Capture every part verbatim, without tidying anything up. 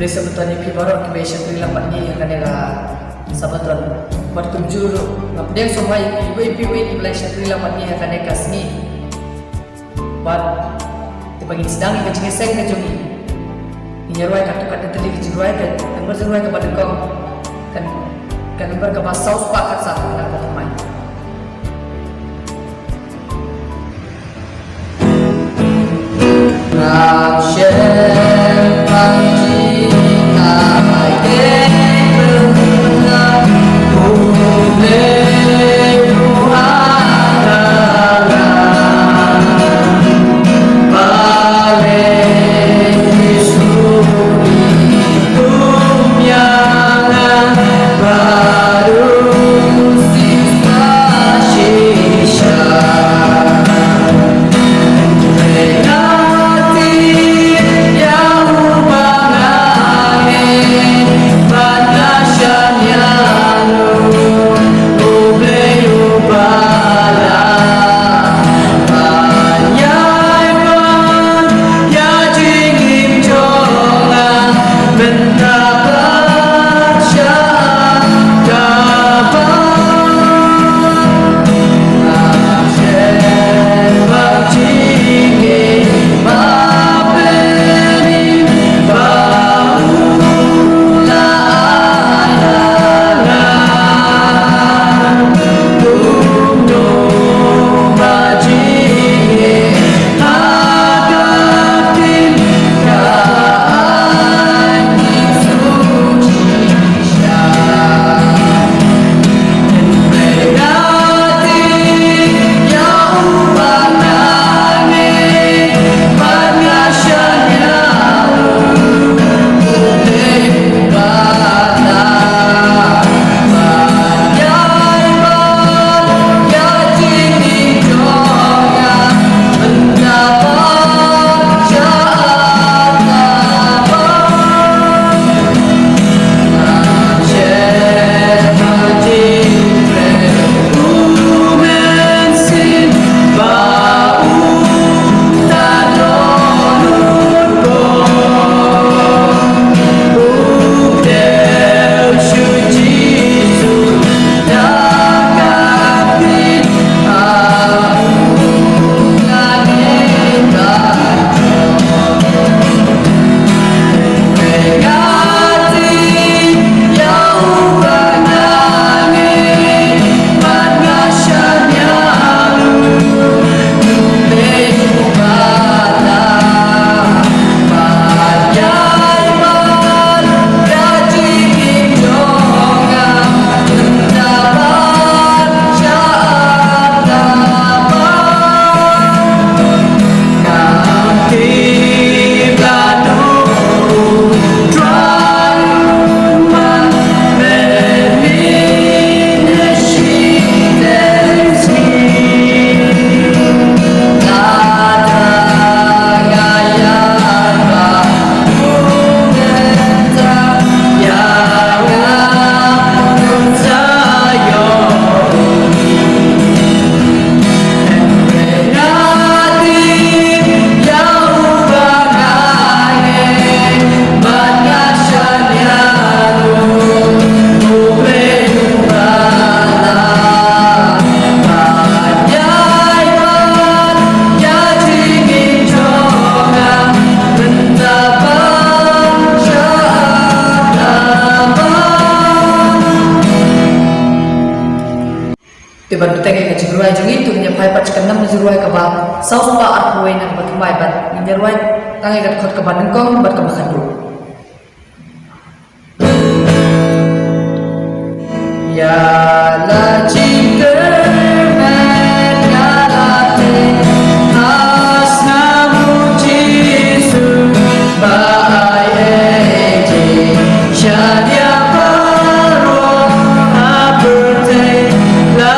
Sabaton ïa phi baroh kiba ïa shakri lang bad ngi ha kane ka Sabaton. Bad kumjuh ruh nga pdiang sngewbha ïa phi uwei pa uwei kiba la ïa shakri lang bad ngi ha kane ka sngi. Bad te ba ngin sdang ïa ka jingïaseng ka jong ngi, ngin ïa rwai katto katne tylli ka jingrwai, ka number jingrwai kaba nyngkong, ka, ka number kaba saw spah khatsan, kaba thymmai. Te ban bteng ïa ka jingrwai jong ngi, to ngin ïa phai pat sha ka nam jingrwai kaba saw spah arphew wei na kaba thymmai, bad ngin ïa rwai tang ïa ka dkhot kaba nyngkong bad kaba khatduh. Ïa la jingkyrmen, ïa la teng ha snam U Jisu, ba ai ei ei sha ïa baroh ha pyrthei, la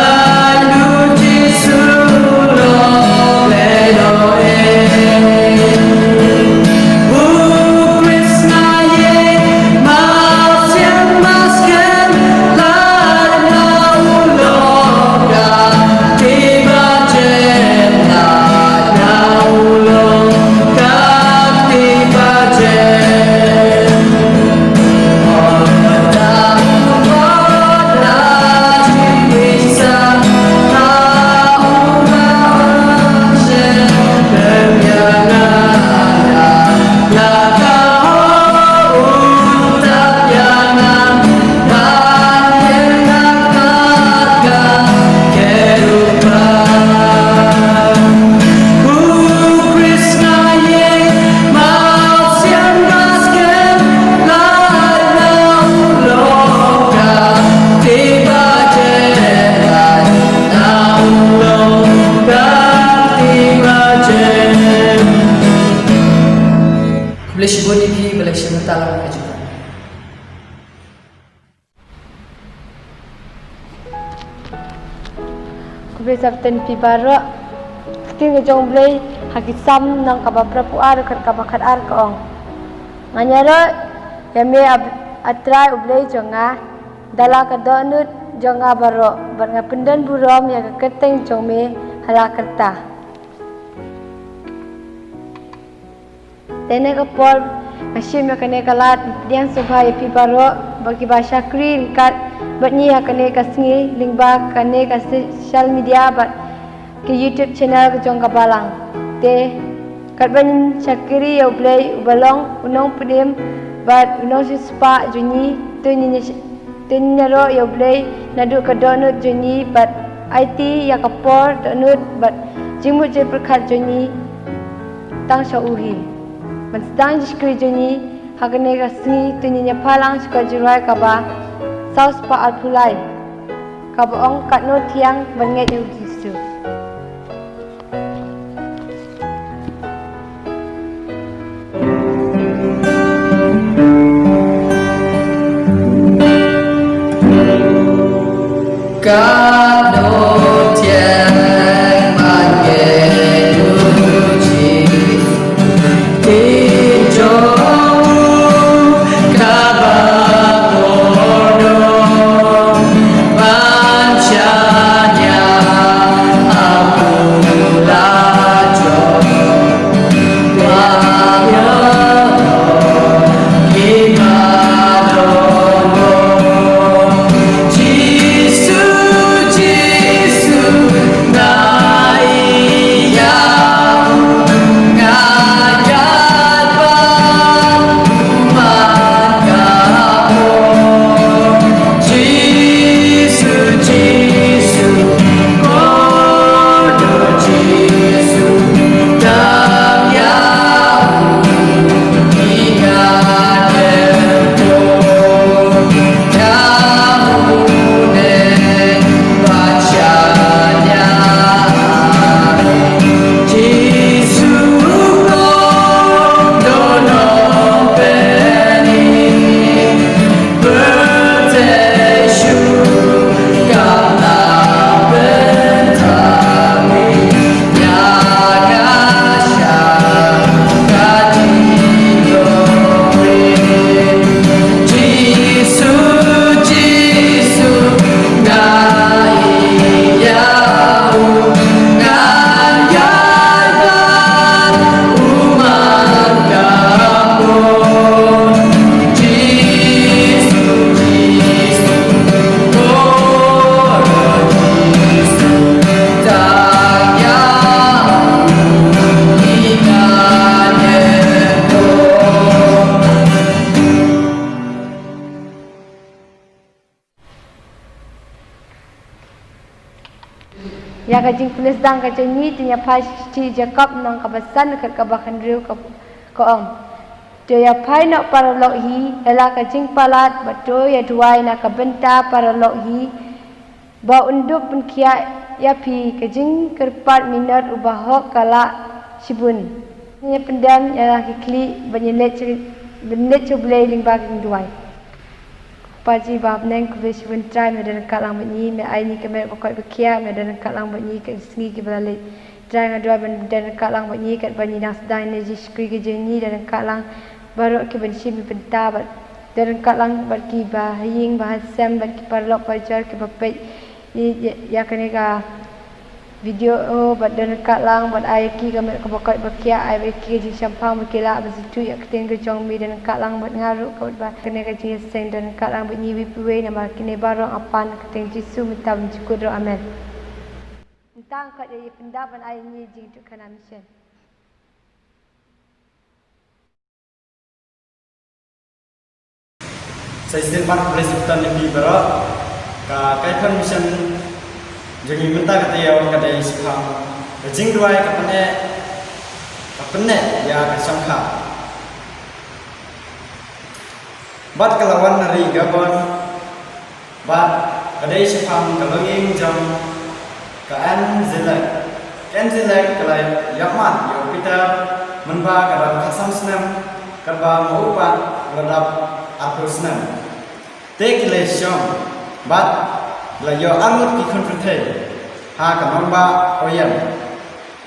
U Jisu long Elohim. U Khrist nga ïeit, ma sian ma skhem, lait na u Khublei shibun ïa phi baroh. Ka ktien ka jong U Blei ha ki Salm lynnong kaba phra phew ar, dkhot kaba khat ar ka ong: Ngan ïaroh ïa me, A, A Trai U Blei jong nga, da la ka dohnud jong nga baroh, bad ngan pyndon burom ïa ka kyrteng jong me ha la karta. Te ha kane ka por nga shim ïa kane ka lad pdiang sngewbha ïa phi baroh, bad kiba shakri ryngkat bad ngi ha kane ka sngi lyngba kane ka social media bad ka YouTube channel ka jong ka Balang. Te katba ngin shakri ïa U Blei uba long u nongpynim bad u nongsiewspah jong ngi, to ngin ïa Te ngin ïaroh ïa U Blei naduh ka dohnud jong ngi bad aiti ïa ka por, dohnud bad jingmut jingpyrkhat jong ngi tang sha u hi. Ban sdang jingshakri jong ngi ha kane ka sngi, to ngin ïa phai lang sha ka jingrwai kaba saw spah arphew lai, kaba ong: Katno thiang ban ngeit ïa U Jisu. Ïa ka jingpule sdang ka jong ngi, to ngin ïa phai sha ka shithi Jakob lynnong kaba san, dkhot kaba hynriew, ka, ka ong: To ïa phai noh paralok hi ïa la ka jingpalat, bad to ïa duwai na ka bynta paralok hi, ba un dup pynkhiah ïa phi. Ka jingkyrpad minot u bahok ka lah shibun. Ngin ïa pyndem ïa la ki khlieh bad ngin leit sha, bad ngin leit sha U Blei lyngba ka jingduwai. Kpa jong ngi ba ha bneng, khublei shibun Trai, me don ryngkat lang bad ngi, me ai ngi ka met ba koit ba khiah, me don ryngkat lang bad ngi ha kine ki sngi kiba la leit. Trai, nga duwai ban don ryngkat lang bad ngi katba ngi dang sdang ïa ka jingshakri ka jong ngi, don ryngkat lang baroh kiban shim bynta, bad don ryngkat lang bad kiba ha ïing ba ha sem, bad ki paralok parajor kiba peit ïa, ïa, ïa kane ka video, oh, bad don ryngkat lang bad ai ïa ki ka met kaba koit ba khiah, ai ïa ki ka jingshemphang ba ki lah ban sngewthuh ïa ka ktien ka jong me. Don ryngkat lang bad nga ruh katba kane ka jingïaseng, don ryngkat lang bad ngi iwei pa iwei, namar kine baroh nga pan ha ka kyrteng Jisu mynta ban jingkut ruh. Amen. Mynta nga kwah ïa phi ban ai ïa ngi jingïathuhkhana mission. Sa shisien pat khublei shibun ïa phi baroh. Ka kaiphew mission jong ngi mynta ka taïew ka dei shaphang ka jingduwai ka pynneh, ka pynneh ïa ka shongkha. Bad ka la wan na ri Gabon, bad ka dei shaphang ka longïing jong ka Anne Zilek. Ka Anne Zilek ka la ïakmat ïa u Peter mynba ka dap khatsan snem, katba ma u pat u la dap arphew snem. Te ki la shong bad la ïoh arngut ki khun pyrthei. Ha ka nongbah Oyen,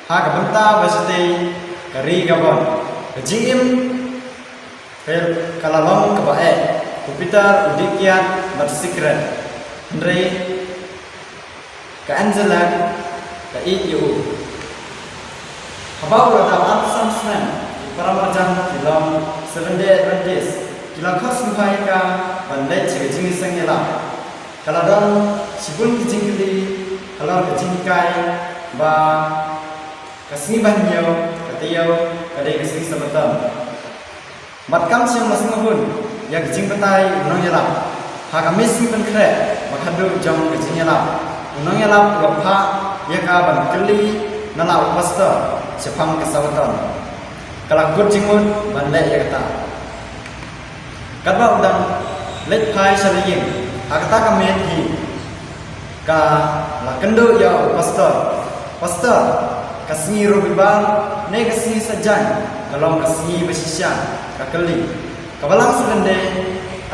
ha ka bynta ba shatei ka ri Gabon, ka jingim ka la long kaba eh. U Peter u dih kiad bad sikret, hynrei ka Angela ka ïeit ïa u. Haba u la dap arphew san snem, ki para marjan ki long Seventh Day Adventist ki la khot sngewbha ïa ka ban leit sha ka jingïaseng ïalap. Ka la don shibun ki jingkylli halor ka jinghikai ba ka sngi ba hynñiew, ka taïew, ka dei ka sngi Sabaton. Bad kam shym la sngewhun ïa ka jingbatai u nongïalap. Ha ka Mei Sngi Pynkhreh ba khatduh jong ka jingïalap, u nongïalap u la phah ïa ka ban kylli na la u pastor shaphang ka Sabaton. Ka la kut jingmut ban leh ïa kata. Katba u dang leit phai sha la ïing, ha kata ka miet hi ka la kynduh ïa u pastor. "Pastor, ka sngi Robibar ne ka sngi Saitjaiñ ka long ka sngi ba shisha?" ka kylli. Ka Balang Seventh Day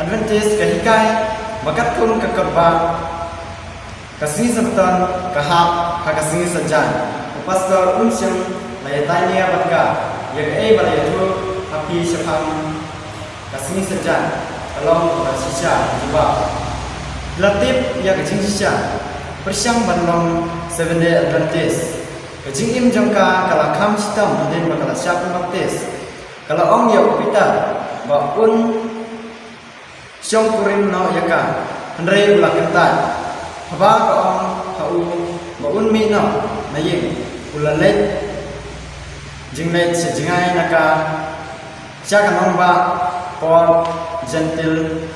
Adventist ka hikai ba katkum ka kotbah, ka sngi Sabaton ka hap ha ka sngi Saitjaiñ. U pastor um shym la ïatai nia bad ka ïa kaei ba la ïathuh ha phi shaphang ka sngi Saitjaiñ ka long ba shisha. Jubab: "Phi la tip ïa ka jingshisha, pyrshang ban long Seventh Day Adventist." Ka jingim jong ka ka la kham shitom hadien ba ka la shah pynbaptis. Ka la ong ïa u Peter ba un shong kurim noh ïa ka, hynrei u la kyntait. Haba ka ong ha u ba un mih noh na ïing, u la leit jingleit sha jngai na ka sha ka nongbah Port Gentil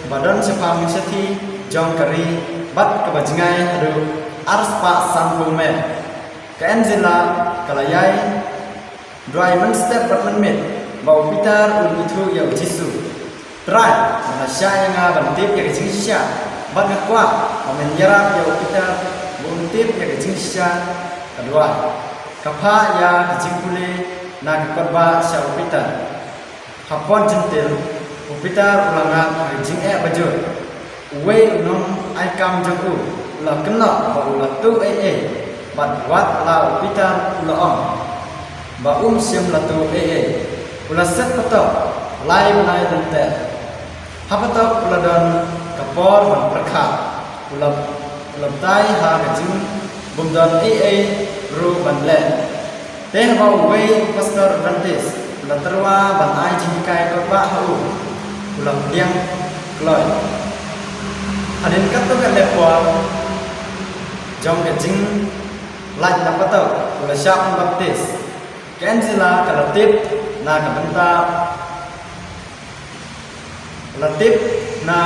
ba don shaphang shathie jong ka ri bad kaba jngai haduh ar spah sanphew mile. Ka Angela ka la ïai duwai mynstep bad mynmiet ba u Peter un ithuh ïa u Jisu. "Trai, me la shah ïa nga ban tip ïa ka jingshisha, bad nga kwah ba men ïarap ïa u Peter ba un tip ïa ka jingshisha." Ka duwai, ka phah ïa ka jingpule na ka kotbah sha u Peter. Ha Port Gentil, u Peter u la ngat ha ka jingeh bajur. Uwei u nongai kam jong u u la kynnoh ba u la tuh ei ei, bad wat la u Peter u la ong ba um shym la tuh ei ei. U la set patok lai bnai lynter. Ha patok u la don ka por ban pyrkhat. U la, u la batai ha ka jingbymdon ei ei ruh ban leh. Te haba uwei u pastor Adventist u la tyrwa ban ai jinghikai kotbah ha u, u la pdiang kloi. Hadien katto katne por jong ka jinglait na patok, u la shah pynbaptis. Ka Angela ka la tip na ka bynta, la tip na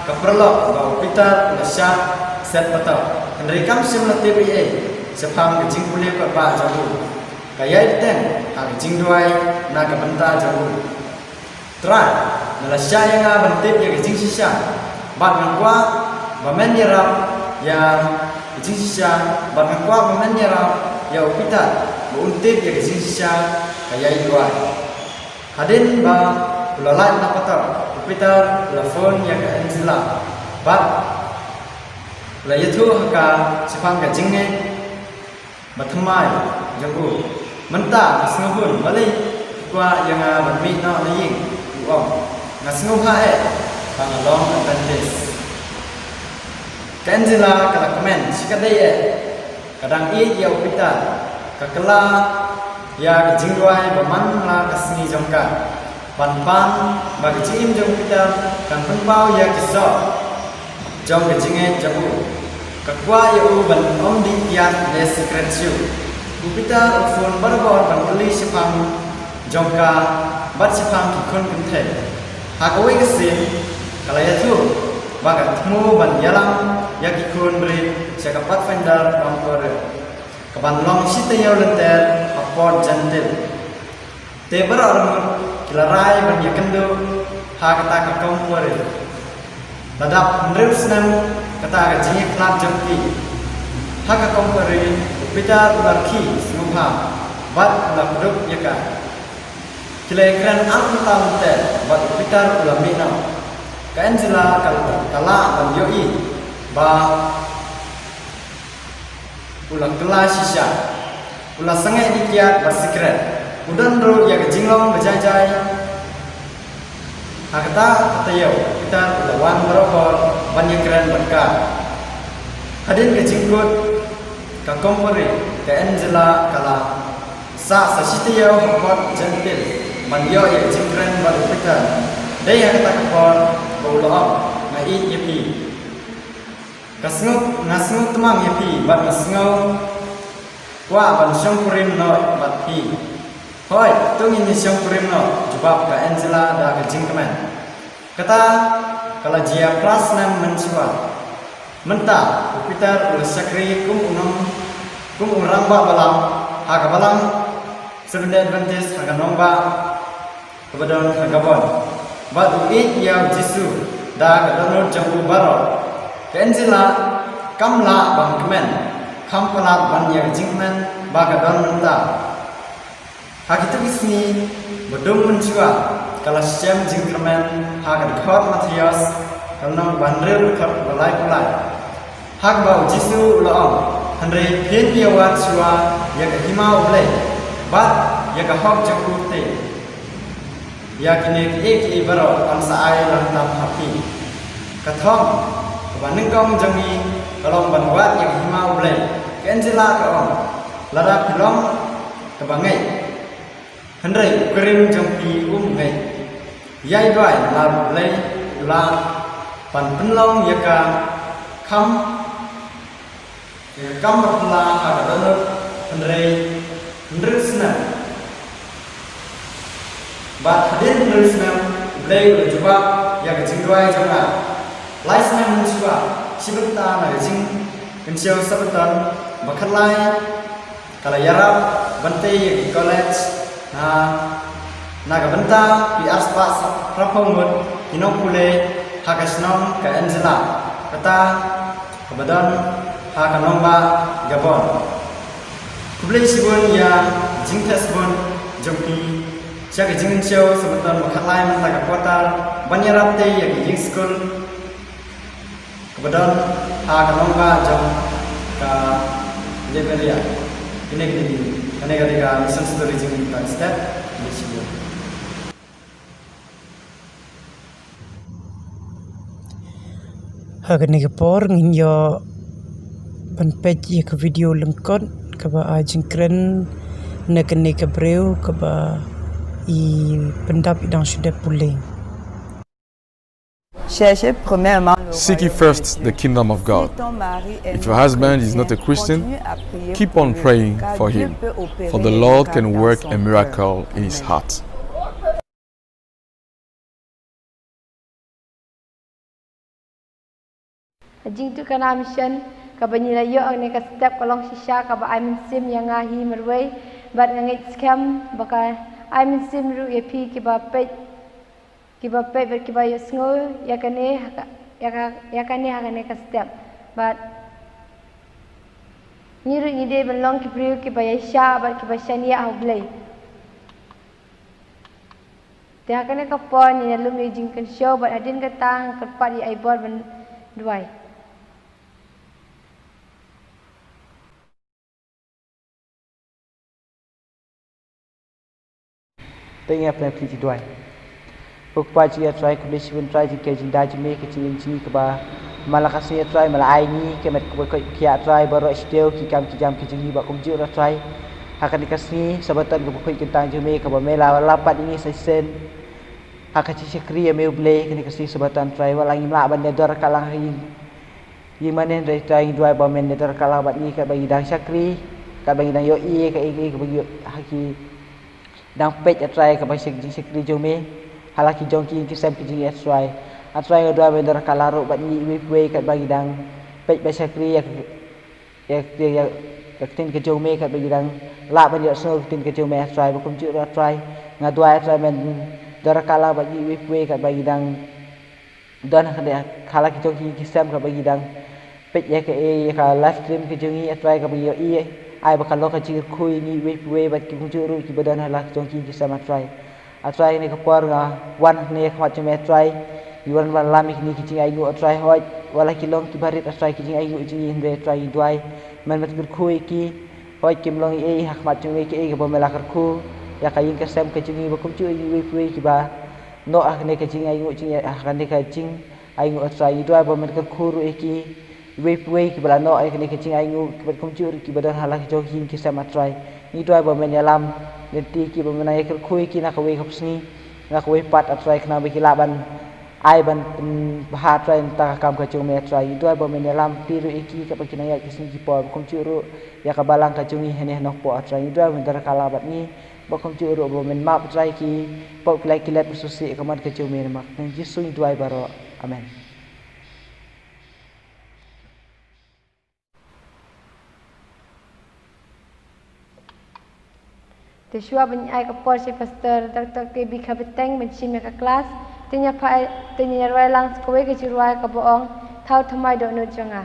ka paralok ba u Peter u la shah set patok, hynrei kam shym la tip ei ei shaphang ka jingpule kotbah jong u. Ka ïai bteng ha ka jingduwai na ka bynta jong u. Trai, me la shah ïa nga ban tip ïa ka jingshisha, bad nga kwah ba men ïarap ïa ka jingshisha, bad nga kwah ba men ïarap ïa u Peter ba un tip ïa ka jingshisha. Ka ïai duwai. Hadien ba u la lait na patok, u Peter u la phone ïa ka Angela bad u la ïathuh ha ka shaphang ka jingngeit ba thymmai jong u. Mynta nga sngewhun, balei phi kwah ïa nga ban mih noh na ïing? U ong, nga sngewbha eh ba nga long Adventist. Ka Angela ka la kmen, shi katdei eh, ka dang ïeit ïa u Peter. Ka kylla ïa ka jingduwai ba man la ka sngi jong ka ban pan ba ka jingim jong u Peter kan pynpaw ïa ki soh jong ka jingngeit jong u. Ka kwah ïa u ban ym dih kiad ne sikret shuh. U Peter u phone barabor ban kylli shaphang jong ka bad shaphang ki khun kynthei. Ha kawei ka sien ka la ïathuh ba ka thmu ban ïalam ïa ki khun briew sha ka Pathfinder Camporel, ka ban long shi taïew lynter ha Port Gentil. Te baroh arngut ki la rai ban ïakynduh ha kata ka Camporel. La dap hynriew snem kata ka jingïakhlad jong ki ha ka Camporel, u Peter u la rkhie sngewbha bad u la kdup ïa ka. Ki la ïakren arphew lynter bad u Peter u la mih noh. Ka Angela ka, ka lah ban ïohi ba U la kylla shisha. U la sangeh di kiad bad sikret. U don ruh ïa ka jinglong ba jai jai. Ha kata ka taïew, u Peter u la wan barabor ban ïakren bad ka. Hadien ka jingkut, ka compere, ka Angela ka la sah sa shi taïew ha pdeng Jentil ban ïoh ïa ka jingkren bad u Peter. Dei ha kata ka por ba u la ong, nga ïeit ïa phi. Ka sngew, nga sngew tymmen ïa phi bad nga sngew kwah ban shongkurim noh bad phi. Hooid, to ngin ïa shongkurim noh, jubab ka Angela da ka jingkmen. Kata ka la jia phra snem mynshuwa. Mynta u Peter u la shakri kum u nong, kum u rangbah balang ha ka balang Seventh Day Adventist ha ka nongbah kaba don ha Gabon. Bad u ïeit ïa u Jisu da ka dohnud jong u baroh. Ka Angela kam lah ban kmen, kham palat ban ïa ka jingkmen ba ka don mynta. Ha kito ki sngi ba dum mynshuwa ka la shem jingkyrmen ha ka dkhot Mathaios ka lynnong ba hynriew dkhot ba laiphew lai. Ha kaba u Jisu u la ong, hynrei phin ïa wad shuwa ïa ka hima U Blei bad ïa ka hok jong u te. Ïa kine kiei kiei baroh yn sa ai lang tam ha phi. Ka thong kaba nyngkong jong ngi ka long ban wad ïa ka hima U Blei. Ka Angela ka ong, lada phi long kaba ngeit, hynrei u kurim jong phi um ngeit. Ïai duwai namar U Blei u la pynlong ïa ka kham ïa ka kam ba phylla ha ka dohnud hynrei hynriew snem. Bad hadien hynriew snem U Blei u la jubab ïa ka jingduwai jong nga. Lai snem mynshuwa, shi bynta na ka jingkynshew Sabaton ba khatlai ka la ïarap ban tei ïa ki college na, na ka bynta ki arspah phraphew ngut ki nongpule ha ka shnong ka Angela, kata kaba don ha ka nongbah Gabon. Khublei shibun ïa ka jingtheh sbun jong phi sha ka jingkynshew Sabaton ba khatlai mynta ka quarter ban ïarap tei ïa ka ïing skul kaba don ha ka nongbah jong ka Liberia. Kine kine ki, kane ka dei ka mission story jong ngi mynta ka step. Khublei shibun. Ha kane ka por ngin ïoh ban peit ïa ka video lyngkot kaba ai jingkren na kane ka briew kaba i pyndap i dang shu dep pule. Cherchez premièrement le Seek ye royaume first de the Dieu. Kingdom of God. Si ton mari est If your husband is non-chrétien, not a Christian, continue à prier keep pour on lui, praying car for Dieu him, peut opérer for the un Lord can miracle work dans a son cœur. Miracle in his Amen. Heart. Ka jingïathuhkhana mission kaba ngi la ïoh ha kane ka step ka long shisha kaba ai mynsiem ïa nga hi marwei, bad nga ngeit skhem ba ka ai mynsiem ruh ïa phi kiba peit, kiba peit bad kiba ïohsngew ïa kane ha ka, ïa ka, ïa kane ha kane ka step. Bad ngi ruh ngi dei ban long ki briew kiba ïaishah bad kiba shaniah ha U Blei. Te ha kane ka por ngin ïalum ïa ka jingkynshew bad hadien kata ngan kyrpad ïa i Bor ban duwai. Te ngin ïa pynduwai. Ko Kpa jong ngi Trai, khublei shibun Trai jong ka jingdai jong me, ka jingim jong ngi kaba man la ka sngi Trai me la ai ngi ka met kaba koit ba khiah Trai, baroh shi taïew ki kam ki jam ki jong ngi ba kumjuh ruh Trai. Ha kane ka sngi Sabaton kaba koit kyntang jong me kaba me la lap bad ngi sa shisien ha ka jingshakri ïa me U Blei, kane ka sngi Sabaton Trai, wat la ngim lah ban ïadon ryngkat lang ha ïing, ïing mane, hynrei Trai ngi duwai ba men ïadon ryngkat lang bad ngi katba ngi dang shakri, katba ngi dang ïohi ïa kaei kaei kaba ngi ïoh ha ki dang peit, A Trai, kaba shak, jingshakri jong me ha la ki jong ki ïing ki sem ki jong ngi, A Trai. A Trai, nga duwai ba men ïadon ryngkat lang ruh bad ngi iwei pa iwei katba ngi dang peit bad shakri ïa, ïa, ïa, ïa, ïa ka ktien ka jong me katba ngi dang lah ban ïohsngew ka ktien ka jong me, A Trai, ba kumjuh ruh, A Trai. Nga duwai, A Trai, men ïadon ryngkat lang bad ngi iwei pa iwei katba ngi dang don ha ka, ha la ki jong ki ïing ki sem katba ngi dang peit ïa ka, ïa ka live stream ka jong ngi, A Trai, kaba ngi ïohi, ai ba ka long ka jingkyrkhu ïa ngi iwei pa iwei bad ki kumjuh ruh kiba don ha la ki jong ki ïing ki sem, A Trai. A Trai, kane ka por nga wan hangne ha khmat jong me, A Trai. Ngi wan ban lam ïa kine ki jingainguh, A Trai, hooid wat la ki long kiba rit, A Trai, ki jingainguh jong ngi, hynrei A Trai ngi duwai Men, men kyrkhu ïa ki, hooid kim long ei ei ha khmat jong me, kiei kiba me la kyrkhu ïa ka ïing ka sem ka jong ngi, ba kumjuh ïa kiwei kiwei kiba noh ha kane ka jingainguh jing, ha kane ka jingainguh, A Trai. Ngi duwai ba men kyrkhu ruh ïa ki, iwei pa iwei kiba la noh ïa kane ka jingainguh, kiba kumjuh ruh kiba don ha la ki jong ki ïing ki sem, A Trai. Ngi duwai ba men ïalam lynti ïa ki, ba men nang ïakyrkhu ïa ki na kawei ka sngi, na kawei pat, A Trai, khnang ba ki lah ban ai ban pynbha, A Trai, na ka kam ka jong me, A Trai. Ngi duwai ba men ïalam lynti ruh ïa ki katba ki nang ïaid ki sngi ki por, ba kumjuh ruh ïa ka balang ka jong ngi hangne ha Nongpoh, A Trai. Ngi duwai ba men don ryngkat bad ngi, ba kumjuh ruh ba men map, A Trai, ki pop ki lait ki let ba sngewsih ha khmat ka jong me, namar ka kyrteng Jisu ngi duwai baroh. Amen. Te shuwa ban ai ka por sha Pastor Doctor K B Khabeteng ban shim ïa ka klas, te ngin ïa pha, te ngin ïa rwai lang sa kawei ka jingrwai kaba ong, Thaw Thymmai Dohnud Jong Nga.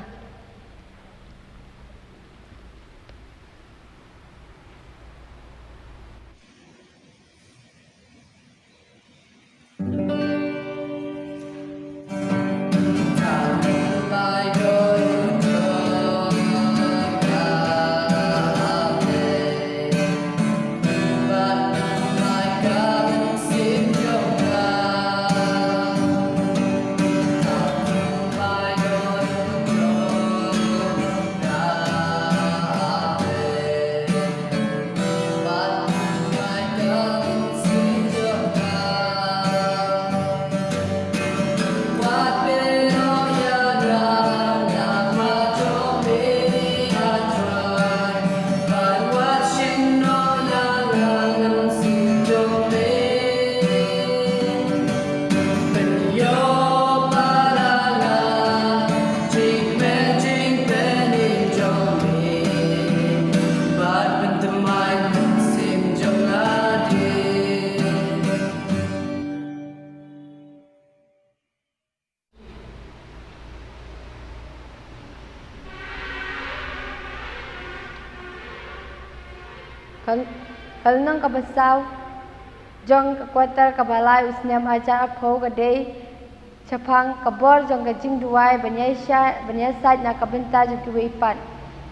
Ka l-, ka lynnong kaba saw jong ka quarter kaba lai u snem arhajar arphew ka dei shaphang ka bor jong ka jingduwai ban ïaishah, ban ïasaid na ka bynta jong kiwei pat.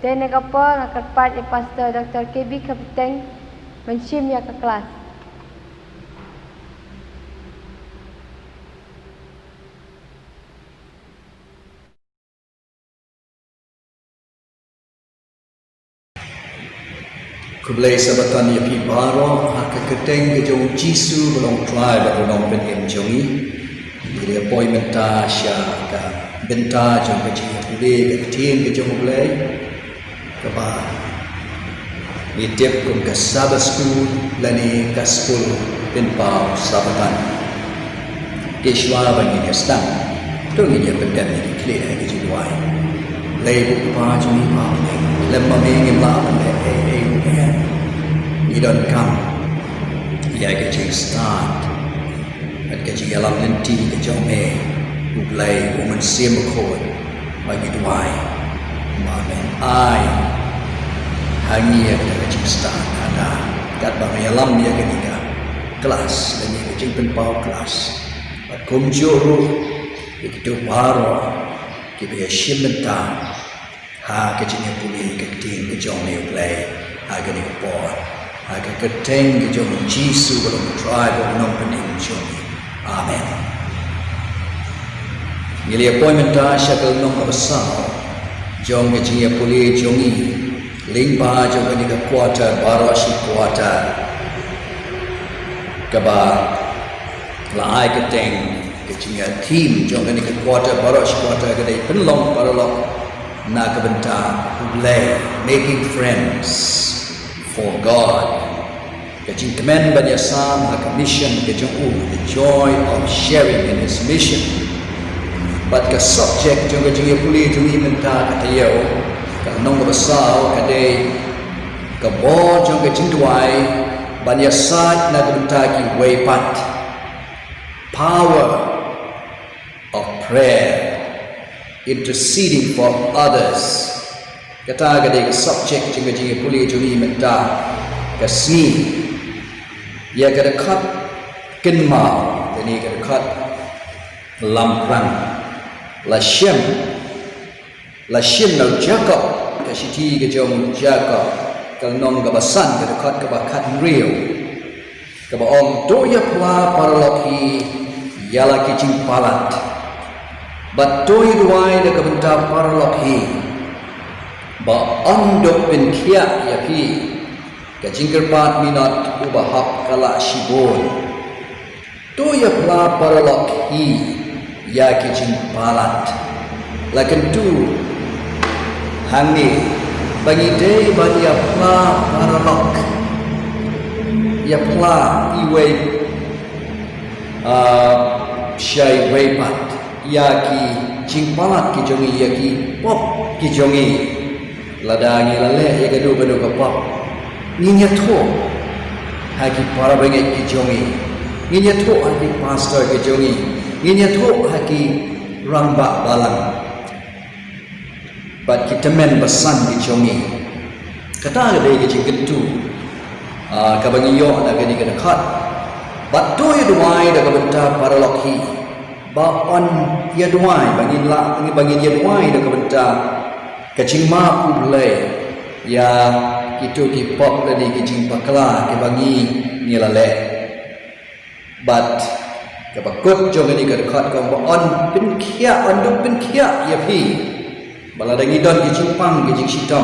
Te na ka por nga kyrpad ïa Pastor Doctor K B Khabeteng ban shim ïa ka klas. Khublei Sabbaton ïa phi baroh ha ka kyrteng ka jong u Jisu ba long u Trai bad u nongpynim jong ngi. Ngi la poi mynta sha ka bynta jong ka jingïapule ka ktien ka jong U Blei, kaba ngi tip kum ka Sabbath School lane ka skul pynpaw Sabbaton. Te shuwa ba ngin ïa sdang, to ngin ïa pyndem ïa ki khlieh ha ka jingduwai. Blei ko Kpa jong ngi ba ha bneng, lem ma me ngim lah ban leh ei ei ruh. Ngi donkam ïa ka jingstad bad ka jingïalam lynti ka jong me, U Blei U Mynsiem Bakhuid. Ba ngi duwai ba men ai ha ngi ïa ka jingstad, haba katba ngi ïalam ïa kane ka klas lane ka jingpynpaw klas. Bad kumjuh ruh ïa kito baroh kiba ïashim bynta ha ka jingïapule ka ktien ka jong me, U Blei, ha kane ka por, ha ka kyrteng ka jong u Jisu ba long u Trai bad u nongpynim jong ngi. Amen. Ngi la poi mynta sha ka lynnong kaba saw jong ka jingïapule jong ngi lyngba jong kane ka quarter baroh shi quarter, kaba la ai kyrteng, ka jingïa theme jong kane ka quarter baroh shi quarter ka dei pynlong paralok na ka bynta U Blei, making friends for God. Ka jingkmen ban ïasam ha ka mission ka jong u, the joy of sharing in his mission. Bad ka subject jong ka jingïapule jong ngi mynta ka taïew, ka lynnong kaba saw ka dei ka bor jong ka jingduwai ban ïasaid na ka bynta kiwei pat. Power of prayer, interceding for others. Kata ka dei ka subject jong ka jingïapule jong ngi mynta ka sngi. Ïa ka dkhot kynmaw, kane ka dkhot lamphrang. La shim, la shim na u Jakob ka Shithi ka jong Jakob, ka lynnong kaba san, ka dkhot kaba khathynriew, kaba ong, to ïa phla paralok hi ïa la ki jingpalat, bad to ïa duwai da ka bynta paralok hi, ba yn dup pynkhiah ïa phi ka jingkyrpad minot uba hok ka la shibun. To ïa phla paralok hi ïa ki jingpalat. La kyntu hangne ba ngi dei ban ïa phla paralok, ïa phla iwei, ah, sha iwei pat ïa ki jingpalat ki jong ngi, ïa ki pop ki jong ngi. Lada ngi la leh ïa kano kano ka pop, ngin ïathuh ha ki para bangeit ki jong ngi, ngin ïathuh ha ki pastor ki jong ngi, ngin ïathuh ha ki rangbah balang bad ki tymmen basan ki jong ngi. Kata ka dei ka jingkyntu, ah, kaba ngi ïoh na kane ka dkhot. Bad to ïa duwai da ka bynta paralok hi, ba yn ïa duwai, ba ngin lah, ba ngin ïa duwai da ka bynta ka jingmap U Blei ïa kito ki pop lane ki jingbakla kiba ngi, ngi la leh. Bad kaba kut jong kane ka dkhot ka ong ba yn pynkhiah, yn dup pynkhiah ïa phi. Ba lada ngi don ki jingpang ki jingshitom,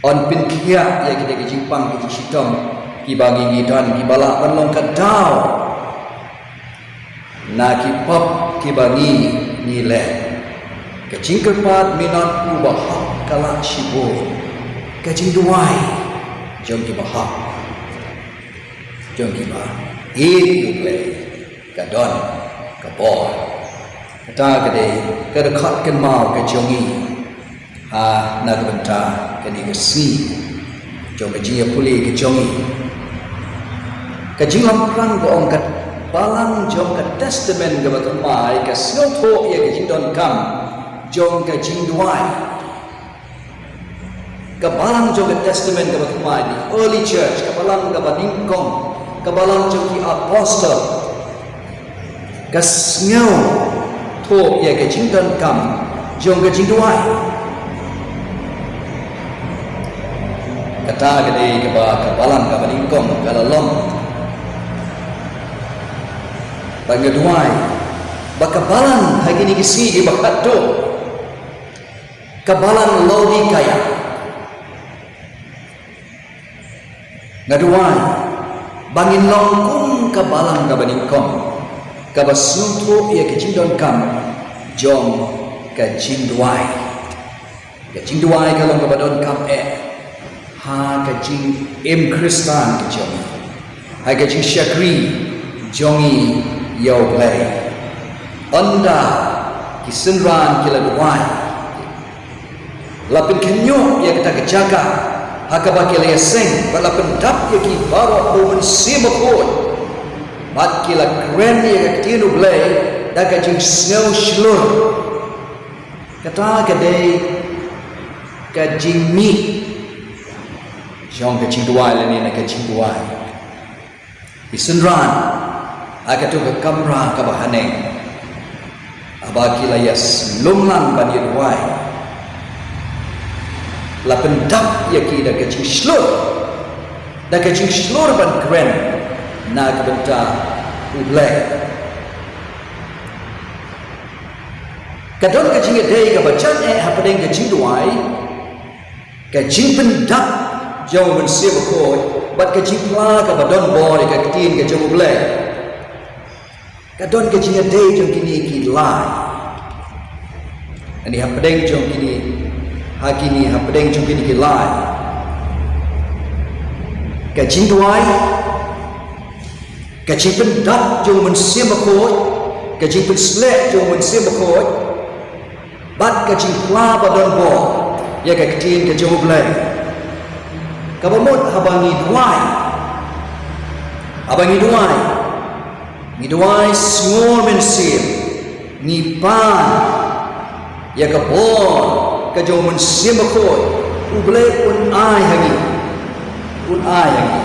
yn pynkhiah ïa kita ki jingpang ki jingshitom kiba ngi, ngi don, kiba lah ban long ka daw na ki pop kiba ngi, ngi leh. Ka jingkyrpad minot uba hok ka la shibun. Ka jingduwai jong kiba hok, jong kiba ïeit ïa U Blei, ka don ka bor. Kata ka dei ka dkhot kynmaw ka jong ngi ha na ka bynta kane ka sngi jong ka jingïapule ka jong ngi. Ka jinglong phrang ka ong, ka balang jong ka Testament kaba thymmai ka sngewthuh ïa ka jingdonkam jong ka jingduwai. Ka balang jong ka Testament kaba thymmai, the early church, ka balang kaba nyngkong, ka balang jong ki apostol, ka sngewthuh ïa ka jingdonkam jong ka jingduwai. Kata ka dei kaba ka balang kaba nyngkong ka la long. Ba nga duwai ba ka balang ha kine ki sngi kiba khatduh, ka balang Laodikaia, nga duwai ba ngin long kum ka balang kaba nyngkong, kaba sngewthuh ïa ka jingdonkam jong ka jingduwai. Ka jingduwai ka long kaba donkam eh ha ka jingim Khristan ka jong ngi, ha ka jingshakri jong ngi ïa U Blei. Ynda ki synran ki la duwai, la pynkhynñiuh ïa kata ka jaka ha kaba ki la ïaseng, bad la pyndap ïa ki baroh da U Mynsiem Bakhuid, bad ki la kren ïa ka ktien U Blei da ka jingsngew shlur. Kata ka dei ka jingmih jong ka jingduwai lane na ka jingduwai. Ki synran ha kato ka kamra kaba haneng, haba ki la ïaslem lang ban ïaduwai, la pyndap ïa ki da ka jingshlur, da ka jingshlur ban kren na ka bynta U Blei. Ka don ka jingïadei kaba jan eh hapdeng ka jingduwai, ka jingpyndap jong U Mynsiem Bakhuid, bad ka jingphla kaba don bor ïa ka ktien ka jong U Blei. Ka don ka jingïadei jong kine ki lai. Ani hapdeng jong kine, ha kine, hapdeng jong kine ki lai, ka jingduwai, ka jingpyndap jong U Mynsiem Bakhuid, ka jingpynsleh jong U Mynsiem Bakhuid, bad ka jingphla ba don bor ïa ka ktien ka jong U Blei. Kaba mut haba ngi duwai, haba ngi duwai, ngi duwai sngur mynsiem, ngi pan ïa ka bor ka jong U Mynsiem Bakhuid, U Blei un ai ha ngi, un ai ha ngi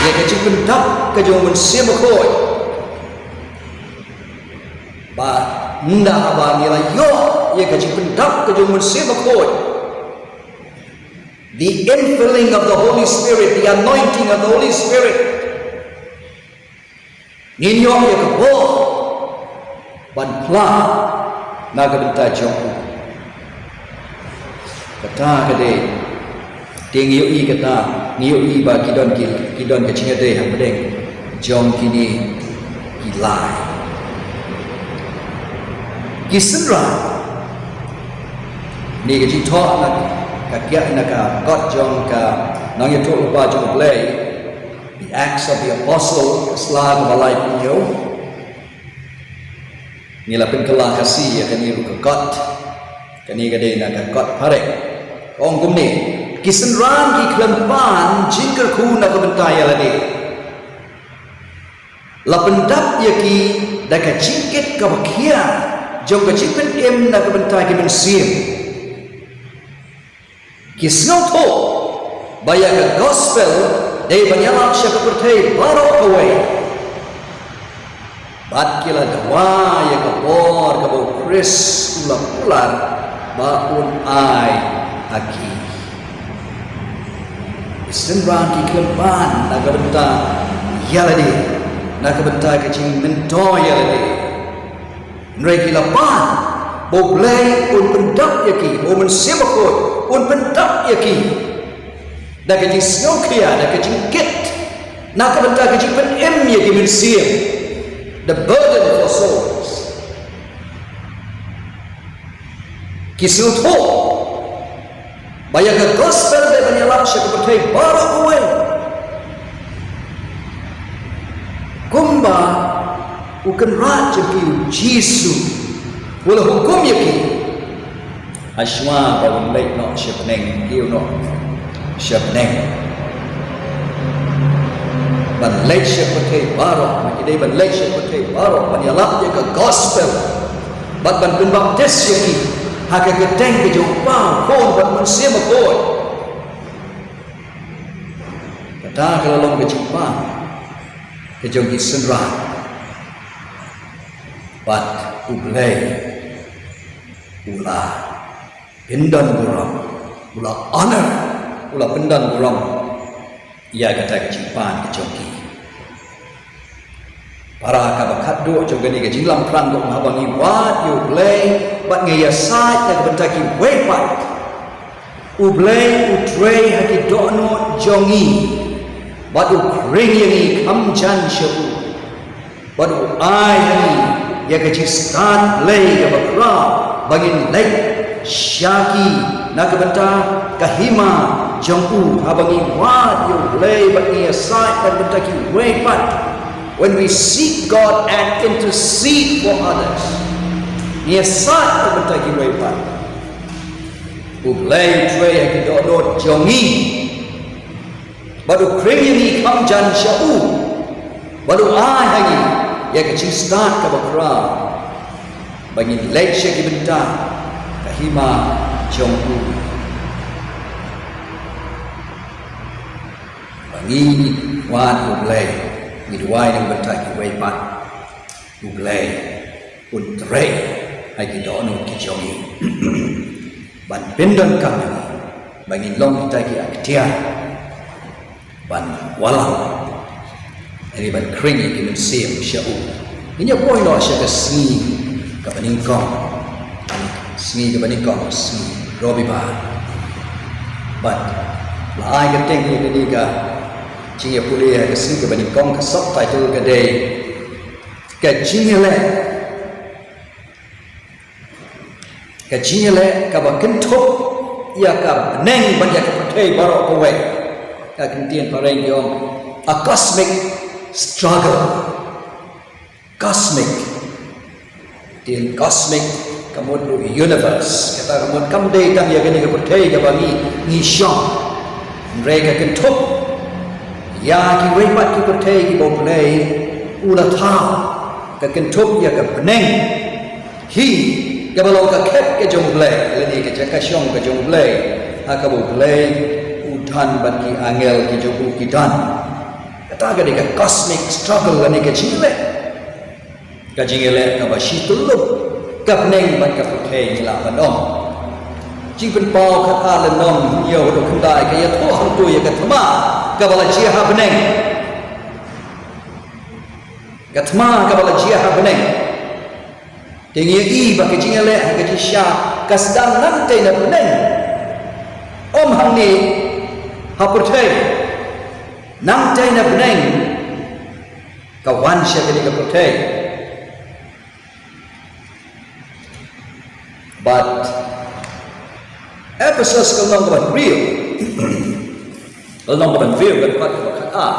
ïa ka jingpyndap ka jong U Mynsiem Bakhuid, ba Ynda haba ngi la ïoh ïa ka jingpyndap ka jong u Mynsiem Bakhuid, the infilling of the Holy Spirit, the anointing of the Holy Spirit, ngin ïoh ïa ka bor ban phla na ka bynta jong u. Kata ka dei, te ngi ïohi kata, ngi ïohi ba ki don ki, ki don ka jingïadei hapdeng jong kine ki lai. Ki synran, ne ka jingthoh na ka, ka kiad na ka kot jong ka nongïathuhlypa jong U Blei, the Acts of the Apostle, ka sla kaba laiphew hynñiew. Ngi la pynkylla Khasi ïa kane ruh ka kot. Kane ka dei na ka kot Phareng. Ka ong kumne, ki synran ki khlem pan jingkyrkhu na ka bynta ïa lade. La pyndap ïa ki da ka jingkit kaba khia jong ka jingpynim na ka bynta ki mynsiem. Ki sngewthuh ba ïa ka gospel dei ban ïalap sha ka pyrthei baroh kawei. Bad ki la dawa ïa ka bor kaba U Khrist u la kular ba un ai ha ki. Ki synran ki khlem pan na ka bynta ïa lade, na ka bynta ka jingmyntoi ïa lade. Hynrei ki la pan ba U Blei un pyndap ïa ki, ba U Mynsiem Bakhuid un pyndap ïa ki da ka jingsngewkhia, da ka jingkit na ka bynta ka jingpynim ïa ki mynsiem. The burden for souls. Ki sngewthuh ba ïa ka gospel dei ban ïalap sha ka pyrthei baroh kawei. Kumba u Kynrad jong ki, U Jisu, u la hukum ïa ki, hashwa ba un leit noh sha bneng, kiew noh sha bneng, ban leit sha pyrthei baroh. Ki dei ban leit sha pyrthei baroh ban ïalap ïa ka gospel bad ban pynbaptis ïa ki ha ka kyrteng ka jong U Kpa, U Khun bad U Mynsiem Bakhuid. Kata ka la long ka jingpan ka jong ki synran. Bad U Blei u la pyndon burom, u la honor, u la pyndon burom ïa kata ka jingpan ka jong ki. Para kaba khatduh jong kane ka jinglamphrang, haba ngi wad ïa U Blei bad ngi ïasaid na ka bynta kiwei pat, U Blei u trei ha ki dohnud jong ngi bad u khring ïa ngi kham jan sha u. Bad u ai ha ngi ïa ka jingstad Blei kaba khraw ba ngin leit sha ki na ka bynta ka hima jong u. Haba ngi wad ïa U Blei bad ngi ïasaid na ka bynta kiwei pat, when we seek God and intercede for others, ngi ïasaid na ka bynta kiwei pat, U Blei u trei ha ki dohnud jong ngi. Bad u khring ïa ngi kham jan sha u. Bad u ai ha ngi ïa ka jingstad kaba khraw ba ngin leit sha ki bynta ka hima jong u. Ba ngi wad ïa U Blei, ngi duwai na ka bynta kiwei pat, U Blei un trei ha ki dohnud ki jong ngi ban pyndonkam ïa ngi ba ngin long kita ki aktiar ban wallam, ïa ngi ban khring ïa ki mynsiem sha u. Ngin ïa poi noh sha ka sngi kaba nyngkong, sngi kaba nyngkong, sngi Robibar. Bad la ai kyrteng ïa kane ka jingïapule ha ka sngi kaba nyngkong, ka subtitle ka dei ka jingïaleh, ka jingïaleh kaba kynthup ïa ka bneng bad ïa ka pyrthei baroh kawei. Ka ktien Phareng ki ong a cosmic struggle. Cosmic. Ktien cosmic ka mut ruh universe. Kata ka mut kam dei tang ïa kane ka pyrthei kaba ngi, ngi shong. Hynrei ka kynthup ïa kiwei pat ki pyrthei kiba U Blei u la thaw. Ka kynthup ïa ka bneng hi kaba long ka khet ka jong U Blei, lane ka jaka shong ka jong U Blei, ha kaba U Blei u don bad ki angel ki jong u ki don. Kata ka dei ka cosmic struggle lane ka jingïaleh. Ka jingïaleh kaba shi tyllup. Ka bneng bad ka pyrthei ngi lah ban ong. Jingpynpaw khatar lynnong hynñiew haduh khyndai ka ïathuh hangto ïa ka thma kaba la jia ha bneng. Ka thma kaba la jia ha bneng. Te ngi ïohi ba ka jingïaleh ha ka jingshisha ka sdang nangtei na bneng. Ym hangne ha pyrthei. Nangtei na bneng ka wan sha kane ka pyrthei. Bad Ephesus ka lynnong kaba hynriew. Ka lynnong kaba hynriew ka dkhot kaba khat ar.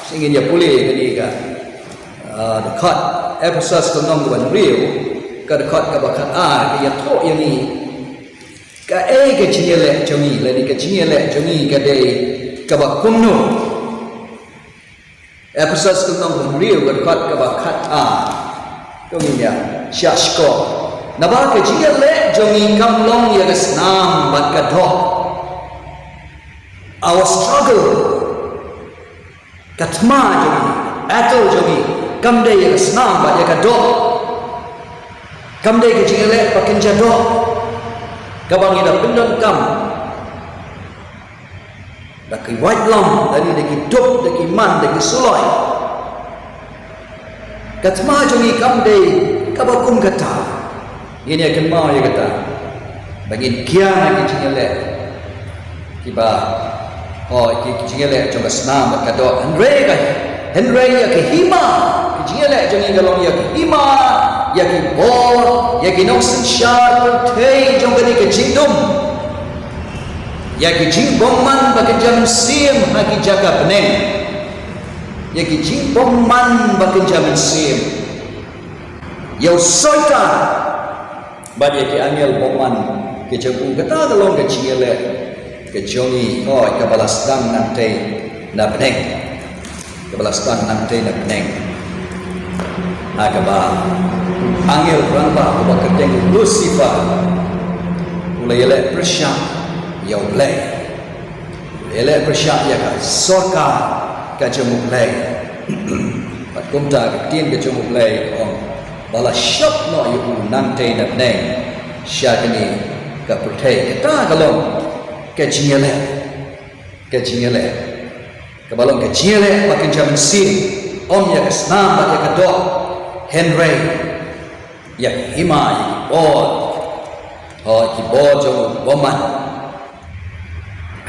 Sngewbha ïa pule kane ka, ah, dkhot. Ephesus ka lynnong kaba hynriew ka dkhot kaba khat ar ka ïathuh ïa ngi kaei ka jingïaleh jong ngi, lane ka jingïaleh jong ngi ka dei kaba kumno. Ephesus ka lynnong kaba hynriew ka dkhot kaba khat ar. To ngin ïa shah shkor. Naba ka jingïaleh jong ngi kam long ïa ka snam bad ka doh. Our struggle, ka thma jong ngi, battle jong ngi, kam dei ïa ka snam bad ïa ka doh. Kam dei ka jingïaleh ba kynja doh kaba ngi da pyndonkam da ki waitlam, da ki, da ki dup, da ki man, da ki suloi. Ka thma jong ngi kam dei kaba kum kata. Ngin ïa kynmaw ïa kata ba ngin kiar ïa ki jingïaleh kiba, oh, ki, ki jingïaleh jong ka snam bad ka doh. Hynrei ka, hynrei ïa ka hima, ki jingïaleh jong ngi ka long ïa ka hima, ïa ki bor, ïa ki nongsynshar pyrthei jong kane ka jingdum. Ïa ki jingbymman ba kynja mynsiem ha ki jaka bneng. Ïa ki jingbymman ba kynja mynsiem. Ïa u Soitan bad ïa ki angel bymman ki jong u. Kata ka long ka jingïaleh ka jong ngi, hooid, kaba la sdang nangtei na bneng. Kaba la sdang nangtei na bneng. Ha kaba u angel rangbah uba kyrteng u Lucifer u la ïaleh pyrshah ïa U Blei. U la ïaleh pyrshah ïa ka sorkar ka jong U Blei. Bad kumta ka ktien ka jong U Blei ka ong ba la shop noh ïa u nangtei na bneng sha kane ka pyrthei. Kata ka long ka jingïaleh. Ka jingïaleh. Kaba long ka jingïaleh ba kynja mynsiem. Ym ïa ka snam bad ïa ka doh. Hynrei ïa ka hima, ïa ki bor. Hooid, ki bor jong u bymman.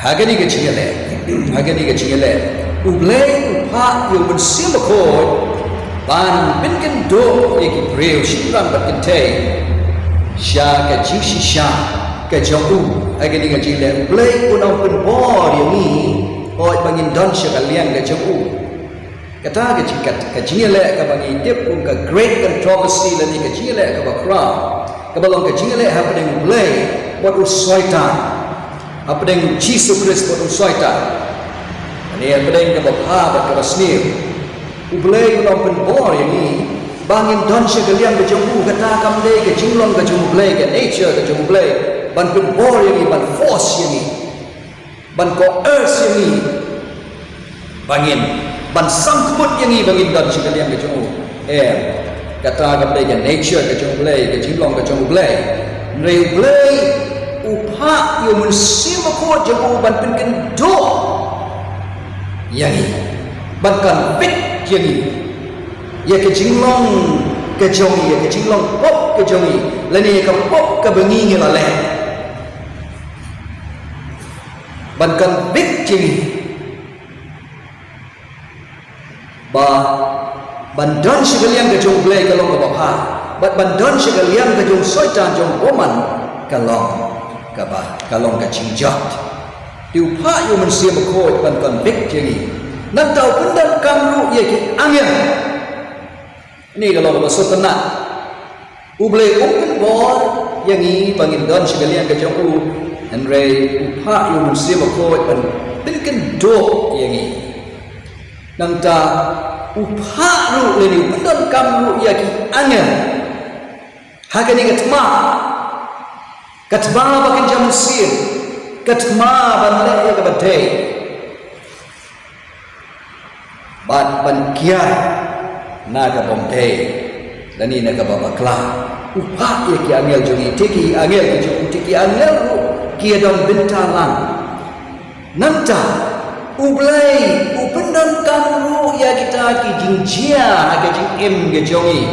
Ha kane ka jingïaleh. Ha kane ka jingïaleh. U Blei u phah ïa u Mynsiem Bakhuid ban pynkynduh ïa ki briew shynrang bad kynthei sha ka jingshisha ka jong u. Ha kane ka jingïaleh U Blei un ym pynbor ïa ngi, hooid, ba ngin don sha ka liang ka jong u. Kata ka jing, ka, ka jingïaleh kaba ngi tip kum ka great controversy lane ka jingïaleh kaba khraw. Kaba long ka jingïaleh hapdeng U Blei bad u Soitan. Hapdeng Jisu Khrist bad u Soitan. Lane hapdeng kaba bha bad kaba sniew. U Blei u la pynbor ïa ngi ba ngin don sha ka liang ka jong u, kata kam dei ka jinglong ka jong U Blei, ka nature ka jong U Blei ban pynbor ïa ngi, ban force ïa ngi, ban coerce ïa ngi ba ngin, ban samkhmut ïa ngi ba ngin don sha ka liang ka jong u. Em, kata kam dei ka nature ka jong U Blei, ka jinglong ka jong U Blei. Hynrei U Blei u phah ïa u Mynsiem Bakhuid jong u ban pynkynduh ïa ngi, ban convict ïa ngi ïa ka jinglong ka jong ngi, ïa ka jinglong pop ka jong ngi, lane ïa ka pop kaba ngi ngi la leh. Ban convict ïa ngi ba ban don sha ka liang ka jong U Blei ka long kaba bha, bad ban don sha ka liang ka jong u Soitan, jong u bymman, ka long kaba, ka long ka jingjot. Te u phah ïa u Mynsiem Bakhuid ban convict ïa ngi. Nangta u pyndonkam ruh ïa ki angel. Kane ka long kaba sngewtynnat. U Blei um pynbor ïa ngi ba ngin don sha ka liang ka jong u, hynrei u phah ïa u Mynsiem Bakhuid ban pynkynduh ïa ngi. Nangta u phah ruh lane u pyndonkam ruh ïa ki angel ha kane ka thma, ka thma ba kynja mynsiem, ka thma ban leh ïa kaba dei. Bad ban kiar na ka bym dei lane na kaba bakla. Pynpaw ïa ki angel jong ngi, te ki angel ki jong, te ki angel ruh ki ïa don bynta lang. Nangta U Blei u pyndonkam ruh ïa kita ki jingjia ha ka jingim ka jong ngi.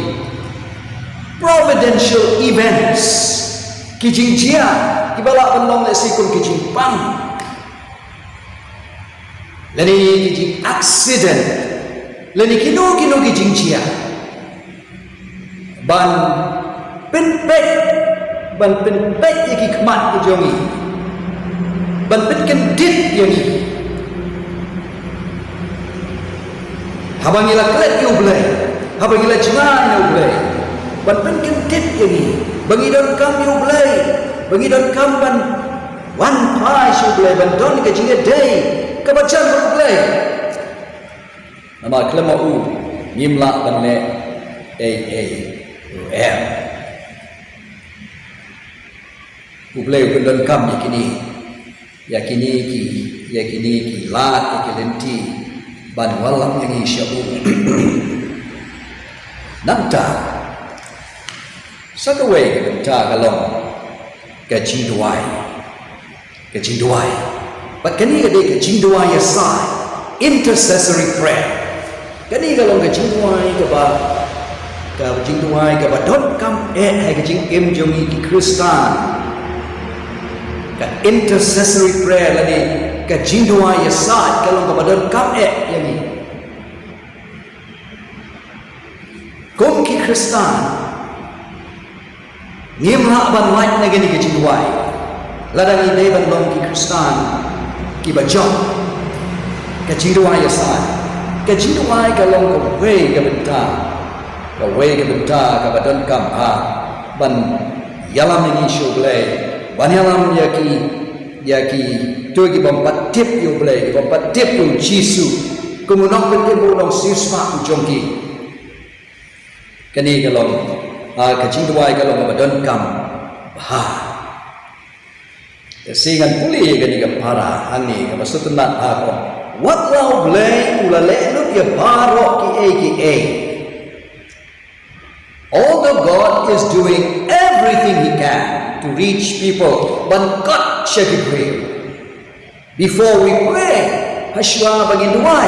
Providential events, ki jingjia kiba lah ban long lehse kum ki jingpang, lane ki jing accident, lane kino kino ki jingjia, ban pynpeit, ban pynpeit ïa ki khmat ki jong ngi, ban pynkyndit ïa ngi. Haba ngi la klet ïa U Blei, haba ngi la jngai na U Blei, ban pynkyndit ïa ngi, ba ngi donkam ïa U Blei, ba ngi donkam ban wan phai sha U Blei, ban don ka jingïadei kaba jan bad U Blei. Namar khlem ma u ngim lah ban leh ei ei ruh em. U Blei u pyndonkam ïa kine, ïa kine ki, ïa kine ki lad, ïa ki lynti ban wallam ïa ngi sha u. Nangta, sa kawei ka bynta ka long ka jingduwai. Ka jingduwai. Bad kane ka dei ka jingduwai ïasaid, intercessory prayer. Kane ka long ka jingduwai kaba, ka jingduwai kaba donkam eh ha ka jingim jong ngi ki Khristan. Ka intercessory prayer lane ka jingduwai ïasaid ka long kaba donkam eh ïa ngi. Kum ki Khristan, ngim lah ban lait na kane ka jingduwai lada ngi dei ban long ki Khristan kiba jop ka jingduwai ïasaid. Ka jingduwai ka long kawei ka bynta, kawei ka bynta kaba donkam ha ban ïalam ïa ngi sha U Blei, ban ïalam ïa ki, ïa kito kibym pat tip ïa U Blei, kibym pat tip ïa U Jisu kum u Nongpynim bad u Nongsiewspah u jong ki. Kane ka long, ah, ka jingduwai ka long kaba donkam bha. Te shisha ngan pule ïa kane ka para hangne kaba sngewtynnat ha ka. Wat la U Blei u la leh lut ïa baroh kiei kiei. Although God is doing everything he can to reach people, ban kot sha ki briew. Before we pray, hashwa ba ngin duwai.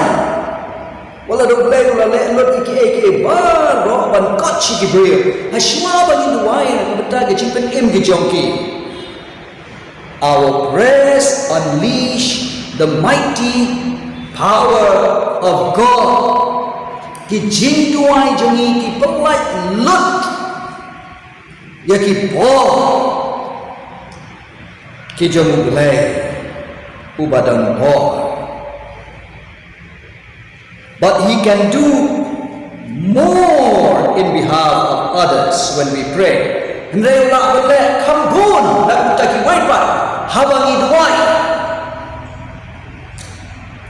Wat la U Blei u la leh lut ïa kiei kiei baroh ban kot sha ki briew, hashwa ba ngin duwai na ka bynta ka jingpynim ka jong ki. Our prayers unleash the mighty power of God. Ki jingduwai jong ngi ki pynlait lut ïa ki bor ki jong U Blei uba don bor. But he can do more in behalf of others when we pray. Hynrei u lah ban leh kham bun na ka bynta kiwei pat haba ngi duwai.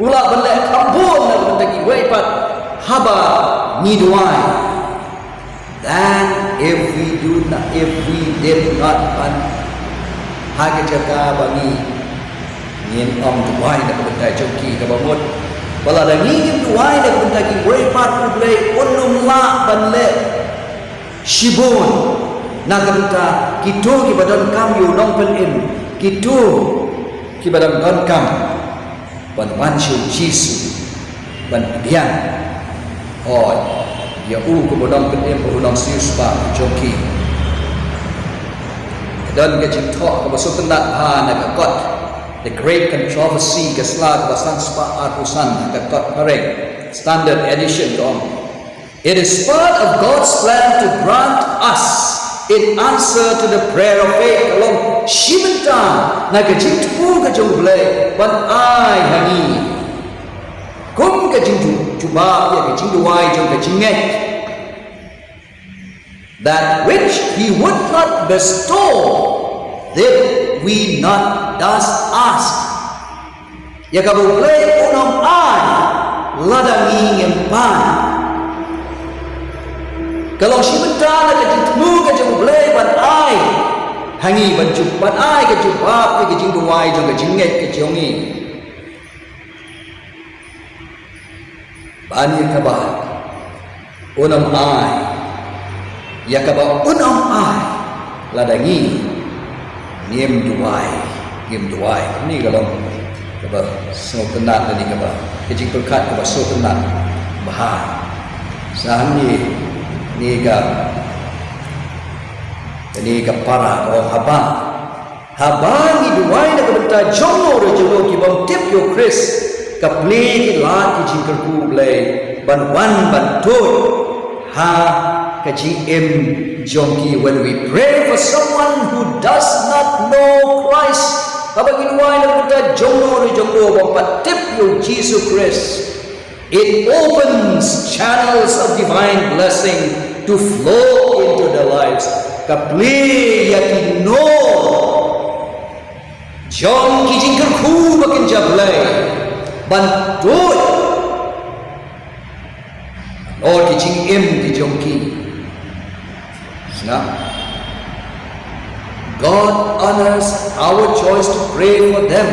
U lah ban leh kham bun na ka bynta kiwei pat haba ngi duwai. Then if we do not, if we did not ban, ha ka jaka ba ngi ngin ym duwai na ka bynta jong ki, kaba mut ba lada ngi ngim duwai na ka bynta kiwei pat, U Blei un ym lah ban leh shibun na ka bynta kito kiba donkam ïa u Nongpynim, kito kiba don donkam ban wan sha U Jisu ban pdiang, hooid, ïa u kum u Nongpynim bad u Nongsiewspah jong ki. Ka don ka jingthoh kaba sngewtynnat bha na ka kot The Great Controversy, ka sla kaba san spah arphew san, ka kot phareng, Standard Edition, ka ong, "It is part of God's plan to grant us in answer to the prayer of faith." Ka long shi bynta na ka jingthmu ka jong U Blei ban ai ha ngi kum ka jingjubab ïa ka jingduwai jong ka jingngeit, that which he would not bestow did we not thus ask. Ïa kaba U Blei un ym ai lada ngi ngim pan. Ka long shi bynta na ka jingthmu ka jong U Blei ban ai ha ngi, ban ju-, ban ai ka jubab ïa ka jingduwai jong ka jingngeit ka jong ngi. Ban ïa kaba un ym ai ïa kaba un ym ai lada ngi ngim duwai, ngim duwai. Kane ka long kaba sngewtynnat, kane kaba, ka jingpyrkhat kaba sngewtynnat bha. Sa hangne, ne ka, kane ka para ka ong, haba, haba ngi duwai na ka bynta jong no re jong no ki bym tip ïa u Khrist, ka plie ki lad ki jingkyrkhu U Blei ban wan ban tuid ha ka jingim jong ki. When we pray for someone who does not know Christ, haba ngi duwai na ka bynta jong no re jong no bym pat tip ïa u Jisu Khrist, it opens channels of divine blessing to flow into their lives. Ka plie ïa ki nur jong ki jingkyrkhu ba kynja Blei ban tuid halor ki jingim ki jong ki. Sngap. God honors our choice to pray for them.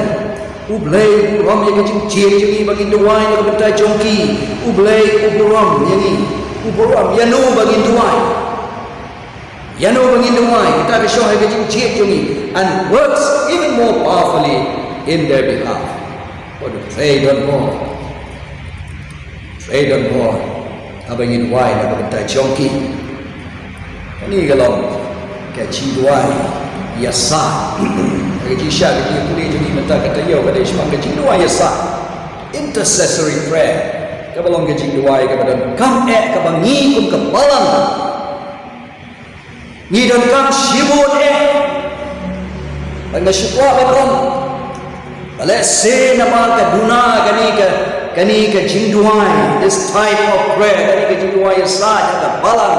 U Blei u burom ïa ka jingjied jong ngi ba ngin duwai na ka bynta jong ki. U Blei u burom ïa ngi. U burom ïano ba ngin duwai. Ïano ba ngin duwai, kata ka shong ha ka jingjied jong ngi, and works even more powerfully in their behalf. Wat pray don bor. Pray don bor haba ngi duwai na ka bynta jong ki. Kane ka long ka jingduwai ïasaid. Ka jingshisha ka jingpule jong ngi mynta ka taïew ka dei shaphang ka jingduwai ïasaid, intercessory prayer, kaba long ka jingduwai kaba donkam eh, kaba ngi kum ka balang ngi donkam shibun eh. Bad nga shu kwah ban ong, lehse namar ka duna kane ka, kane ka jingduwai, this type of prayer, kane ka jingduwai ïasaid ha ka balang,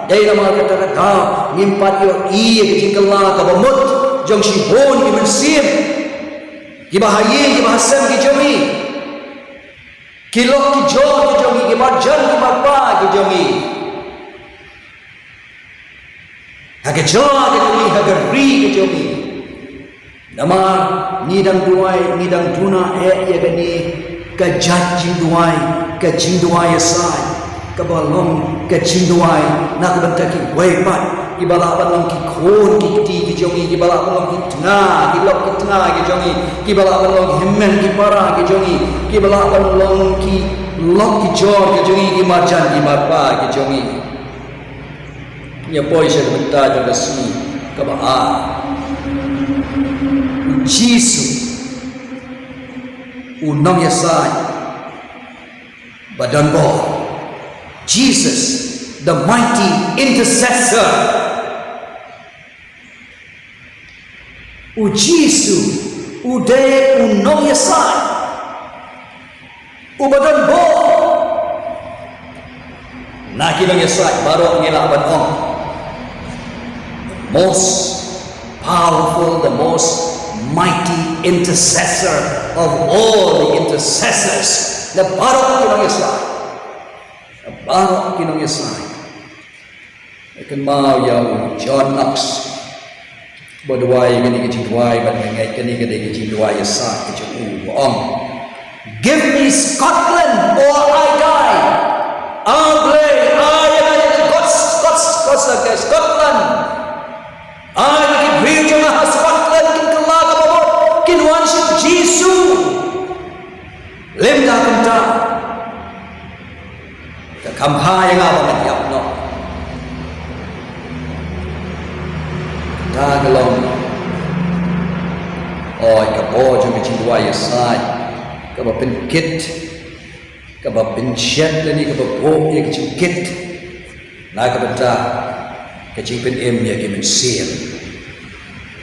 dei namar kata ka daw ngim pat ïohi ïa ka jingkylla kaba mut jong shibun ki mynsiem kiba ha ïing kiba ha sem ki jong ngi, ki lok ki jor ki jong ngi, ki marjan ki marpa ki jong ngi, ha ka jylla ka jong ngi, ha ka ri ka jong ngi. Namar ngi dang duwai, ngi dang duna eh ïa kane ka jait jingduwai, ka jingduwai ïasaid, kaba long ka jingduwai na ka bynta kiwei pat, kiba lah ban long ki khun ki kti ki jong ngi, kiba lah ban long ki tnga, ki lok ki tnga ki jong ngi, kiba lah ban long ki hynmen ki para ki jong ngi, kiba lah ban long ki lok ki jor ki jong ngi, ki marjan ki marpa ki jong ngi. Ngi poi sha ka bynta jong ka sngi kaba ar. U Jisu, u nongïasaid ba don bor. Jesus, the mighty intercessor. U Jisu u dei u nongïasaid uba don bor. Na ki nongïasaid baroh ngi lah ban ong, the most powerful, the most mighty intercessor of all the intercessors. Na baroh ki nongïasaid, na baroh ki nongïasaid. Kynmaw ïa u John Knox, ba duwai kane ka jingduwai, bad nga ngeit kane ka dei ka jingduwai ïasaid ka jong u, ba ong, "Give me Scotland or I die." A Blei, ai ïa nga ïa ka Scot-, Scot-, Scot-, Scotland. Ai ïa ki briew jong nga ha Scotland kin kylla kaba mut, kin wan sha u Jisu. Lymda kumta, ka kham bha ïa nga ba ngan ïap noh. Kata ka long, oi, ka bor jong ka jingduwai ïasaid, kaba pynkit, kaba pynshet lane kaba buh ïa ka jingkit na ka bynta ka jingpynim ïa ki mynsiem.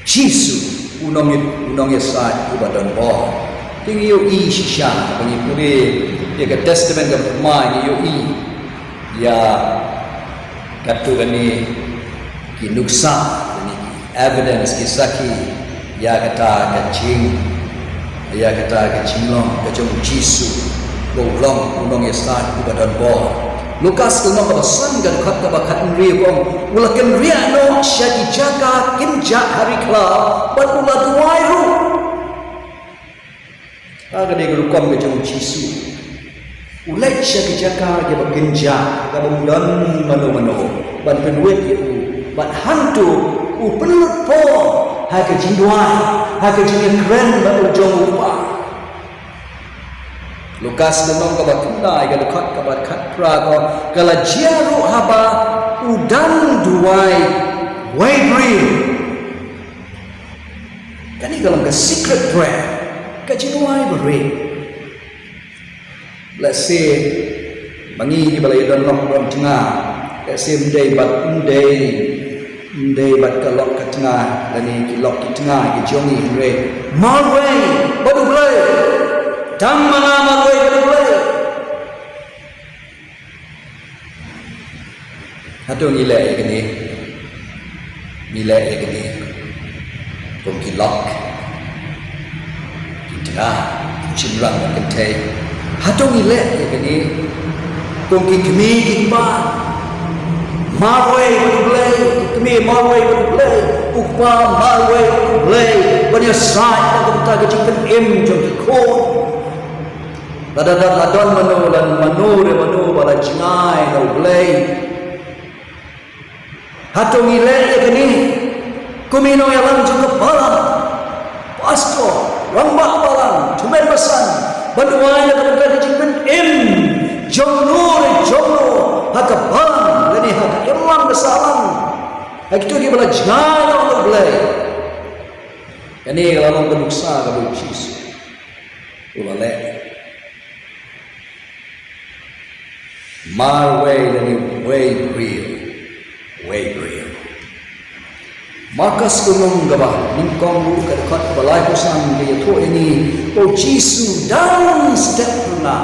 Jisu, u nong, u nongïasaid uba don bor. Te ngi ïohi shisha, ba ngi pule ïa ka Testament ka Thymmai, ngi ïohi ïa katto katne ki nuksa, katne ki evidence, ki sakhi ïa kata ka jing, ïa kata ka jinglong ka jong u Jisu, ba u long u nongïasaid uba don bor. Lukas ka lynnong kaba san, ka dkhot kaba khathynriew, ka ong, u la kynriah noh sha ki jaka kynjah ha ri khlaw bad u la duwai ruh. Ka dei ka rukom ka jong u Jisu. U leit sha ki jaka kiba kynjah, kaba ym don mano mano. ban pynwit ïa u, bad hangto u pynlut por ha ka jingduwai, ha ka jingïakren bad u jong u Kpa. Lukas lynnong kaba khyndai, ka dkhot kaba khatphra, ka ong, ka la jia ruh haba u dang duwai wei briew. Kane ka long ka secret prayer, ka jingduwai barit. Lehse ma ngi kiba la ïadon lok don tnga, lehse ym dei bad, ym dei, ym dei bad ka lok ka tnga lane ki lok ki tnga ki jong ngi, hynrei marwei bad U Blei. Tang ma nga marwei bad U Blei. Hato ngi leh ïa kane? Ngi leh ïa kane kum ki lok, ki tnga, ki shynrang bad kynthei? Hato ngi leh ïa kane kum ki kmie ki kpa marwei bad U Blei, ki kmie marwei bad U Blei, u kpa marwei bad U Blei, ban ïasaid na ka bynta ka jingpynim jong ki khun? Lada, lada don mano, lada mano re mano ba la jngai na U Blei. Hato ngi leh ïa kane kum i nongïalam jong ka balang, pastor, rangbah balang, tymmen basan, ban duwai na ka bynta ka jingpynim jong no re jong no ha ka balang lane ha ka imlang ka sahlang, ha kito kiba la jngai na U Blei? Kane ka la long ka nuksa kaba u Jisu u la leh. Marwei lane wei briew, wei briew. Markos lynnong kaba nyngkong ruh, ka dkhot kaba laiphew san, ka ïathuh ïa ngi ba u Jisu dang step runa,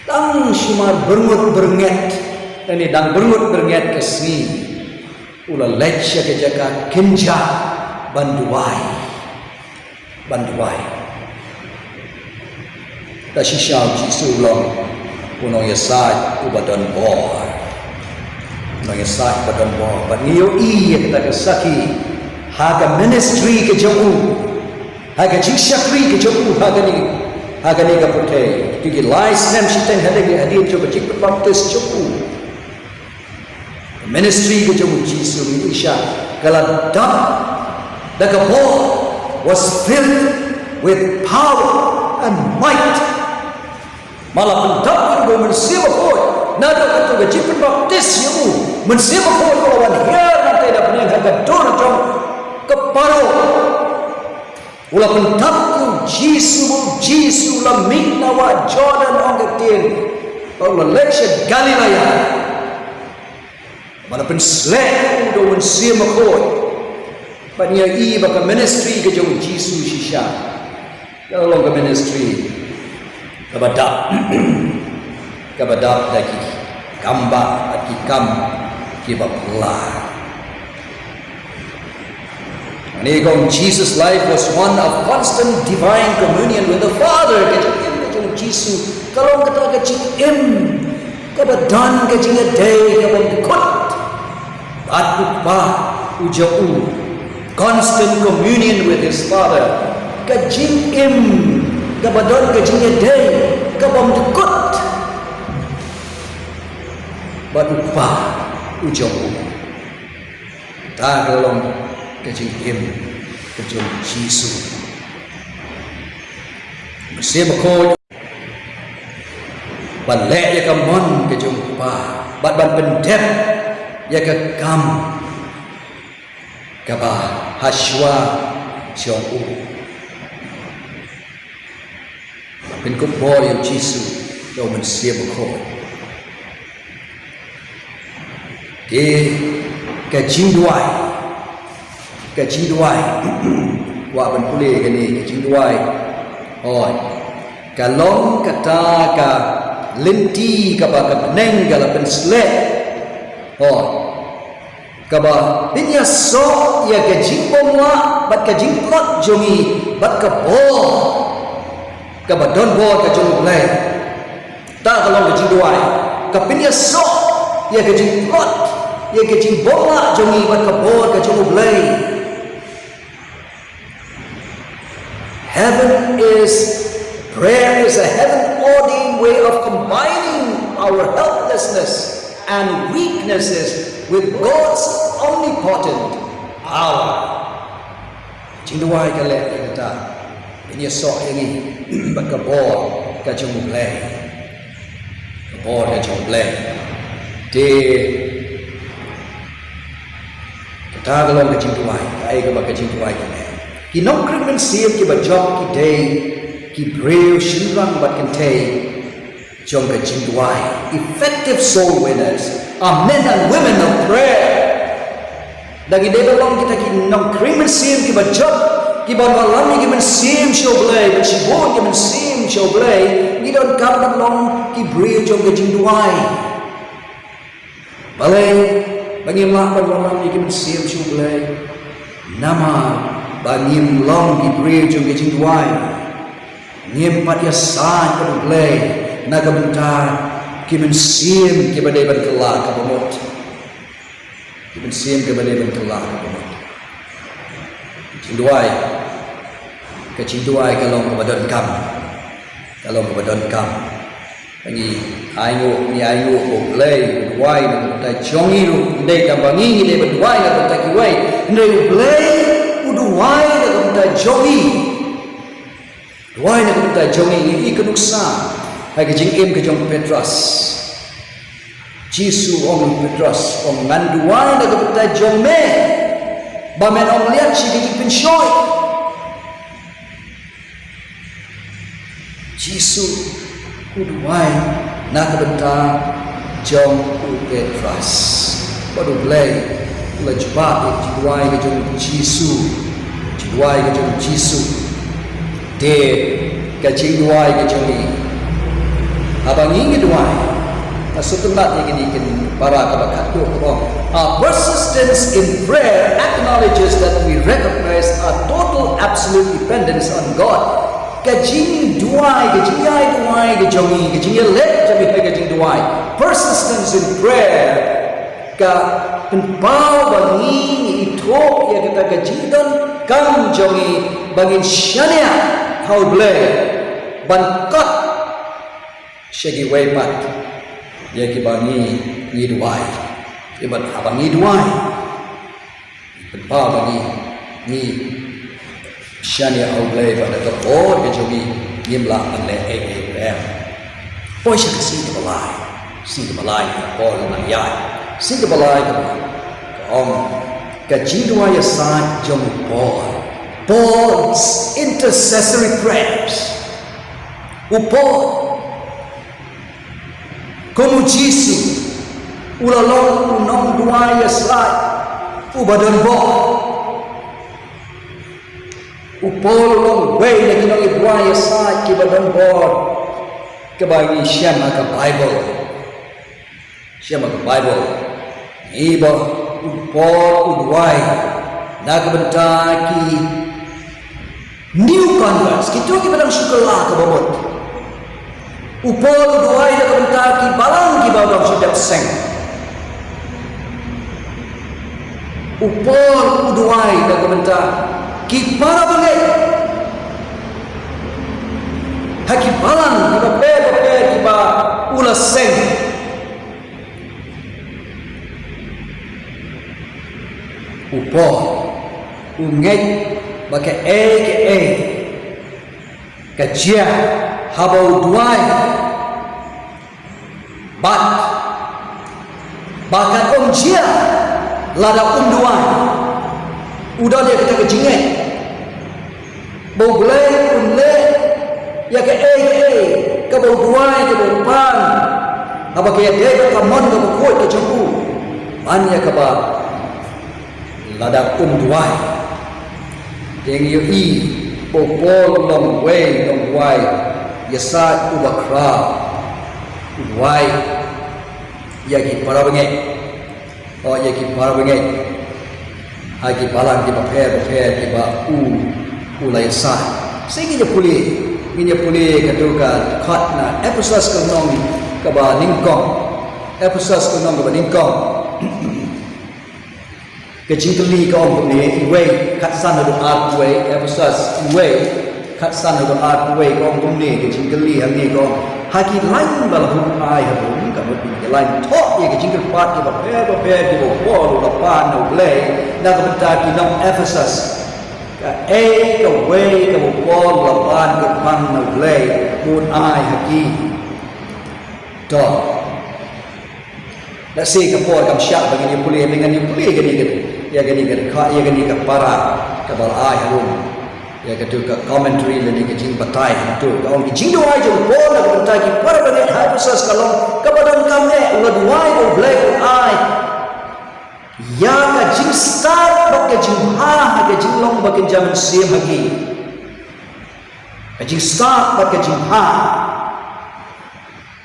dang sumar byrngut byrnget, lane dang byrngut byrnget ka sngi, u la leit sha ka jaka kynjah ban duwai. Ban duwai. Te shisha u Jisu u long u nongïasaid uba don bor. U nongïasaid uba don bor. Bad ngi ïohi ïa kata ka sakhi ha ka ministry ka jong u, ha ka jingshakri ka jong u ha kane, ha kane ka pyrthei. Kito ki lai snem shiteng hadien, hadien jong ka jingpynbaptis jong u. Ministry ka jong u Jisu, ngi ïohi shisha, ka la dap da ka bor, was filled with power and might. Ma la pyndap ïa u da u Mynsiem Bakhuid, naduh kato ka jingpynbaptis ïa u, Mynsiem Bakhuid u la wan hiar hangtei na bneng ha ka dur jong ka Pharaoh. U la pyndap ïa u Jisu, u Jisu u la mih na wah Jordan, ong ka ktien, bad u la leit sha Galilea. Bad la pynsleh ïa u da u Mynsiem Bakhuid. Bad ngi ïohi ba ka ministry ka jong u Jisu shisha ka la long ka ministry kaba dap, kaba dap da ki kambah bad ki kam kiba phylla. Ani ka ong, Jesus' life was one of constant divine communion with the Father. Ka jingim ka jong u Jisu ka long kata ka jingim kaba don ka jingïadei kabym dkut bad u Kpa u jong u. Constant communion with his Father. Ka jingim kaba don ka jingïadei kabym dkut bad u Kpa u jong u. Kata ka long ka jingim ka jong u Jisu. U Mynsiem Bakhuid ban leh ïa ka mon ka jong u Kpa bad ban pyndep ïa ka kam kaba ha shuwa jong u. Pynkup bor ïa u Jisu da u Mynsiem Bakhuid. Te ka jingduwai, ka jingduwai, kwah ban pule kane, ka jingduwai, hooid, ka long kata ka lynti kaba ka bneng ka la pynsleh, hooid, kaba pynïasoh ïa ka jingbymlah bad ka jingtlot jong ngi bad ka bor kaba don bor ka jong U Blei. Kata ka long ka jingduwai, ka pynïasoh ïa ka jingtlot, ïa ka jingbymlah jong ngi bad ka bor ka jong U Blei. Heaven is, prayer is a heaven ordained way of combining our helplessness and weaknesses with God's omnipotent power. Jingduwai ka leh ïa kata, ïa soh ïa ngi bad ka bor ka jong U Blei. Ka bor ka jong U Blei. Te kata ka long ka jingduwai, kaei kaba ka jingduwai ka leh. Ki nongkren mynsiem kiba jop ki dei ki briew shynrang bad kynthei jong ka jingduwai, effective soul winners are men and women of prayer. Da ngi dei ban long kita ki nongkren mynsiem kiba jop, kiba wallam ïa ki mynsiem sha U Blei, bad shibun ki mynsiem sha U Blei, ngi donkam ban long ki briew jong ka jingduwai. Balei ba ngim lah ban wallam ïa ki mynsiem sha U Blei? Namar ba ngim long ki briew jong ka jingduwai. Ngim pat ïasaid bad U Blei na ka bynta ki mynsiem kiba dei ban kylla kaba mut. Ki mynsiem kiba dei ban kylla kaba mut. Jingduwai, ka jingduwai ka long kaba donkam. Ka long kaba donkam. Ngi ainguh, ngi ainguh ba U Blei u duwai na ka bynta jong ngi ruh. Ym dei tang ba ngi, ngi dei ban duwai na ka bynta kiwei. Hynrei U Blei u duwai na ka bynta jong ngi. Duwai na ka bynta jong ngi. Ngi ïohi ka nuksa ha ka jingim ka jong u Petros. Jisu u ong ïa u Petros, u ong, ngan duwai na ka bynta jong me ba men ym leit sha ka jingpynshoi. Jisu u duwai na ka bynta jong u Petros. Bad U Blei u la jubab ïa ka jingduwai ka jong u Jisu. Jingduwai ka jong u Jisu. Te ka jingduwai ka jong ngi, haba ngi ngi duwai, nga sngewtynnat ïa kine ki para kaba khatduh kaba ong, our persistence in prayer acknowledges that we recognize our total absolute dependence on God. Ka jingduwai, ka jingïai duwai ka jong ngi, ka jingïaleh jong ngi ha ka jingduwai, persistence in prayer, ka pynpaw ba ngi ngi ithuh ïa kata ka jingdonkam jong ngi ba ngin shaniah ha U Blei ban kot sha kiwei pat ïa kiba ngi ngi duwai. Ïa bad haba ngi duwai, pynpaw ba ngi ngi shaniah ha U Blei ba da ka bor ka jong ngi ngim lah ban leh ei ei ruh em. Poi sha ka sngi kaba lai. Sngi kaba lai ka Paul nang ïaid. Sngi kaba lai ka ong ka jingduwai ïasaid jong u Paul. Paul's intercessory prayers. U Paul Kum u Jisu, u la long u nongduwai ïasaid uba don bor. U Paul u long uwei na ki nongduwai ïasaid kiba don bor, kaba ngi shem ha ka Baibl. Shem ha ka Baibl. Ngi ba u Paul u duwai na ka bynta ki new converts, kito kiba dang shu kylla kaba mut. U Paul u duwai na ka bynta ki balang kiba dang shu dep seng. U Paul u duwai na ka bynta ki para bangeit ha ki balang kiba pher bapher kiba u la seng. U Paul u ngeit ba kaei kaei ka jia haba u duwai, bad ba kan ym jia lada um duwai. U don ïa kata ka jingngeit ba U Blei un leh ïa kaei kaei kaba u duwai, kaba u pan, haba ka ïadei bad ka mon kaba khuid ka jong u, ban ïa kaba lada um duwai. Te ngi ïohi ba u Paul u long uwei u nongduwai ïasaid uba khraw. U duwai ïa ki para bangeit. Oh, ïa ki para bangeit ha ki balang kiba pher bapher kiba u, u la ïasaid. Sa ngin ïa pule, ngin ïa pule kato ka dkhot na Ephesus ka lynnong kaba nyngkong. Ephesus ka lynnong kaba nyngkong. Ka jingkylli ka ong kumne, uwei, khatsan haduh arphew wei, Ephesus uwei. Khatsan haduh arphew wei ka ong kumne, ka jingkylli hangne ka ong, ha ki lain ba la hun ai ha Rom, ka mut ki lain thoh ïa ka jingkyrpad kiba pher bapher kiba u Paul u la pan na U Blei na ka bynta ki nong Ephesus. Kaei kawei kaba u Paul u la pan kyrpang na U Blei un ai ha ki? To. Lehse ka por kam shah ba ngin ïa pule, ba ngin ïa pule kane ka, ïa kane ka, ïa kane ka para kaba la ai ha Rom. Ïa katu ka commentary lane ka jingbatai hangtu ka ong, ka jingduwai jong u Paul na ka bynta ki para bangeit ha Ephesus ka long kaba donkam eh. U la duwai ba U Blei un ai ïa ka jingstad bad ka jingbha ha ka jinglong ba kynja mynsiem ha ki. Ka jingstad bad ka jingbha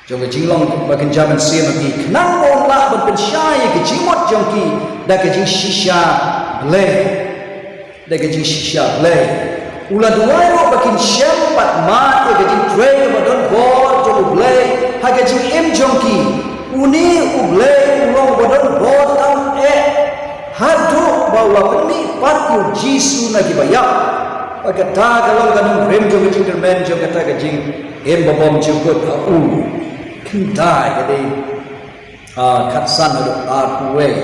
jong ka jinglong ba kynja mynsiem ha ki, khnang ba un lah ban pynshai ïa ka jingmut jong ki da ka jingshisha Blei. Da ka jingshisha Blei. U la duwai ruh ba kin shem bad mad ïa ka jingtrei kaba don bor jong U Blei ha ka jingim jong ki. Une U Blei u long uba don bor tam eh haduh ba u la pynmih pat ïa U Jisu na kiba ïap. Bad kata ka long ka nongrim jong ka jingkyrmen jong kata ka jingim babymjukut ha u. Khyndai ka dei, ah, khatsan haduh arphew wei.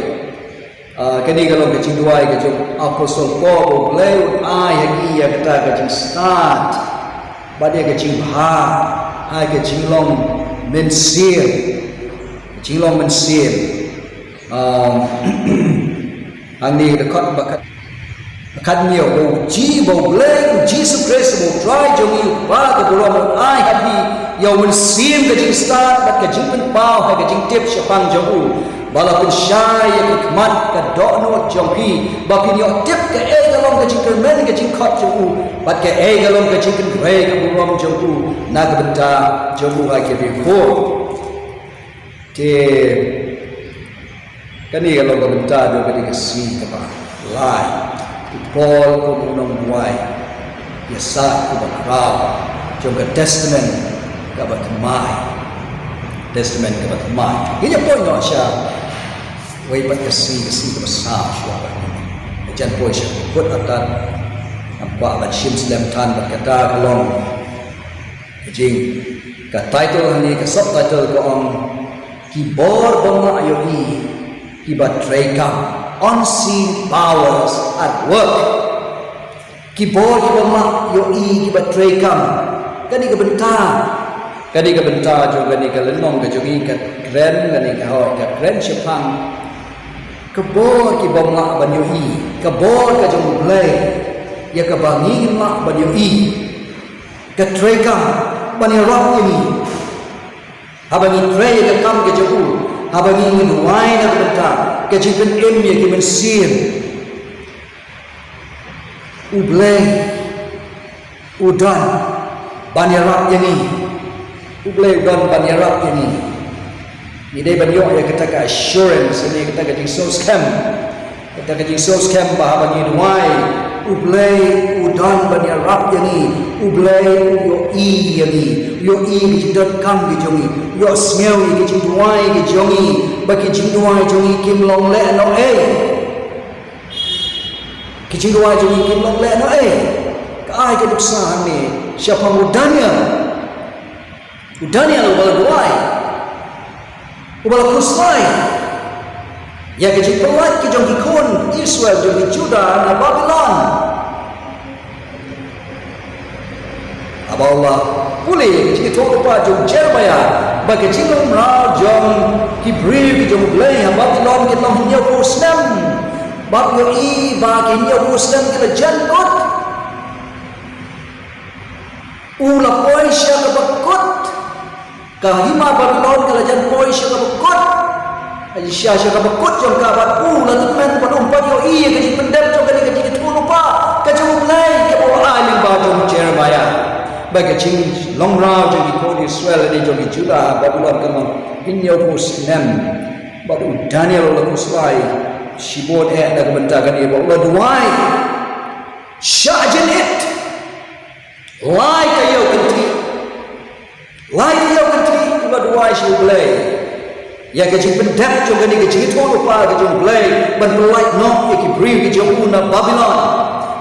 Ah, kane ka long ka jingduwai ka jong u Apostol Paul, ba U Blei un ai ha ki ïa kata ka jingstad bad ïa ka jingbha ha ka jinglong mynsiem. Jinglong mynsiem. Ah, hangne ka dkhot ba khat, ba khathynñiew, ba U Ji-, ba U Blei U Jisu Khrist, ba U Trai jong ngi, U Kpa ka burom, un ai ha phi ïa u mynsiem ka jingstad bad ka jingpynpaw ha ka jingtip shaphang jong u, ba la pynshai ïa ka khmat ka dohnud jong phi, ba phin ïoh tip kaei ka long ka jingkyrmen ka jingkhot jong u, bad kaei ka long ka jingkynrei ka burom jong u na ka bynta jong u ha ki riewkhuid. Te kane ka long ka bynta jong kane ka sngi kaba lai. U Paul kum u nongduwai ïasaid uba khraw jong ka Testament kaba thymmai. Testament kaba thymmai. Ngin ïa poi noh sha wei pat ka sngi, ka sngi kaba saw shuwa ba. Ka jan poi sha ka kut atat. Ngam kwah ban shim slem than bad kata ka long Ka jing, ka title hangne, ka subtitle ka ong, Ki bor bym lah ïohi kiba treikam, Unseen Powers at Work. Ki bor ki bym lah ïohi kiba treikam. Kane ka bynta, kane ka bynta jong kane ka lynnong ka jong ngi ka kren, kane ka hoi ka kren shaphang ka bor ki bym lah ban ïohi, ka bor ka jong U Blei, ïa kaba ngim lah ban ïohi. Ka treikam ban ïarap ïa ngi. Haba ngi trei ïa ka kam ka jong u, haba ngi duwai na ka bynta ka jingpynim ïa ki mynsiem, U Blei u don ban ïarap ïa ngi. U Blei u don ban ïarap ïa ngi. Ngi dei ban ïoh ïa kata ka assurance, ïa kata ka jingsngewskhem. Kata ka jingsngewskhem ba haba ngi duwai, U Blei u don ban ïarap ïa ngi. U Blei u ïohi ïa ngi. U ïohi ïa ki jingdonkam ki jong ngi. U ïohsngew ïa ki jingduwai ki jong ngi. Ba ki jingduwai jong ngi kim long lehnohei. Ki jingduwai jong ngi kim long lehnohei. Ka ai ka nuksa hangne shaphang u Daniel. U Daniel uba la duwai, uba la khuslai ïa ka jingpyllait ka jong ki khun Israel, jong ki Judah na Babilon. Haba u la pule ïa ka jingïathuhlypa jong u Jeremiah ba ka jinglong mraw jong ki briew ki jong U Blei ha Babilon kin long hynñiewphew snem. Bad u ïohi ba ki hynñiewphew snem ki la jan kut. U la poi sha kaba kut. Ka hima Babilon ka la jan poi sha kaba kut. Sha, sha kaba kut jong ka, bad u la tymmen bad um pat ïohi ïa ka jingpyndep jong kane ka jingïathuhlypa ka jong U Blei kaba u ai lyngba jong u Jeremiah. Ba ka jinglong mraw jong ki khun Israel ne jong ki Judah ha Babilon kan long hynñiewphew snem. Bad u Daniel u la khuslai shibun eh na ka bynta kane, bad u la duwai shah jynit. Lai taïew kynthih. Lai taïew kynthih u la duwai sha U Blei ïa ka jingpyndep jong kane ka jingïathuhlypa ka jong U Blei ban pyllait noh ïa ki briew ki jong u na Babilon.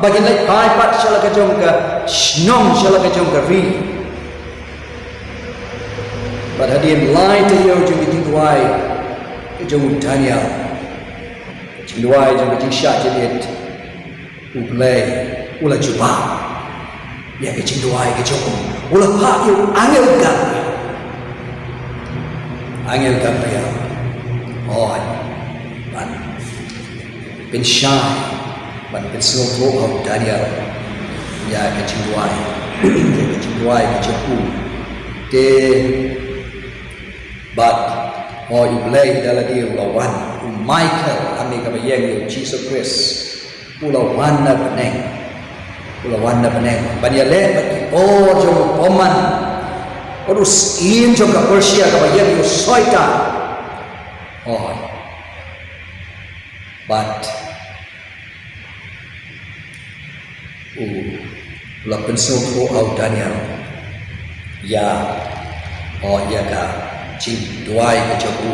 Ba kin leit phai pat sha la ka jong ka shnong, sha la ka jong ka ri. Bad hadien lai taïew jong ka jingduwai ka jong u Daniel, ka jingduwai jong ka jingshah jingit, U Blei u la jubab ïa ka jingduwai ka jong u. U la phah ïa u angel Gabriel. Angel Gabriel. Oi. Ban pynshai, ban pynsngewthuh ha u Daniel ïa ka jingduwai, ïa ka jingduwai ka jong u. Te bad, oi, U Blei da lade u la wan, u Michael, hangne kaba ïeng ïa u Jisu Khrist, u la wan na bneng, u la wan na bneng ban ïaleh bad ki bor jong u bymman, bad u syiem jong ka Persia kaba ïeng ïa u Soitan. Oi. Bad u la pynsngewthuh ha u Daniel ïa, oi, ïa ka jingduwai ka jong u.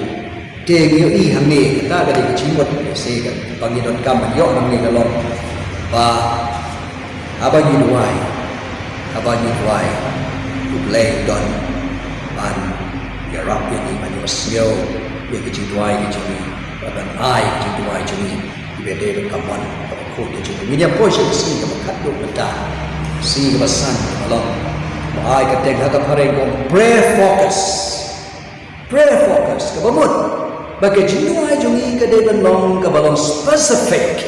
Te ngi ïohi hangne, kata ka dei ka jingmut, se kaba ngi donkam ban ïoh hangne ka long ba haba ngi duwai, haba ngi duwai, U Blei u don ban ïarap ïa ngi, ban ïohsngew ïa ka jingduwai ka jong ngi, ban ai ka jingduwai jong ngi. Kiba dei ban kamon kaba khuid ka jong u. Ngin ïa poi sha ka sngi kaba khatduh mynta, sngi kaba san kaba long, ba ai ka teng ha ka phareng kum Prayer Focus. Prayer Focus kaba mut ba ka jingduwai jong ngi ka dei ban long kaba long specific,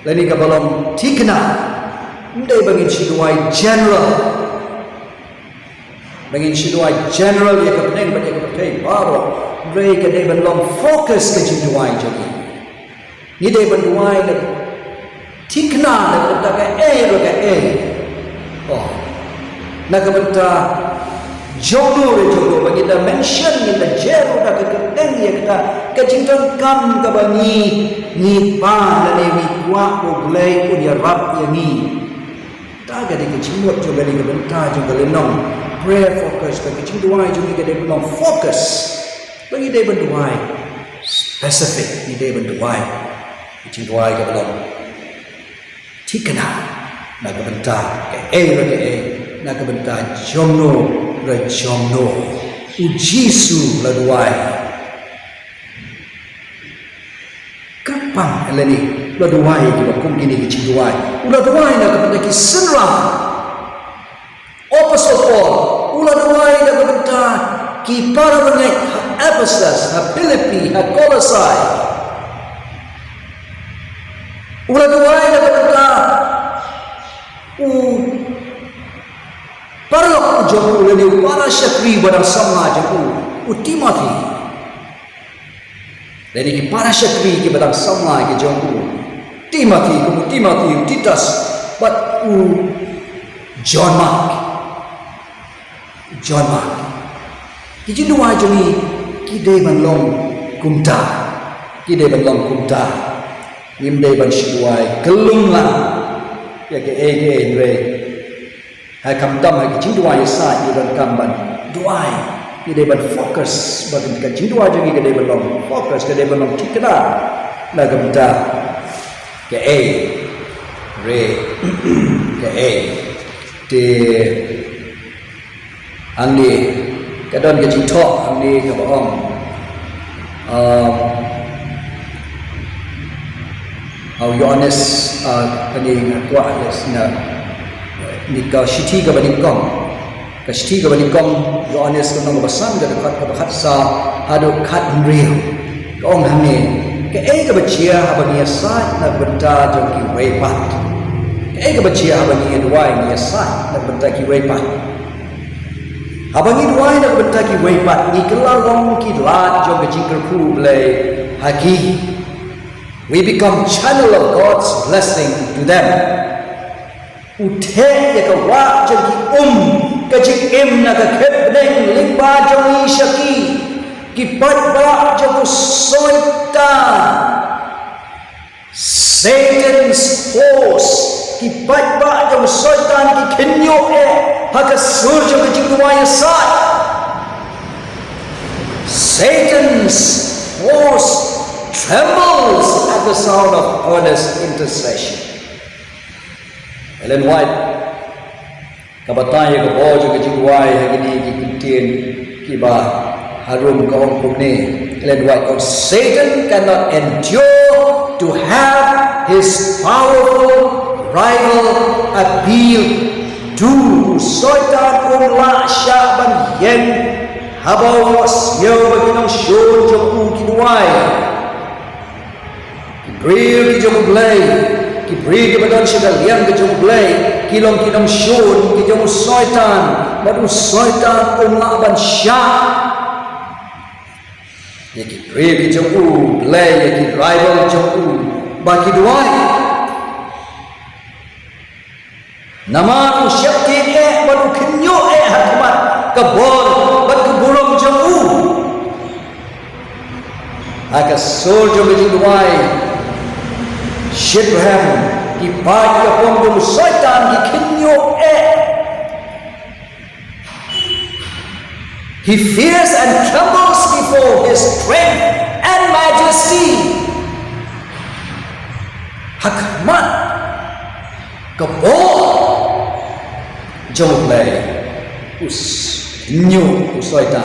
lane kaba long thikna. Ym dei ba ngin shu duwai general. Ba ngin shu duwai general ïa ka bneng bad ïa ka pyrthei baroh. Hynrei ka dei ban long focus ka jingduwai jong ngi. Ngi dei ban duwai na thikna na ka bynta kaei re kaei. Oh. Na ka bynta jong u re jong u, ba ngi da mention, ngi da jer da ka kyrteng ïa kata ka jingdonkam kaba ngi, ngi pan lane ngi kwah U Blei un ïarap ïa ngi. Ta ka dei ka jingmut jong kane ka bynta jong ka lynnong Prayer Focus, ba ka jingduwai jong ngi ka dei ban long focus. Ba ngi dei ban duwai specific, ngi dei ban duwai ka jingduwai kaba long thikna na ka bynta kaei re kaei, na ka bynta jong no re jong no. U Jisu la duwai. Kyrpang lane u la duwai kiba kum kine ki jingduwai. U la duwai na ka bynta ki synran. Apostle Paul u la duwai na ka bynta ki para bangeit ha Ephesus, ha Philippi, ha Kolosai. U la duwai na ka bynta u paralok u jong u lane u para shakri ba dang samla jong u, u Timothy. Lane ki para shakri kiba dang samla ki jong u, Timothy, kum u Timothy, u Titus, bad u John Mark. John Mark. Ki jingduwai jong ngi ki dei ban long kumta. Ki dei ban long kumta. Ngim dei ban shu duwai kyllum lang ïa kaei kaei, hynrei ha, khamtam ha ki jingduwai ïasaid ngi donkam ban duwai. Ngi dei ban focus, ba ka jingduwai jong ngi ka dei ban long focus, ka dei ban long thikna na ka bynta kaei re kaei. Te hangne ka don ka jingthoh hangne kaba ong, um, ha u Ïoannis, uh, kane nga kwah ïa sngap, ne ka shithi kaba nyngkong. Ka shithi kaba nyngkong Ïoannis, ka lynnong kaba san, ka dkhot kaba khatsaw haduh khathynriew. Ka ong hangne, kaei kaba jia haba ngi ïasaid na ka bynta jong kiwei pat? Kaei kaba jia haba ngi ïaduwai, ngi ïasaid na ka bynta kiwei pat? Haba ngi duwai na ka bynta kiwei pat, ngi kylla long ki lad jong ka jingkyrkhu U Blei ha ki. We become channel of God's blessing to them. U theh ïa ka wah jong ki um ka jingim na ka khet bneng lyngba jong ngi sha ki. Ki paidbah jong u Soitan. Satan's force. Ki paidbah jong u Soitan ki kynjoh eh ha ka sur jong ka jingduwai ïasaid. Satan's force trembles at the sound of earnest intercession. Ellen White ka batai ïa ka bor jong ka jingduwai ha kine ki kyntien kiba harum. Ka ong kumne, Ellen White ka ong, Satan cannot endure to have his powerful rival appealed to. U Soitan um lah shah ban ïeng haba u ïohsngew ba ki nongshun jong u ki duwai. Ki briew ki jong U Blei, ki briew kiba don sha ka liang ka jong U Blei, ki long ki nongshun ki jong u Soitan, bad u Soitan um lah ban shah ïa ki briew ki jong U Blei, ïa ki rival jong u, ba ki duwai. Namar u sheptieng eh bad u khynñiuh eh ha khmat ka bor bad ka burom jong u. Ha ka sur jong ka jingduwai shitrhem, ki paid ka pom jong u Soitan ki khynñiuh eh. He fears and trembles before his strength and majesty. Ha khmat ka bor jong U Blei, u s-, khynñiuh u Soitan.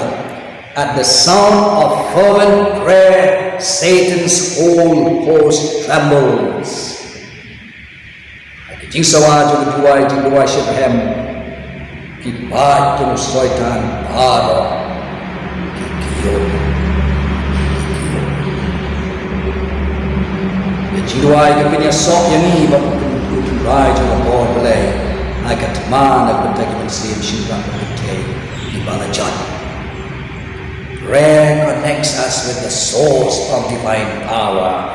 At the sound of fervent prayer, Satan's whole host trembles. Ha ka jingsawa jong ka duwai, jingduwai shitrhem, ki paid jong u Soitan baroh ki kyiuh. Ki kyiuh. Ka jingduwai ka pynïasoh ïa ngi ba u Trai jong ka bor Blei, ha ka thma na ka bynta ki mynsiem shynrang bad kynthei kiba la jot. Prayer connects us with the source of divine power.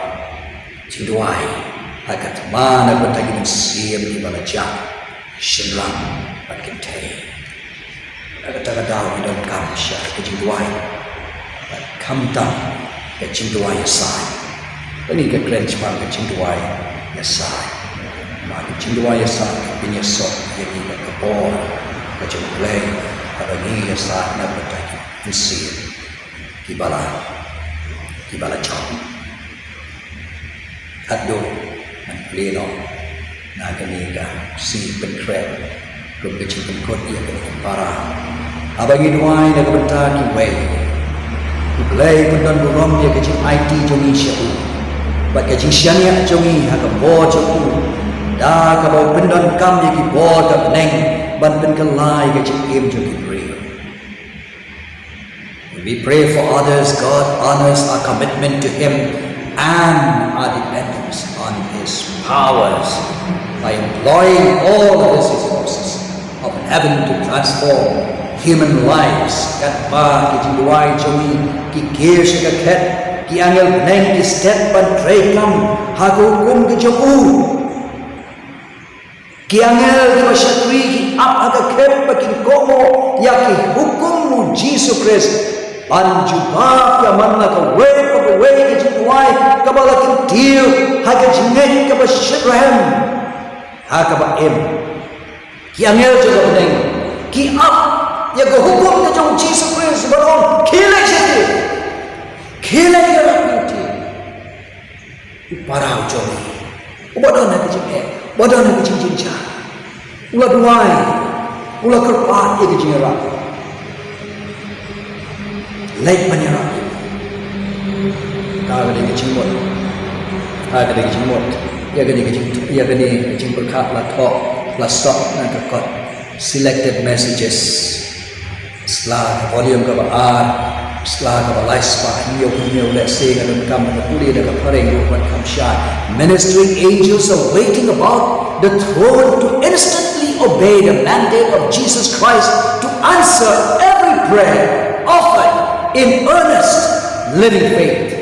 Jingduwai, ha ka thma na ka bynta ki mynsiem kiba la jah, shynrang bad kynthei. Ha kata ka daw ngi donkam sha ka jingduwai. Bad khamtam ka jingduwai ïasaid. Kane ka kren shaphang ka jingduwai ïasaid. Namar ka jingduwai ïasaid ka pynïasoh ïa ngi bad ka bor ka jong U Blei, haba ngi ïasaid na ka bynta ki mynsiem kiba la, kiba la jot. Haduh ngan plie noh na kane ka sngi Pynkhreh, kum ka jingpynkut ïa kane ka para. Haba ngi duwai na ka bynta kiwei, U Blei un pyndon burom ïa ka jingaiti jong ngi sha u, bad ka jingshaniah jong ngi ha ka bor jong u, da kaba u pyndonkam ïa ki bor ka bneng ban pynkylla ïa ka jingim jong ki briew. When we pray for others, God honors our commitment to Him and our dependence on His powers. By employing all of His resources of heaven to transform human lives, katba ki jingduwai jong ngi ki kiew sha ka khet, ki angel bneng ki stet ban treikam ha ka hukum ka jong u. Ki angel kiba shakri ki ap ha ka khet ba kin kohnguh ïa ki hukum u Jisu Khrist, ban jubab ïa man la kawei pa kawei ka jingduwai kaba la kyntiew ha ka jingngeit kaba shitrhem ha kaba im. Ki angel jong ka bneng ki ap ïa ka hukum ka jong u Jisu Khrist, ban ong, khie leit shatei, khie leit ïarap ïa u. U para u jong ngi uba don ha ka jingeh, uba don ha ka jingjynjar, u la duwai, u la kyrpad ïa ka jingïarap. Leit ban ïarap. Ka dei ka jingmut, ka dei ka jingmut ïa kane ka jing, ïa kane ka jingpyrkhat la thoh, la sdok na ka kot Selected Messages. Sla ka volume kaba ar, sla kaba lai spah hynñiew hynñiew, lehse nga donkam ban pule da ka phareng ruh ban kham shai. Ministering angels are waiting about the throne to instantly obey the mandate of Jesus Christ to answer every prayer offered in earnest, living faith.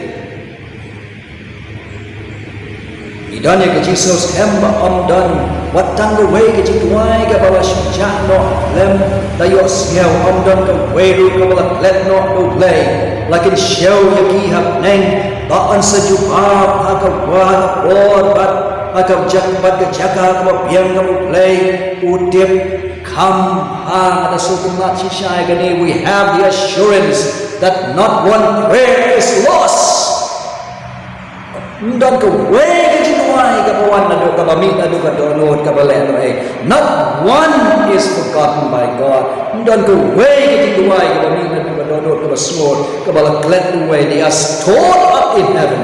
Ngi don ïa ka jingshemphang ba ym don wat tang kawei ka jingduwai kaba la shah noh lem da ïohsngew, ym don kawei ruh kaba la klet noh da U Blei. La kynshew ïa ki ha bneng ba yn sa jubab ha ka, ha ka por bad ha ka jak, bad ka jaka kaba biang kaba U Blei u tip. Kham ha, nga da sngewtynnat shisha ïa kane, we have the assurance that not one prayer is lost. Ym don kawei ka jingduwai Ai, kaba wan naduh, kaba mih naduh ka dohnud, kaba leh naduh, eh. Not one is forgotten by God. Ym don kawei ka jingduwai kaba mih naduh ka dohnud, kaba sngur, kaba la klet duwai. They are stored up in heaven.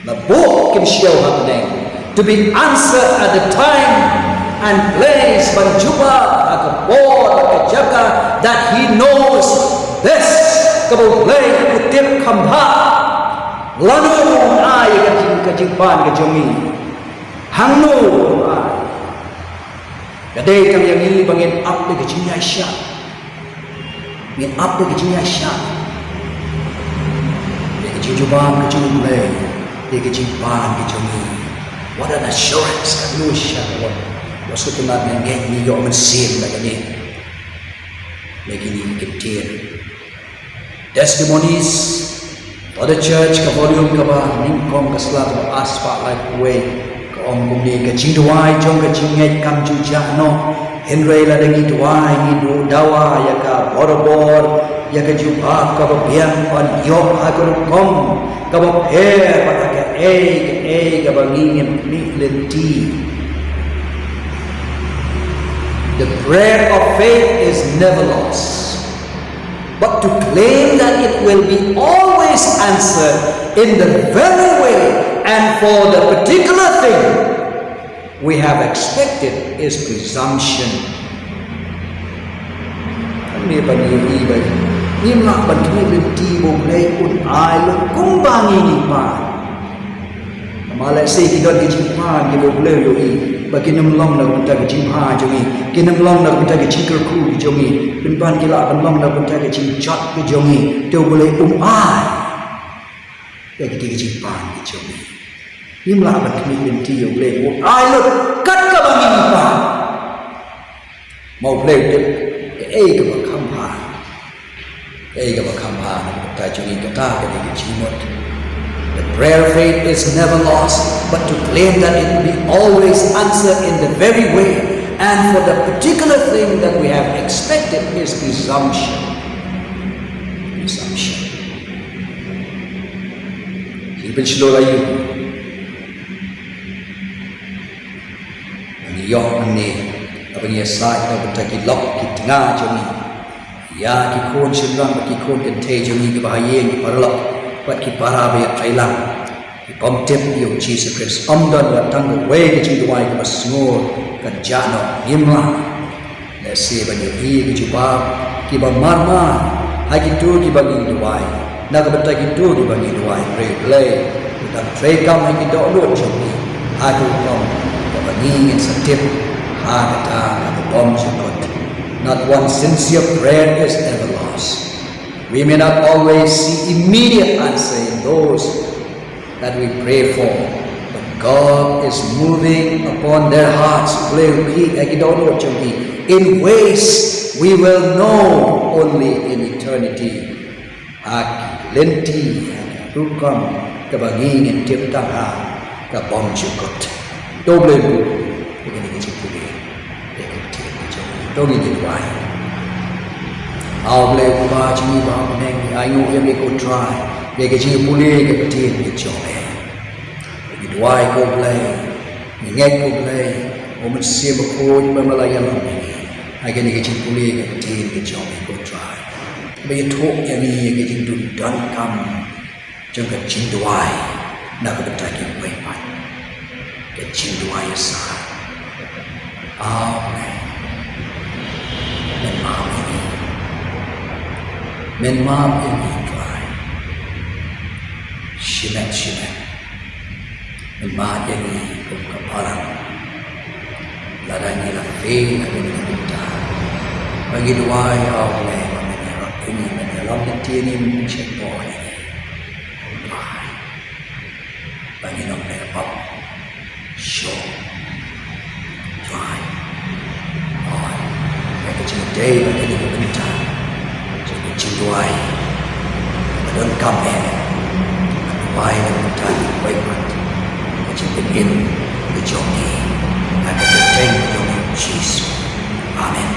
La buh kim siew ha bneng, to be answered at the time and place ban jubab ha ka por, ha ka jaka that He knows best, kaba U Blei u tip kham bha. Lano u ai ka jing, ka jingpan ka jong ngi? Hangno u ai? Ka dei tang ïa ngi ba ngin ap da ka jingïaishah. Ngin ap da ka jingïaishah. Da ka jingjubab ka jong U Blei, da ka jingpan ka jong ngi. What an assurance, katno shisha ka long. Wat sngewtynnat, ngin ngeit, ngi ïoh mynsiem da kane. Da kine ki ktien. Testimonies for the Church, ka volume kaba nyngkong, ka sla kaba ar spah laiphew wei, ka ong kumne: Ka jingduwai jong ka jingngeit kam ju jah noh, hynrei lada ngi duwai, ngi duh dawa ïa ka borabor, ïa ka jubab kaba biang, ban ïoh ha ka rukom kaba pher bad ha kaei kaei kaba ngi ngin khmih lynti. The prayer of faith is never lost. But to claim that it will be always answered in the very way and for the particular thing we have expected is presumption. Kane ban ïohi ba ngim lah ban khmih lynti ba U Blei un ai lut kumba ngi ngi pan. Namar lehse ki don ki jingpan kiba U Blei u ïohi ba kin ym long na ka bynta ka jingbha jong ngi, kin ym long na ka bynta ka jingkyrkhu ka jong ngi, pynban ki lah ban long na ka bynta ka jingjot ka jong ngi, te U Blei um ai ïa kita ki jingpan ki jong ngi. Ngim lah ban khmih lynti ïa U Blei un ai lut kat kaba ngi ngi pan. Ma U Blei u tip kaei kaba kham bha. Kaei kaba kham bha na ka bynta jong ngi, kata ka dei ka jingmut. The prayer of faith is never lost, but to claim that it will be always answered in the very way and for the particular thing that we have expected is presumption. Presumption. Ki pynshlur aïu? Ngi ïoh mynne, haba ngi ïasaid na ka bynta ki lok ki tnga jong ngi, ïa ki khun shynrang bad ki khun kynthei jong ngi kiba ha ïing, ki paralok bad ki para ba ïatrei lang, ki bym tip ïa U Jisu Khrist. Ym don wat tang kawei ka jingduwai kaba sngur kan jah noh. Ngim lah. Lehse ban ïohi ki jubab kiba mar mar ha kito kiba ngi duwai, na ka bynta kito kiba ngi duwai, hynrei U Blei u dang trei kam ha ki dohnud jong ngi ha ka rukom kaba ngi ngin sa tip ha kata kaba bymjukut. Not one sincere prayer is ever lost. We may not always see immediate answer in those that we pray for, but God is moving upon their hearts. U Blei u khih ha ki dohnud jong ngi in ways we will know only in eternity. Ha ki lynti, ha ki rukom kaba ngi ngin tip tang ha ka bymjukut. To U Blei u buh ïa kane ka jingpule. Ïa ka ktien ka jong ngi. To ngin ïa duwai. A U Blei uba jong ngi ba ha bneng, ngi ainguh ïa me ko Trai ïa ka jingpule ka ktien ka jong me. Ngi duwai ko Blei, ngi ngeit ko Blei, U Mynsiem Bakhuid ba me la ïalam ïa ngi ha kane ka jingpule ka ktien ka jong me ko Trai. Ba ïathuh ïa ngi ïa ka jingdon donkam jong ka jingduwai na ka bynta kiwei pat. Ka jingduwai ïa sa. Amen. Men map ïa ngi. Men map ïa ngi Trai. Shimet shimet. Men map ïa ngi kum ka balang. Lada ngi la fail ha kane ka bynta, ba ngi duwai, A Blei, ba men ïarap ïa ngi, men ïalam lynti ïa ngi, men pynshapoh ïa ngi. Duwai ba ngin ym leh pop shuh. Duwai. Duwai. Ïa ka jingïadei bad kane ka bynta, jong ka jingduwai kaba donkam eh. Duwai na ka bynta kiwei pat. Ka jingpynim ka jong ngi, na ka kyrteng ka jong U Jisu. Amen.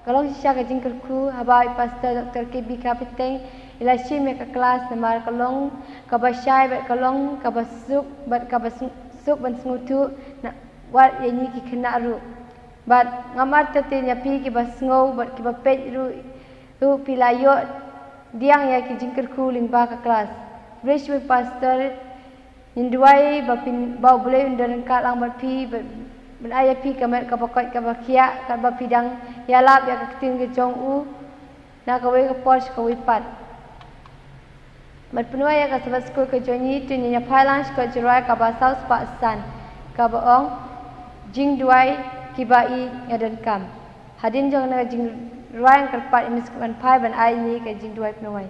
Ka long shisha ka jingkyrkhu haba i Pastor Doktor K B Kapiteng i la shim ïa ka klas, namar ka long kaba shai bad ka long kaba suk bad kaba suk ban sngewthuh na wat ïa ngi ki khynnah ruh. Bad ngam artatien ïa phi kiba sngew bad kiba peit ruh, ruh phi la ïoh diang ïa ki jingkyrkhu lyngba ka klas. Bad shisha i Pastor, ngin duwai ba phin, ba U Blei un don ryngkat lang bad phi, ba, ban ai ïa phi ka met kaba koit kaba khiah katba phi dang ïalap ïa ka ktien ka jong u na kawei ka por sha kawei pat. Bad pynwai ïa ka Sabbath School ka jong ngi, to ngin ïa phai lang sha ka jingrwai kaba saw spah san, kaba ong, Jingduwai kiba ïeit nga donkam. Hadien jong kane ka jingrwai ngan kyrpad ïa i Miss Kmen Phai ban ai ïa ngi ka jingduwai pynwai.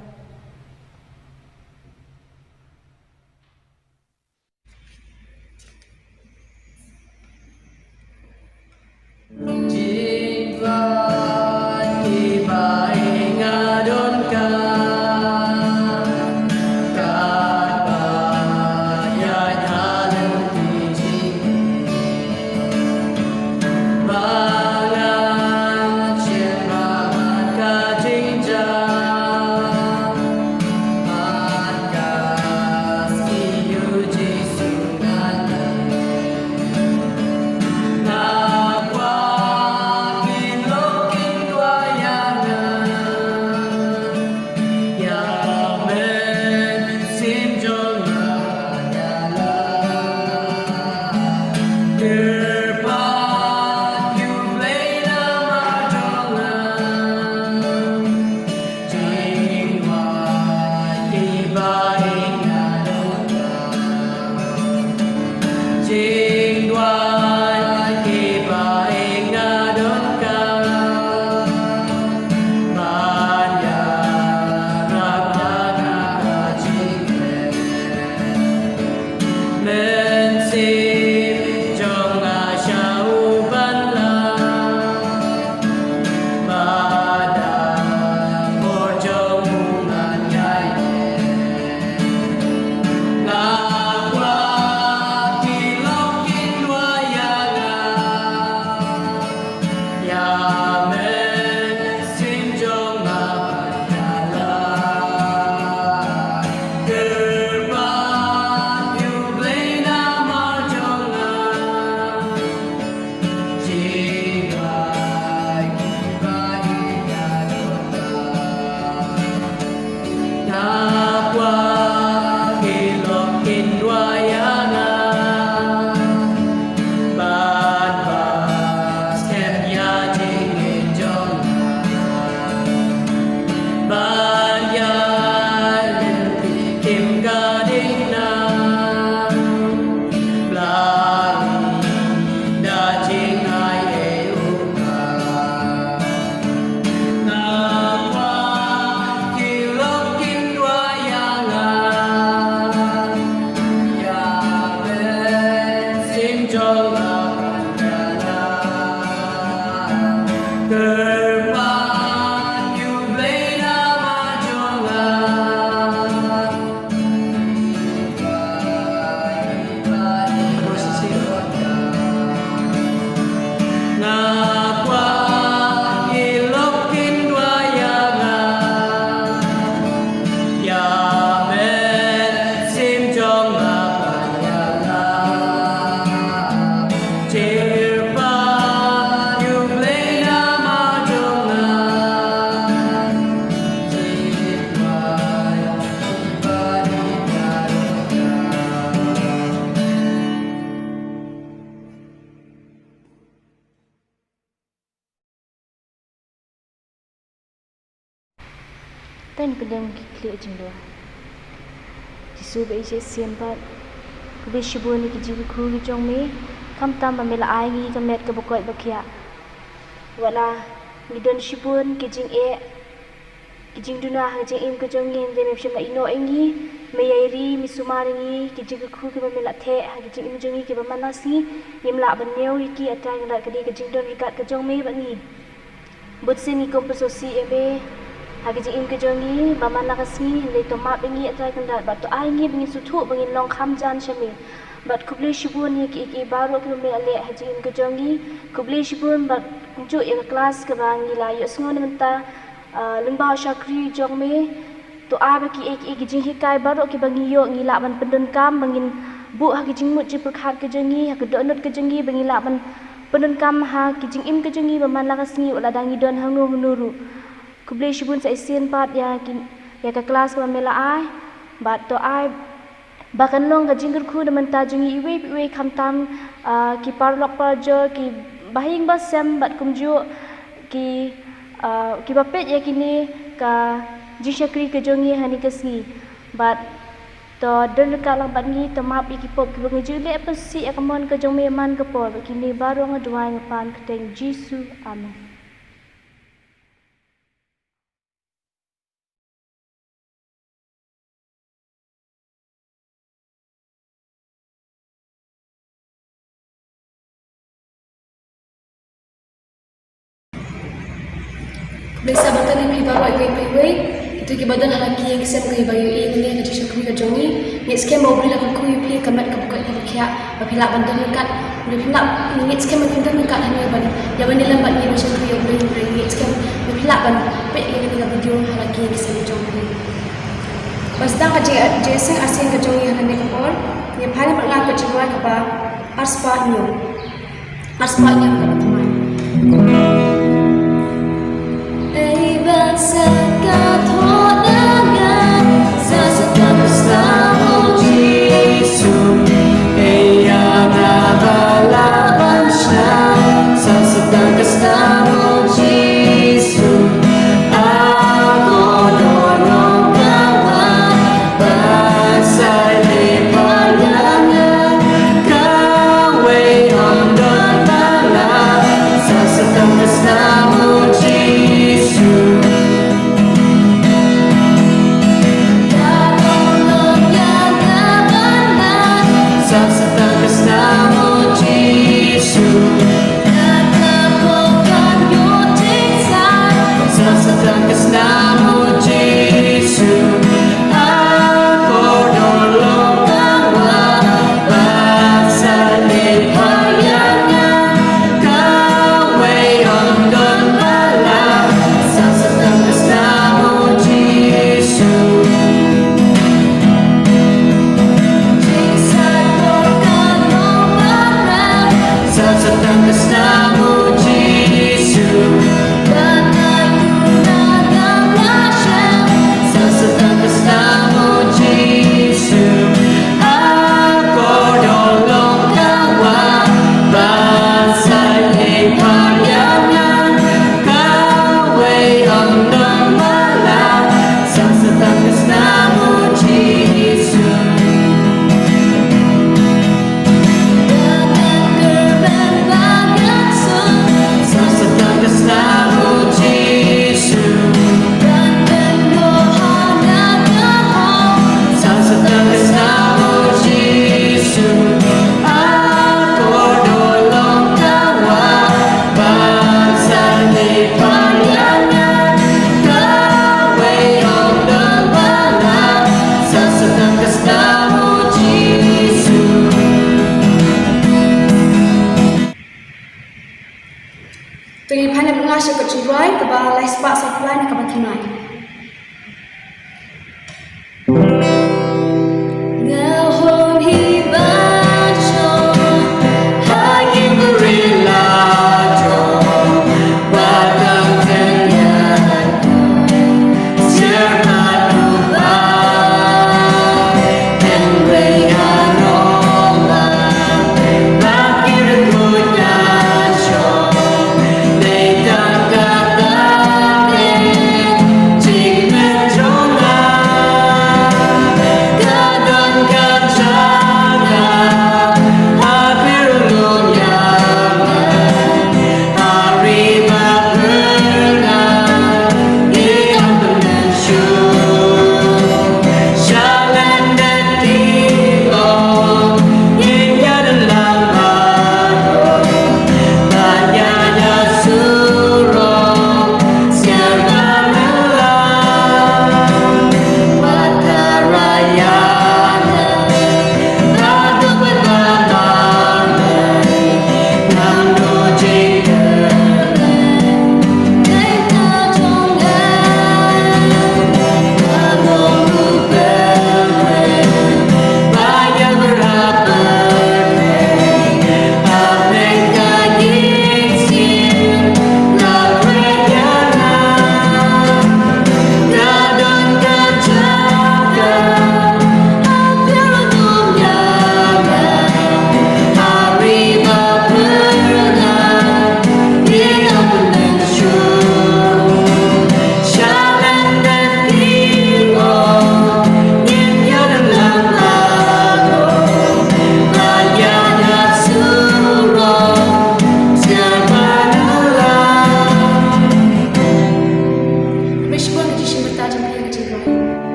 Tang pynlong ki khlieh jingduwai. Jisu ba ïeit shisien pat, khublei shibun ïa ki jingkyrkhu ki jong me, khamtam ba me la ai ngi ka met kaba koit ba khiah. Wat la ngi don shibun ki jingeh, ki jingduna ha ka jingim ka jong ngi, hynrei me phim la ïehnoh ïa ngi, me ïaid ri, me sumar ïa ngi, ki jingkyrkhu kiba me la theh ha ki jingim jong ngi kiba man la sngi, ngim lah ban ñiew ïa ki, hynrei ka dei ka jingdon ryngkat ka jong me bad ngi. Bad shisien ngi kum pynshoi ïa me, Ha ka jingim ka jong ngi ba man la ka sngi, hynrei to map ïa ngi, A Trai Kynrad, bad to ai ngi ba ngin sngewthuh ba ngin long kham jan sha me. Bad khublei shibun ïa ki, ïa ki baroh kiba me la leh ha jingim ka jong ngi. Khublei shibun bad kumjuh ïa ka klas kaba ngi la ïohsngew na mynta, ah, lyngba u shakri jong me. To ai ba ki, ïa ki, ïa ki jinghikai baroh kiba ngi ïoh ngi lah ban pyndonkam, ba ngin buh ha ki jingmut jingpyrkhat ka jong ngi, ha ka dohnud ka jong ngi, ba ngi lah ban pyndonkam ha ki jingim ka jong ngi ba man la ka sngi, wat la dang ngi don hangne hangne ruh. Khublei shibun sa shisien pat ïa ki, ïa ka klas kaba me la ai, bad to ai ba kan long ka jingkyrkhu na bynta jong ngi iwei pa iwei, khamtam, ah, ki paralok parajor kiba ha ïing ba sem, bad kumjuh ki, ah, kiba peit ïa kane ka jingshakri ka jong ngi ha kane ka sngi. Bad to don ryngkat lang bad ngi, to map ïa ki pop kiba ngi ju leh, pynsih ïa ka mon ka jong me man ka por. Bad kine baroh nga duwai nga pan ha ka kyrteng Jisu. Amen. Khublei shibun ïa phi baroh iwei pa iwei. Kito kiba don ha la ki ïing ki sem kiba ïohi ïa kane ka jingshakri ka jong ngi. Ngeit skhem ba U Blei u la kyrkhu ïa phi, ka met kaba koit kaba khiah, ba phi lah ban don ryngkat. Ba phi lah, ngeit skhem ba phin don ryngkat hangne ban ïa ban ïalam bad ngi ban shakri ïa U Blei. Ngeit skhem ba phi lah ban peit ïa kane ka video ha la ki ïing ki sem jong phi. Ban sdang ka jing, jingïaseng arsien ka jong ngi ha kane ka por, ngin pan ïa ka jingduwai kaba arspah hynñiew. Arspah hynñiew kaba thymmai. Ei ban sa ka thoh na nga, sa sa ka sdang, O Jisu. Ei ïa nga ba lah ban shna, sa sa ka sdang, O Jisu. To ngin pan ïa ka jingduwai kaba lai spah saw phew lai na kaba thymmai.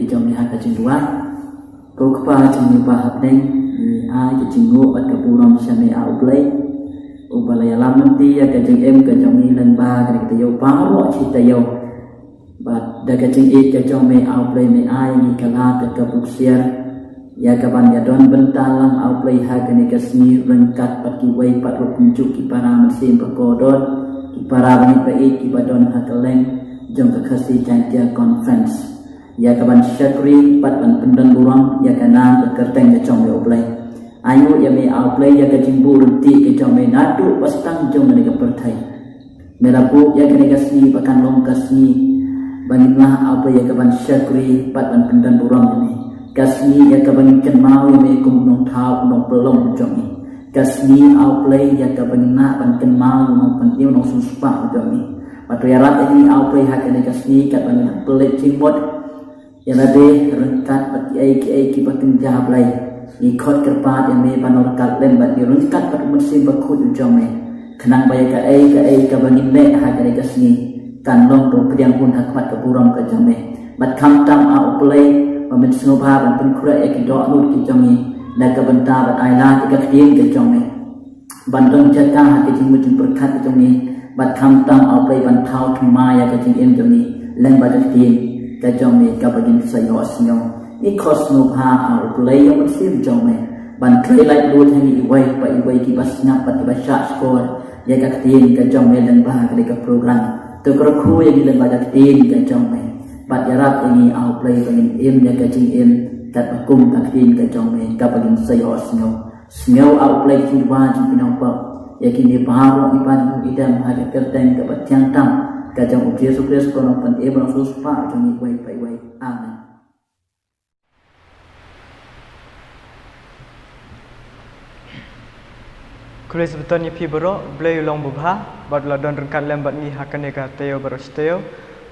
jong ngi ha ka jingduwai. Ko Kpa jong ngi ba ha bneng, ngi ai ka jingnguh bad ka burom sha me A U Blei, uba la ïalam lynti ïa ka jingim ka jong ngi lyngba kane ka taïew baroh shi taïew. Bad da ka jingïeit ka jong me A U Blei, me ai ngi ka lad ka buksiar ïa kaban ïadon bynta lang A U Blei ha kane ka sngi ryngkat bad kiwei pat ruh kumjuh ki para mynsiem ba kordor, ki para bangeit ba ïeit kiba don ha kylleng jong ka Khasi Jaiñtia Conference, ïa kaban shakri bad ban pyndonburom ïa ka nam ka kyrteng ka jong me A U Blei. Ainguh ïa me A U Blei ïa ka jingbuh ryntih ka jong me naduh ba sdang jong kane ka pyrthei. Me la buh ïa kane ka sngi ba kan long ka sngi ba ngin lah, A U Blei, ïa kaban shakri bad ban pyndonburom ïa me. Ka sngi ïa kaba ngin kynmaw ïa me kum u nongthaw, u nongpynlong jong ngi. Ka sngi, A U Blei, ïa kaba ngin lah ban kynmaw ïa u nongpynim, u nongsiewspah jong ngi. Bad to ïarap ïa ngi, A U Blei, ha kane ka sngi katba ngin hap pynleit jingmut, ïa lade ryngkat bad kiei kiei kiba kynja, Blei. Ngi khot kyrpad ïa me ban long ryngkat lem bad ngi ryngkat bad u Mynsiem Bakhuid u jong me, khnang ba ïa kaei kaei kaba ngin leh ha kane ka sngi kan long ruh pdiang hun ha khmat ka burom ka jong me. Bad khamtam, A U Blei, ba men sngewbha ban pynkhreh ïa ki dohnud ki jong ngi na ka bynta ban ai lad ïa ka ktien ka jong me, ban don jaka ha ka jingmut jingpyrkhat ka jong ngi, bad khamtam, A U Blei, ban thaw thymmai ïa ka jingim jong ngi lyngba ka ktien ka jong ngi kaba ngin sa ïohsngew. Ngi khot sngewbha, A U Blei, ïa u Mynsiem jong me ban trei laitluid ha ngi iwei pa iwei kiba sngap bad kiba shahshkor ïa ka ktien ka jong me lyngba kane ka program. To kyrkhu ïa ngi lyngba ka ktien ka jong me bad ïarap ïa ngi, A U Blei, ba ngin im ïa ka jingim katba kum ka ktien ka jong me kaba ngin sa ïohsngew. Sngew, A U Blei, ki jingduwai jong ki nongpop ïa kine baroh, i Kpa, i Kmie, i Kpa, ha ka kyrteng kaba thiang tam ka jong u Jisu Khrist, ko Nongpynim bad u Nongsiewspah jong ngi iwei pa iwei. Amen. Khublei shibun ïa phi baroh, Blei u long babha bad u la don ryngkat lem bad ngi ha kane ka taïew baroh shi taïew.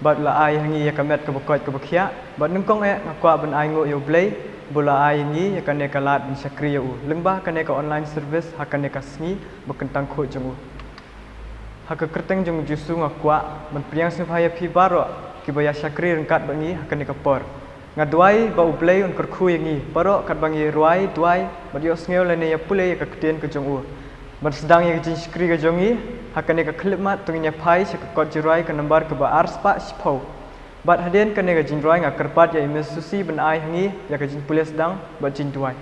Bad u la ai ha ngi ïa ka met kaba koit kaba khiah. Bad nyngkong eh nga kwah ban ainguh ïa u Blei ba u la ai ha ngi ïa kane ka lad ban shakri ïa u lyngba kane ka online service ha kane ka sngi ba kyntang khuid jong u. Ha ka kyrteng jong u Jisu nga kwah ban pdiang sngewbha ïa phi baroh kiba ïa shakri ryngkat bad ngi ha kane ka por. Nga duwai ba u Blei un kyrkhu ïa ngi baroh katba ngi rwai, duwai bad ïohsngew lane ïa pule ïa ka ktien ka jong u. Ban sdang ïa ka jingshakri ka jong ngi ha kane ka khyllipmat, to ngin ïa phai sha ka kot jingrwai ka nambar kaba arspah shiphew. Bad hadien kane ka jingrwai nga kyrpad ïa i Miss Susi ban ai ha ngi ïa ka jingpule sdang bad jingduwai.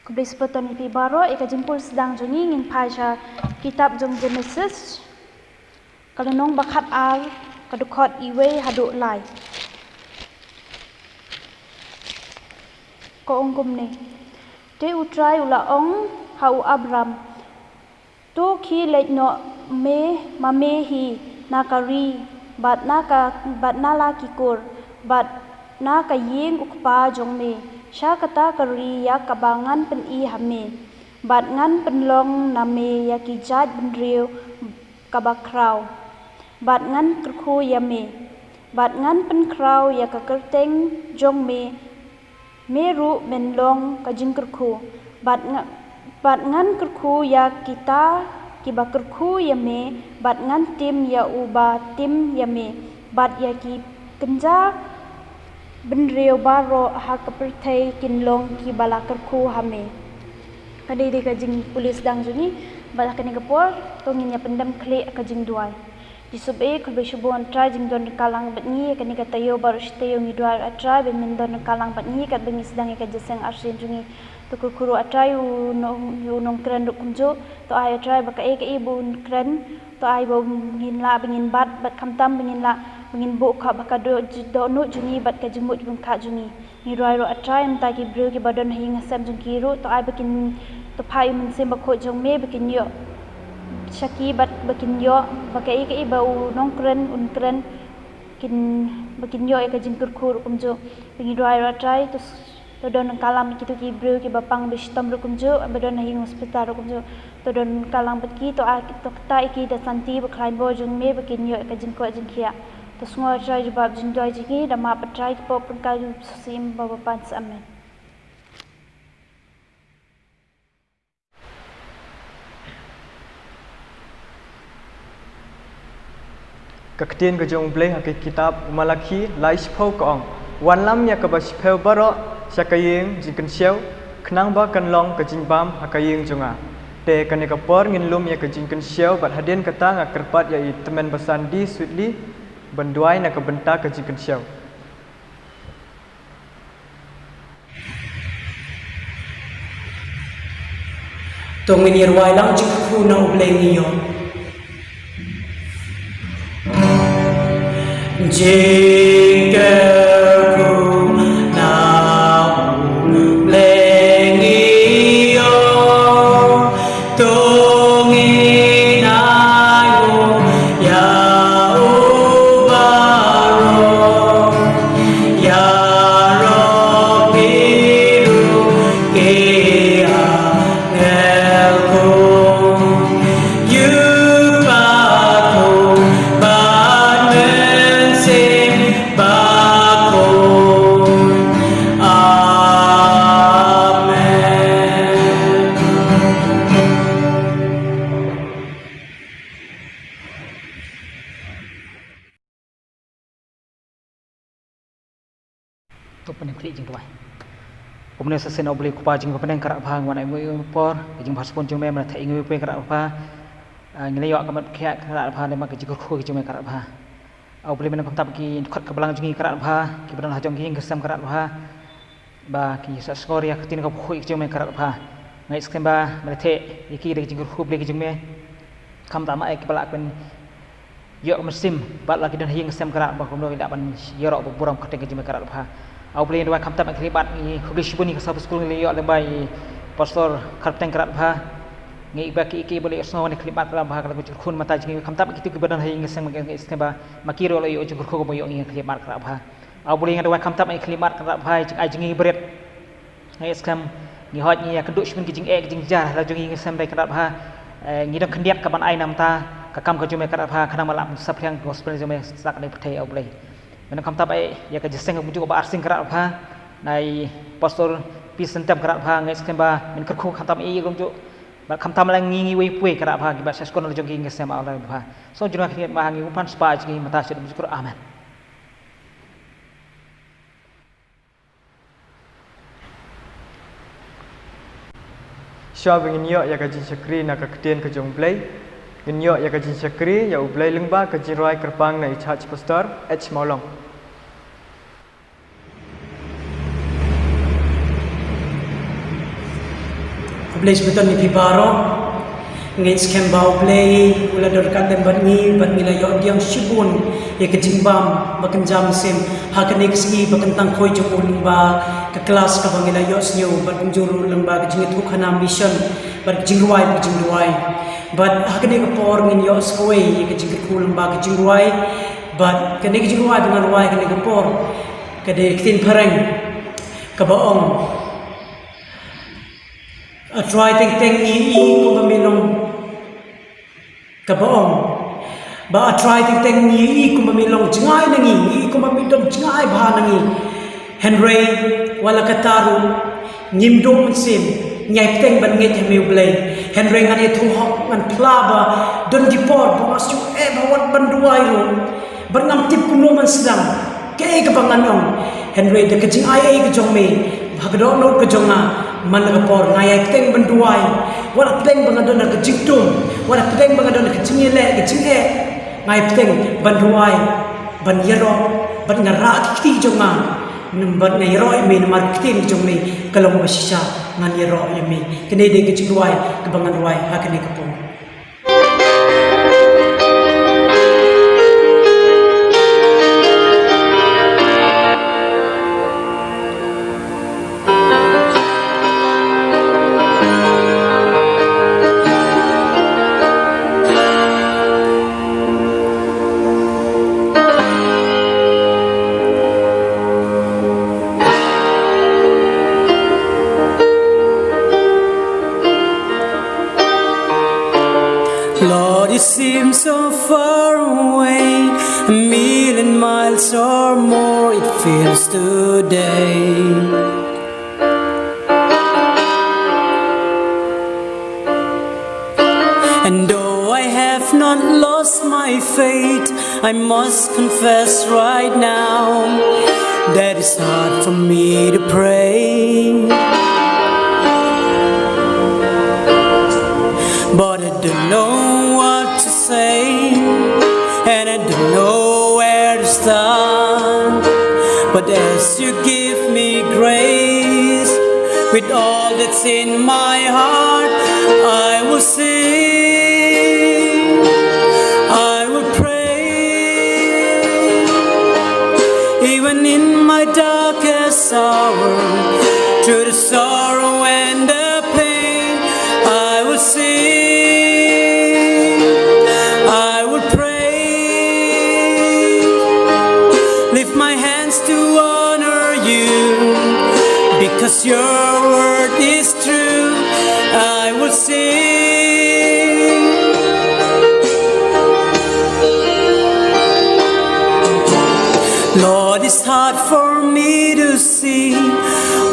Khublei shibun ïa phi baroh, ïa ka jingpule sdang jong ngi ngin phai sha kitab jong Genesis, ka lynnong ba khat ar, ka dkhot iwei haduh lai. Ka ong kumne. Te U Trai u la ong ha u Abram, to khie leit noh me ma me hi na ka ri, bad na ka, bad na la ki kur, bad na ka ïing u kpa jong me, sha kata ka ri ïa kaba ngan pyni ha me, bad ngan pynlong na me ïa ki jait bynriew kaba khraw, bad ngan kyrkhu ïa me, bad ngan pynkhraw ïa ka kyrteng jong me, me ruh men long ka jingkyrkhu, bad nga, bad ngan kyrkhu ïa kita kiba kyrkhu ïa me, bad ngan tim ïa uba tim ïa me, bad ïa ki kynja bynriew baroh ha ka pyrthei kin long kiba la kyrkhu ha me. Ka dei dei ka jingpule sdang jong ngi, bad ha kane ka por, to ngin ïa pyndem khlieh ka jingduwai. Jisu ba ïeit, khublei shibun Trai jingdon ryngkat lang bad ngi, ïa kane ka taïew baroh shi taïew ngi duwai A Trai, ba men don ryngkat lang bad ngi, katba ngi sdang ïa ka jingïaseng arsien jong ngi. To kyrkhu ruh A Trai u nong, u nongkren ruh kumjuh, to ai A Trai ba kaei kaei ba un kren, to ai ba ngin lah, ba ngin bat, bad khamtam ba ngin lah, ba ngin buh ka, ba ka doh, dohnud jong ngi, bad ka jingmut jingpyrkhat jong ngi. Ngi duwai ruh A Trai mynta ki briew kiba don ha ïing ha sem jong ki ruh, to ai ba kin, to phah ïa u Mynsiem Bakhuid jong me ba kin ïoh sha ki bad ba kin ïoh ba kaei kaei ba u nongkren un kren, kin, ba kin ïoh ïa ka jingkyrkhu ruh kumjuh. Ba ngi duwai ruh A Trai to, to don ryngkat lang bad kito ki briew kiba pang ba shitom ruh kumjuh, ba don ha ïing hospital ruh kumjuh. To don ryngkat lang bad ki, to ai, to ktah ïa ki da ka santi bakhlaiñ bor jong me ba kin ïoh ïa ka jingkoit jingkhiah. To sngew A Trai jubab jingduwai jong ngi, da map A Trai ki pop ryngkat jong u Jisu Khrist ba ban pan sa. Amen. Ka ktien ka jong U Blei ha ka kitab u Malakhi lai shiphew ka ong, wanlam ïa kaba shiphew baroh sha ka ïing jingkynshew, khnang ba kan long ka jingbam ha ka ïing jong nga. Te kane ka por ngin lum ïa ka jingkynshew, bad hadien kata nga kyrpad ïa i Tymmen Basan D Sweetly ban duwai na ka bynta ka jingkynshew. To ngin ïa rwai lang jingkyrkhu na U Blei ngi ïoh. Jingkyrkhu na U Blei ngi ïoh. To ngin ai nguh ïa u baroh, ïaroh phi ruh ki angel khun, ïa u Kpa khun bad Mynsiem Bakhuid. Amen. To pynkhih jingduwai. Kumne sa shisien, O Blei Kpa jong ngi ba bneng, ka Kynrad Bha, ngi wan ai nguh ïa ka por ka jingbha shibun jong me, me la theh ïa ngi, U Blei, ka Kynrad Bha. Ah, ngi la ïoh ka met ka Kynrad Bha, lem bad ka jingkyrkhu ka jong me, ka Kynrad Bha. Ah, U Blei, men ym kham tap ki dkhot ka balang jong ngi, ka Kynrad Bha, kiba don ha jong ki ïing ki sem, ka Kynrad Bha. Ba ki sa sngor ïa ka ktien kaba khuid ka jong me, ka Kynrad Bha. Nga ngeit skhem ba me la theh ïa ki da ka jingkyrkhu, U Blei, ka jong me. Khamtam eh kiba lah ban ïoh ka mynsiem bad la ki don ha ïing ha sem, ka Kynrad Bha, kumno ïa ban ïaroh ba burom ka kyrteng ka jong me, ka Kynrad Bha. Ah, U Blei, ngi duwai khamtam eh khlieh bad ngi, khublei shibun ïa ka Sabbath School ngi la ïoh lem bad i Pastor Kharpteng, ka Kynrad Bha. Ngi ïa ba ki, ki ba la ïohsngew ne khlieh bad, ka Kynrad Bha, ka la ka jingkyrkhu mynta jong ngi, khamtam eh kito kiba don ha ïing ha sem, ngi ngeit skhem ba ma ki ruh la ïoh jingkyrkhu kaba ïoh ngi, khlieh bad, ka Kynrad Bha. Ah, U Blei, nga duwai khamtam eh khlieh bad, ka Kynrad Bha, ïa jingai jong ngi barit. Nga ngeit skhem ngi hoi ngi ïakynduh sha phi ki jingeh ki jingjar ha la jong ngi, ngi sem dei, ka Kynrad Bha. Eh, ngi don khyndiat ka ban ai na bynta ka kam ka jong me, ka Kynrad Bha, khnang ba lah ban saphriang ka gospel jong me sha kane ka pyrthei, ah, U Blei. Men ym kham tap eh ïa ka jingïaseng kumjuh kaba arsien, ka Kynrad Bha, na i Pastor P Syntem, ka Kynrad Bha, nga ngeit skhem ba men kyrkhu khamtam eh ïa kumjuh. Bad khamtam lang ngi, ngi wei pwei, ka Kynrad Bha, kiba sha shkor na la jong ki ïing ki sem, ah, U Blei Kpa. Sngewbha jong ngi, khnang ba ngi wan pan spah jong ngi mynta sha dum jukut. Amen. Shuwa ba ngin ïoh ïa ka jingshakri na ka ktien ka jong U Blei, ngin ïoh ïa ka jingshakri ïa U Blei lyngba ka jingrwai kyrpang na i Church Pastor H Mawlong. Blei sha baroh ngi phi baroh. Ngi skhem ba U Blei u la don ryngkat lem bad ngi, bad ngi la ïoh diang shibun ïa ka jingbam ba kynja mynsiem ha kane ka sngi ba kyntang khuid jong u, lyngba ka klas kaba ngi la ïohsngew, bad kumjuh ruh lyngba ka jingïathuhkhana mission, bad ka jingrwai, ka jingduwai. Bad ha kane ka por ngin ïoh sa kawei ïa ka jingkyrkhu lyngba ka jingrwai. Bad kane ka jingrwai ba ngan rwai kane ka por ka dei ka ktien phareng kaba ong, A Trai teng teng ngi i kumba me long. Kaba ong ba A Trai teng teng ngi i kumba me long jngai na ngi, ngi i kumba me don jngai bha na ngi. Hynrei wat la katta ruh ngim duh mynsiem, ngi ai bteng ban ngeit ha me U Blei. Hynrei ngan ïathuh hok, ngan phla ba don ki por ba nga shu eh ba wat ban duwai ruh. Bad ngam tip kumno ban sdang kaei kaba ngan ong. Hynrei da ka jingai ei ka jong me ha ka dohnud ka jong nga, man la ka por nga ïai bteng ban duwai. Wat la pdeng ba nga don ha ka jingtum, wat la pdeng ba nga don ha ka jingïaleh, ka jingeh, nga ïai bteng ban duwai, ban ïaroh, bad nga rah ki kti jong nga. Bad nga ïaroh ïa me namar ka ktien ka jong me ka long ba shisha, ngan ïaroh ïa me. Kane dei ka jingduwai kaba ngan duwai ha kane ka por. Lord, you seem so far away, a million miles or more it feels today. And though I have not lost my faith, I must confess right now that it's hard for me to pray. But I don't know what to say, and I don't know where to start. But as you give me grace, with all that's in my heart, I will sing, I will pray. Even in my darkest hour, through the sorrow and the pain, I will sing, I will pray. Lift my hands to honor you, because your word is true. I will sing. Lord, it's hard for me to see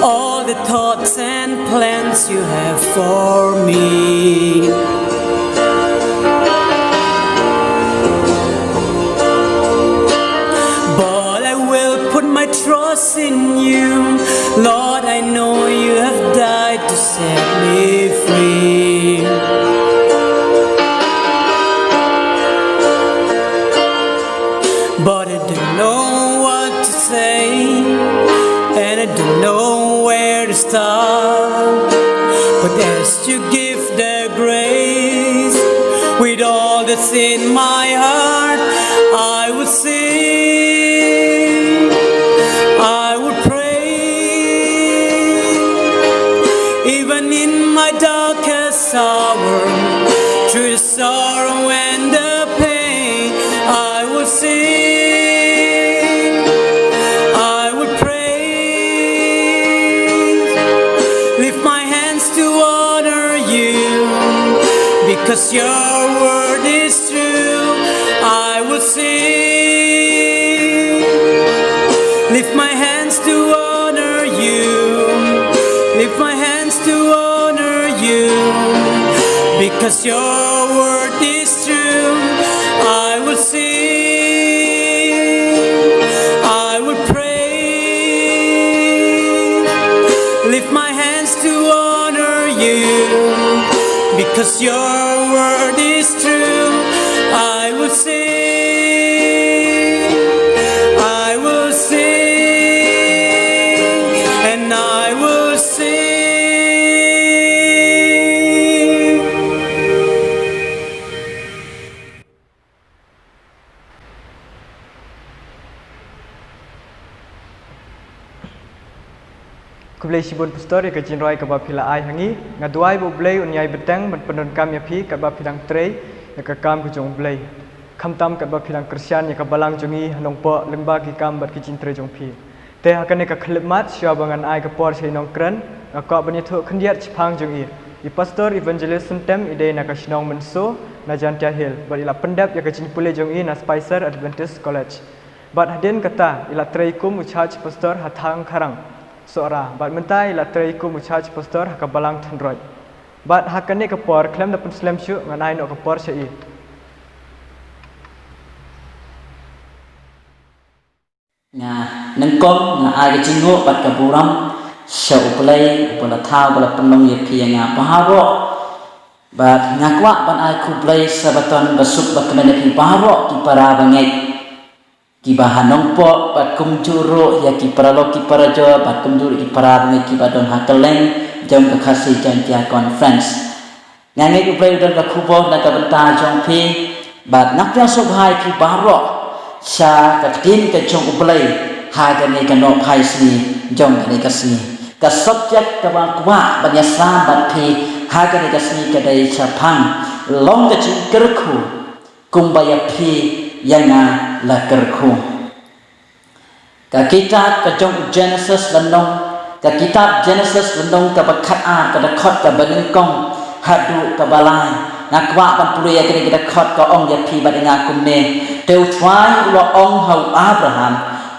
all the thoughts and plans you have for me. But I will put my trust in you. Lord, I know you have died to set me free. But I don't know what to say, and I don't know where to start. But as you give the grace, with all that's in my heart, I will sing, I will pray. Even in my darkest hour, through the sorrow and the pain, I will sing, I will praise. Lift my hands to honor you, because your word is true. I will sing. Lift my hands to honor you. Lift my hands to honor you, because your word is true. I will sing, I will praise. Lift my hands to honor you, because your word is true. I will sing, I will sing, and I will sing. Khublei shibun Pastor ïa ka jingrwai kaba phi la ai ha ngi. Nga duwai ba U Blei un ïai bteng ban pyndonkam ïa phi katba phi dang trei ïa ka kam ka jong U Blei, khamtam katba phi dang kyrshan ïa ka balang jong ngi ha Nongpoh lyngba ki kam bad ki jingtrei jong phi. Te ha kane ka khyllipmat, shuwa ba ngan ai ka por sha i nongkren, nga kwah ban ïathuh khyndiat shaphang jong i. I Pastor Evangelist Syntem i dei na ka shnong Mynso, na Jaintia Hills, bad i la pyndep ïa ka jingpule jong i na Spicer Adventist College. Bad hadien kata, i la trei kum u charge pastor ha Thangkharang, Sohra. Bad mynta i la trei kum u charge pastor ha ka balang Thynroit. Bad ha kane ka por, khlem da pynslem shuh, ngan ai noh ka por sha i. Nga nyngkong nga ai ka jingnguh bad ka burom sha U Blei uba la thaw, uba la pynlong ïa phi ïa nga baroh. Bad nga kwah ban ai khublei Sabaton basuk bakmen ïa phi baroh ki para bangeit kiba ha Nongpoh, bad kumjuh ruh ïa ki paralok ki parajor, bad kumjuh ruh ki para bangeit kiba don ha kylleng jong ka Khasi Jaiñtia Conference. Nga ngeit U Blei u don ka khubor na ka bynta jong phi, bad nga pdiang sngewbha ïa phi baroh sha ka ktien ka jong U Blei ha kane ka nohphai sngi jong kane ka sngi. Ka subject kaba nga kwah ban ïasam bad phi ha kane ka sngi ka dei shaphang long ka jingkyrkhu kumba ïa phi ïa nga la kyrkhu. Ka kitab ka jong u Genesis lynnong, ka kitab Genesis lynnong kaba khatar, ka dkhot kaba nyngkong haduh kaba lai. Nga kwah ban pule ïa kane ka dkhot, ka ong ïa phi bad ïa nga kumne: Te U Trai u la ong ha u Abraham,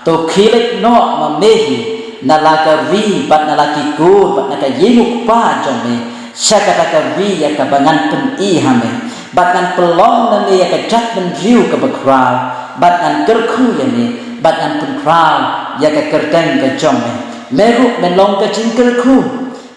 to khie leit noh ma me hi na la ka ri bad na la ki kur bad na ka ïing u kpa jong me, sha kata ka ri ïa kaba ngan pyni ha me, bad ngan pynlong na me ïa ka jaitbynriew kaba khraw, bad ngan kyrkhu ïa me, bad ngan pynkhraw ïa ka kyrteng ka jong me. Me ruh men long ka jingkyrkhu,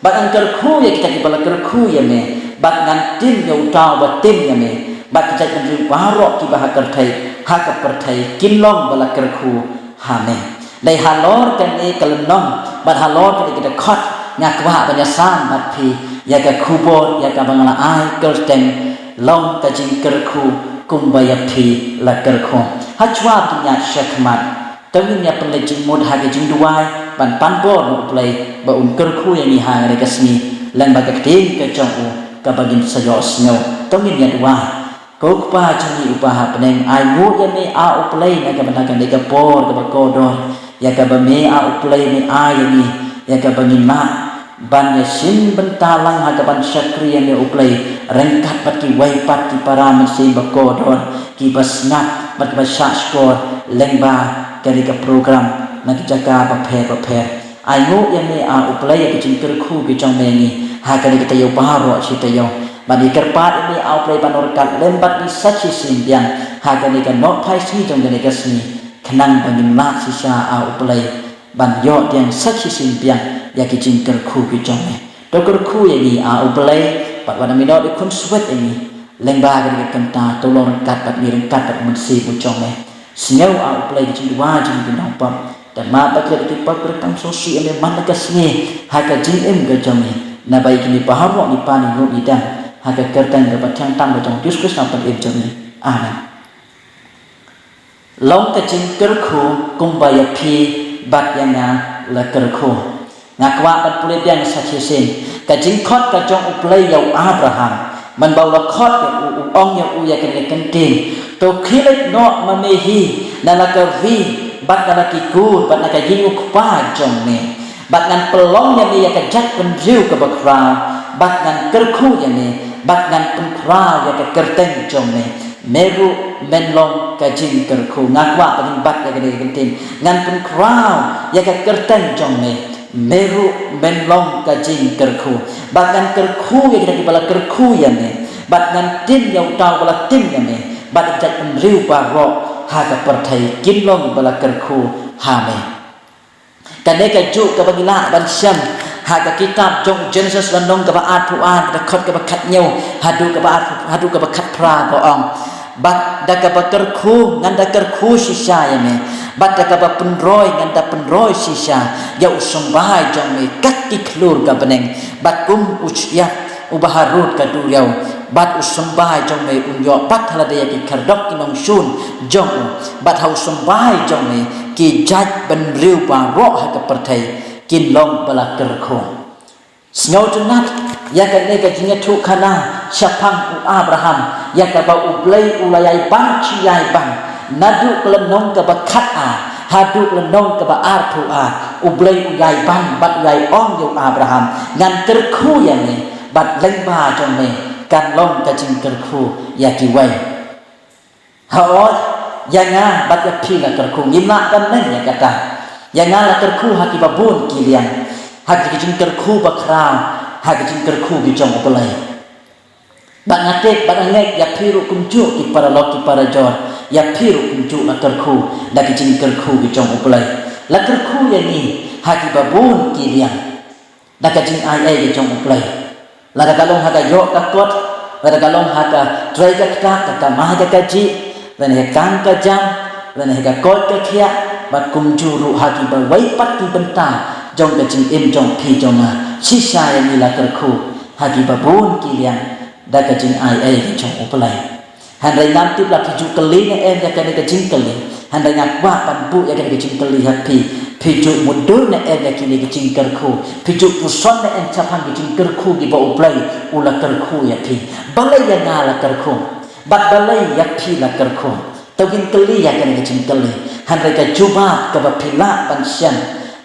bad ngan kyrkhu ïa kita kiba la kyrkhu ïa me, bad ngan tim ïa uta uba tim ïa me, bad ki jaitbynriew baroh kiba ha kyrthei, ha ka pyrthei kin long ba la kyrkhu ha me. Dei halor kane ka lynnong bad halor kane ka dkhot nga kwah ban ïasam bad phi ïa ka khubor ïa kaba nga la ai kyrteng long ka jingkyrkhu kumba ïa phi la kyrkhu. Hashwa ba ngin ïaid shakhmat, to ngin ïa pynleit jingmut ha ka jingduwai ban pan bor na U Blei ba un kyrkhu ïa ngi ha kane ka sngi lyngba ka ktien ka jong u kaba ngin sa ïohsngew. To ngin ïa duwai. Ko Kpa jong ngi uba ha bneng, ai nguh ïa me, A U Blei, na ka bynta kane ka por kaba kordor ïa kaba me, A U Blei, me ai ïa ngi, ïa kaba ngin lah ban ïa shim bynta lang ha kaban shakri ïa me, U Blei, ryngkat bad kiwei pat ki para mynsiem ba kordor, kiba sngap bad kiba shahshkor lyngba kane ka program na ki jaka bapher bapher. Ai nguh ïa me, A U Blei, ïa ki jingkyrkhu ki jong me ngi ha kane ka taïew baroh shi taïew. Bad ngi kyrpad ïa me, A U Blei, ban ïoh ryngkat lem bad ngi sa shisien biang ha kane ka nohphai sngi jong kane ka sngi, khnang ba ngin lah shisha, A U Blei, ban ïoh biang sa shisien biang ïa ki jingkyrkhu ki jong me. To kyrkhu ïa ngi, A U Blei, bad wat nym ïehnoh dei khunswet ïa ngi lyngba kane ka kynta. To long ryngkat bad ngi, ryngkat bad u Mynsiem u jong me. Sngew, A U Blei, ki jingduwai jong ngi ki nongpop. Te map ba ki la ki pop ki la kam sngewsih ïa me man la ka sngi ha ka jingim ka jong ngi. Naba ïa kine baroh ngi pan, ngi nguh, ngi dem ha ka kyrteng kaba thiang tam ka jong U Jisu Khrist, U Nongpynim jong ngi. Amen. Long ka jingkyrkhu kumba ïa phi bad ïa nga la kyrkhu. Nga kwah ban pule biang sa shisien. Ka jingkhot ka jong U Blei ïa u Abraham, man ba u la khot ïa u, u ong ïa u ïa kane ka kyntien: To khie leit noh ma me hi na la ka ri bad na la ki kur bad na ka ïing u kpa jong me, bad ngan pynlong ïa me ïa ka jaitbynriew kaba khraw, bad ngan kyrkhu ïa me, bad ngan pynkhraw ïa ka kyrteng jong me. Me ruh men long ka jingkyrkhu. Nga kwah ba ngin bat ïa kane ka kyntien: Ngan pynkhraw ïa ka kyrteng jong me. Me ruh men long ka jingkyrkhu. Bad ngan kyrkhu ïa kita kiba la kyrkhu ïa me, bad ngan tim ïa uta uba la tim ïa me, bad ki jaitbynriew baroh ha ka pyrthei kin long ba la kyrkhu ha me. Kane kajuh kaba ngi lah ban shem ha ka kitab jong u Genesis lynnong kaba arphew ar, ka dkhot kaba khathynñiew haduh kaba arphew, haduh kaba khatphra, ka ong: Bad da kaba kyrkhu ngan da kyrkhu shisha ïa me, bad da kaba pynroi ngan da pynroi shisha ïa u symbai jong me kat ki khlur ka bneng, bad kum u shyiap uba harud ka duriaw, bad u symbai jong me un ïoh pat ha lade ïa ki khyrdop ki nongshun jong u, bad ha u symbai jong me ki jaitbynriew baroh ha ka pyrthei kin long ba la kyrkhu. Sngewtynnat ïa kane ka jingïathuhkhana shaphang u Abraham, ïa kaba U Blei u la ïai ban shi ïai ban naduh ka lynnong kaba khat ar haduh ka lynnong kaba arphew ar. U Blei u ïai ban bad u ïai ong ïa u Abraham, ngan kyrkhu ïa me bad lyngba jong me kan long ka jingkyrkhu ïa kiwei. Hooid, ïa nga bad ïa phi la kyrkhu, ngim lah ban meng ïa kata. Ïa nga la kyrkhu ha kiba bun ki liang, ha ki jingkyrkhu bakhraw, ha ki jingkyrkhu ki jong U Blei. Bad nga tip bad nga ngeit ïa phi ruh kumjuh ki paralok ki parajor, ïa phi ruh kumjuh la kyrkhu da ki jingkyrkhu ki jong U Blei. La kyrkhu ïa ngi ha kiba bun ki liang da ka jingai ei ka jong U Blei. Lada ka long ha ka ïoh ka kot, lada ka long ha ka trei ka ktah, ka kamai ka kajih, lane ha ka kam ka jam, lane ha ka koit ka khiah, bad kumjuh ruh ha kiba wei pat ki bynta jong ka jingim jong phi jong nga. Shisha ïa ngi la kyrkhu ha kiba bun ki liang da ka jingai ei ka jong U Blei. Hynrei ngam tip la phi ju kylli ne em ïa kane ka jingkylli. Hynrei nga kwah ban buh ïa kane ka jingkylli ha phi. Phi ju mutdur ne em ïa kine ki jingkyrkhu. Phi ju puson ne em shaphang ki jingkyrkhu kiba U Blei u la kyrkhu ïa phi. Balei ïa nga la kyrkhu? Bad balei ïa phi la kyrkhu? To ngin kylli ïa kane ka jingkylli. Hynrei ka jubab kaba phi lah ban shem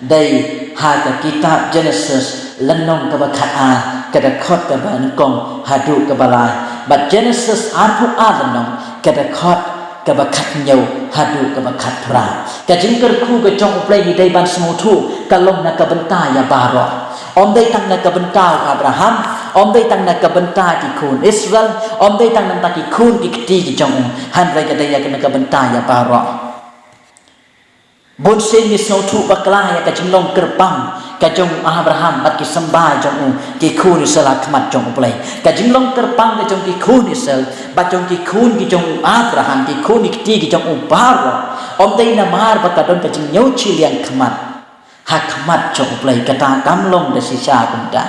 dei ha ka kitab Genesis lynnong kaba khat ar, ka dkhot kaba nyngkong haduh kaba lai. Bad Genesis arphew ar lynnong, ka dkhot kaba khathynñiew haduh kaba khatphra. Ka jingkyrkhu ka jong U Blei ngi dei ban sngewthuh ka long na ka bynta ïa baroh. Ym dei tang na ka bynta u Abraham, ym dei tang na ka bynta ki khun Israel, ym dei tang na ka bynta ki khun ki kti ki jong u. Hynrei ka dei ïa ka na ka bynta ïa baroh. Bunsien ngi sngewthuh bakla ïa ka jinglong kyrpang ka jong u Abraham bad ki symbai jong u, ki khun Israel ha khmat jong U Blei. Ka jinglong kyrpang ka jong ki khun Israel bad jong ki khun ki jong u Abraham, ki khun ki kti ki jong u baroh. Ym dei namar ba ka don ka jingñiew shiliang khmat ha khmat jong U Blei, kata kam long da shisha kumta.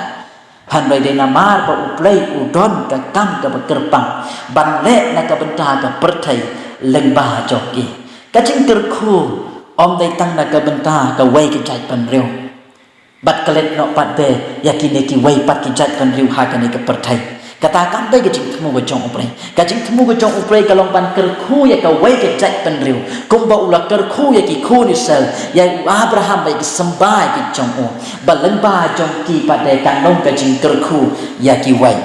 Hynrei dei namar ba U Blei u don ka kam kaba kyrpang ban leh na ka bynta ka pyrthei lyngba jong ki. Ka jingkyrkhu ym dei tang na ka bynta kawei ka jaitbynriew. Bad klet noh pat de ïa kine kiwei pat ki jaitbynriew ha kane ka pyrthei. Kata kam dei ka jingthmu ka jong U Blei. Ka jingthmu ka jong U Blei ka long ban kyrkhu ïa kawei ka jaitbynriew kumba u la kyrkhu ïa ki khun Israel, ïa u Abraham bad ïa ki symbai ki jong u. Ba lyngba jong ki pat de kan long ka jingkyrkhu ïa kiwei.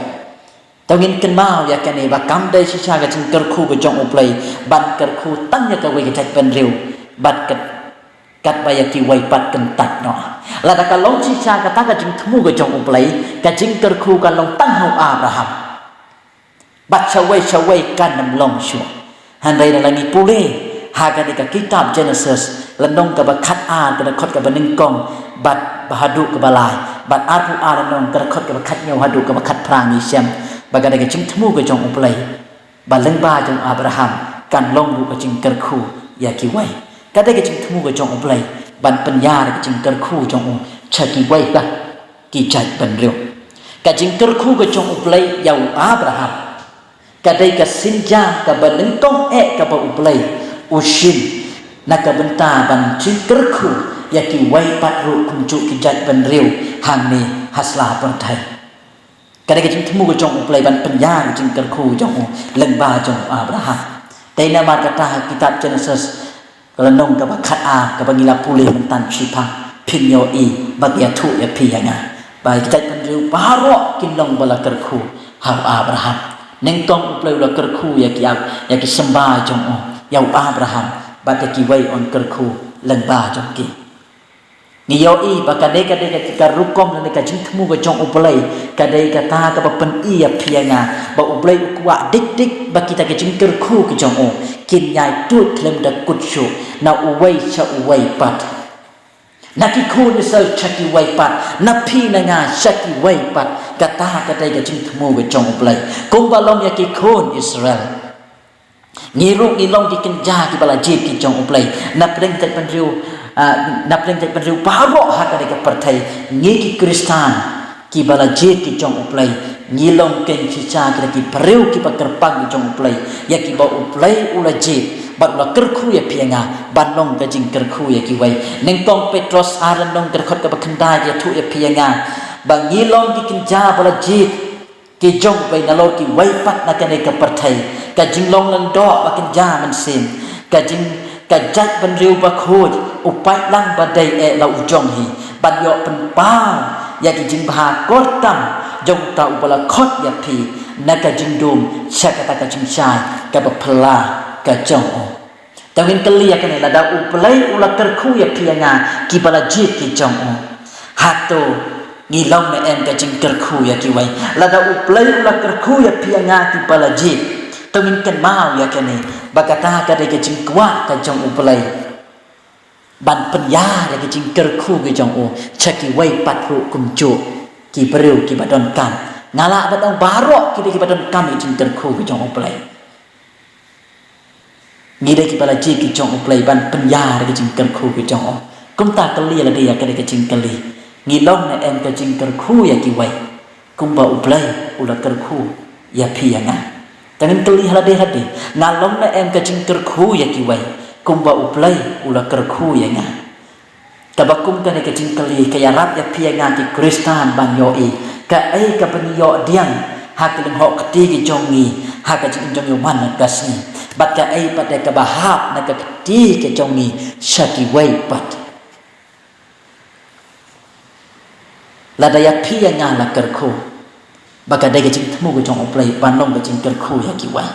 To ngin kynmaw ïa kane ba kam dei shisha ka jingkyrkhu ka jong U Blei ban kyrkhu tang ïa kawei ka jaitbynriew bad ka katba ïa kiwei pat kyntait noh. Lada ka long shisha kata ka jingthmu ka jong U Blei, ka jingkyrkhu kan long tang ha u Abraham. Bad shawei shawei kan ym long shuh. Hynrei lada ngi pule ha kane ka kitab Genesis, lynnong kaba khat ar, ka dkhot kaba nyngkong bad ba haduh kaba lai, bad arphew ar lynnong, ka dkhot kaba khathynñiew haduh kaba khatphra, ngi shem ba ka dei ka jingthmu ka jong U Blei ba lyngba jong u Abraham kan long ruh ka jingkyrkhu ïa kiwei. Ka dei ka jingthmu ka jong U Blei ban pynïar ka jingkyrkhu jong u sha kiwei pat ki jaitbynriew. Ka jingkyrkhu ka jong U Blei ïa u Abraham ka dei ka sienjam kaba nyngkong eh kaba U Blei u shim na ka bynta ban jingkyrkhu ïa kiwei pat ruh kumjuh ki jaitbynriew hangne ha sla pyrthei. Ka dei ka jingthmu ka jong U Blei ban pynïar ka jingkyrkhu jong u lyngba jong u Abraham. Dei namar kata ha kitab Genesis ka lynnong kaba khat ar kaba ngi la pule mynta shiphang, phin ïohi ba ka ïathuh ïa phi ïa nga ba ki jaitbynriew baroh kin long ba la kyrkhu ha u Abraham. Nyngkong U Blei u la kyrkhu ïa ki, ïa ki symbai jong u, ïa u Abraham, bad ïa kiwei un kyrkhu lyngba jong ki. Ngi ïohi ba ka dei, ka dei ka rukom lane ka jingthmu ka jong U Blei, ka dei kata kaba pyni ïa phi ïa nga ba U Blei u kwah dik dik ba kita ki jingkyrkhu ki jong u kin ïai tuid khlem da kut shuh na uwei sha uwei pat, na ki khun Israel sha kiwei pat, na phi na nga sha kiwei pat. Kata ka dei ka jingthmu ka jong U Blei. Kumba long ïa ki khun Israel, ngi ruh ngi long ki kynja kiba la jied ki jong U Blei. Na pdeng jaitbynriew, ah, na pdeng jaitbynriew baroh ha kane ka pyrthei, ngi ki Khristan kiba la jied ki jong U Blei, ngi long kein shisha kita ki briew kiba kyrpang ki jong U Blei, ïa kiba U Blei u la jied Bad u la kyrkhu ïa phi ïa nga ban long ka jingkyrkhu ïa kiwei. Nyngkong Petros ar lynnong ka dkhot kaba khyndai ka ïathuh ïa phi ïa nga ba ngi long ki kynja ba la jied ki jong U Blei nalor kiwei pat na kane ka pyrthei. Ka jinglong lyngdoh ba kynja mynsiem, ka jing, ka jaitbynriew bakhuid, u paidlang ba dei eh la u jong hi, ban ïoh pynpaw ïa ki jingbha kyrtam jong uta uba la khot ïa phi na ka jingdum sha kata ka jingshai kaba phylla ka jong u. Te ngin kylli ïa kane, lada U Blei u la kyrkhu ïa phi ïa nga kiba la jied ki jong u, hato ngi long ne em ka jingkyrkhu ïa kiwei? Lada U Blei u la kyrkhu ïa phi ïa nga kiba la jied, to ngin kynmaw ïa kane, ba kata ka dei ka jingkwah ka jong U Blei ban pynïar ïa ka jingkyrkhu ka jong u sha kiwei pat ruh kumjuh ki briew kiba donkam. Nga lah ban ong baroh ki dei kiba donkam ïa ka jingkyrkhu ka jong U Blei. Ngi dei kiba la jied ki jong U Blei ban pynïar ïa ka jingkyrkhu ka jong u. Kumta kylli ïa lade ïa kane ka jingkylli, ngi long ne em ka jingkyrkhu ïa kiwei kumba U Blei u la kyrkhu ïa phi ïa nga? Te ngin kylli ha lade ha lade, nga long ne em ka jingkyrkhu ïa kiwei kumba U Blei u la kyrkhu ïa nga? Kaba kum kane ka jingkylli ka ïarap ïa phi ïa nga ki Khristan ban ïohi kaei kaba ngi ïoh diang ha ki lyngngoh kti ki jong ngi ha ka jingim jong ngi man la ka sngi, bad kaei pat de kaba hap na ka kti ka jong ngi sha kiwei pat. Lada ïa phi ïa nga la kyrkhu, ba ka dei ka jingthmu ka jong U Blei ban long ka jingkyrkhu ïa kiwei.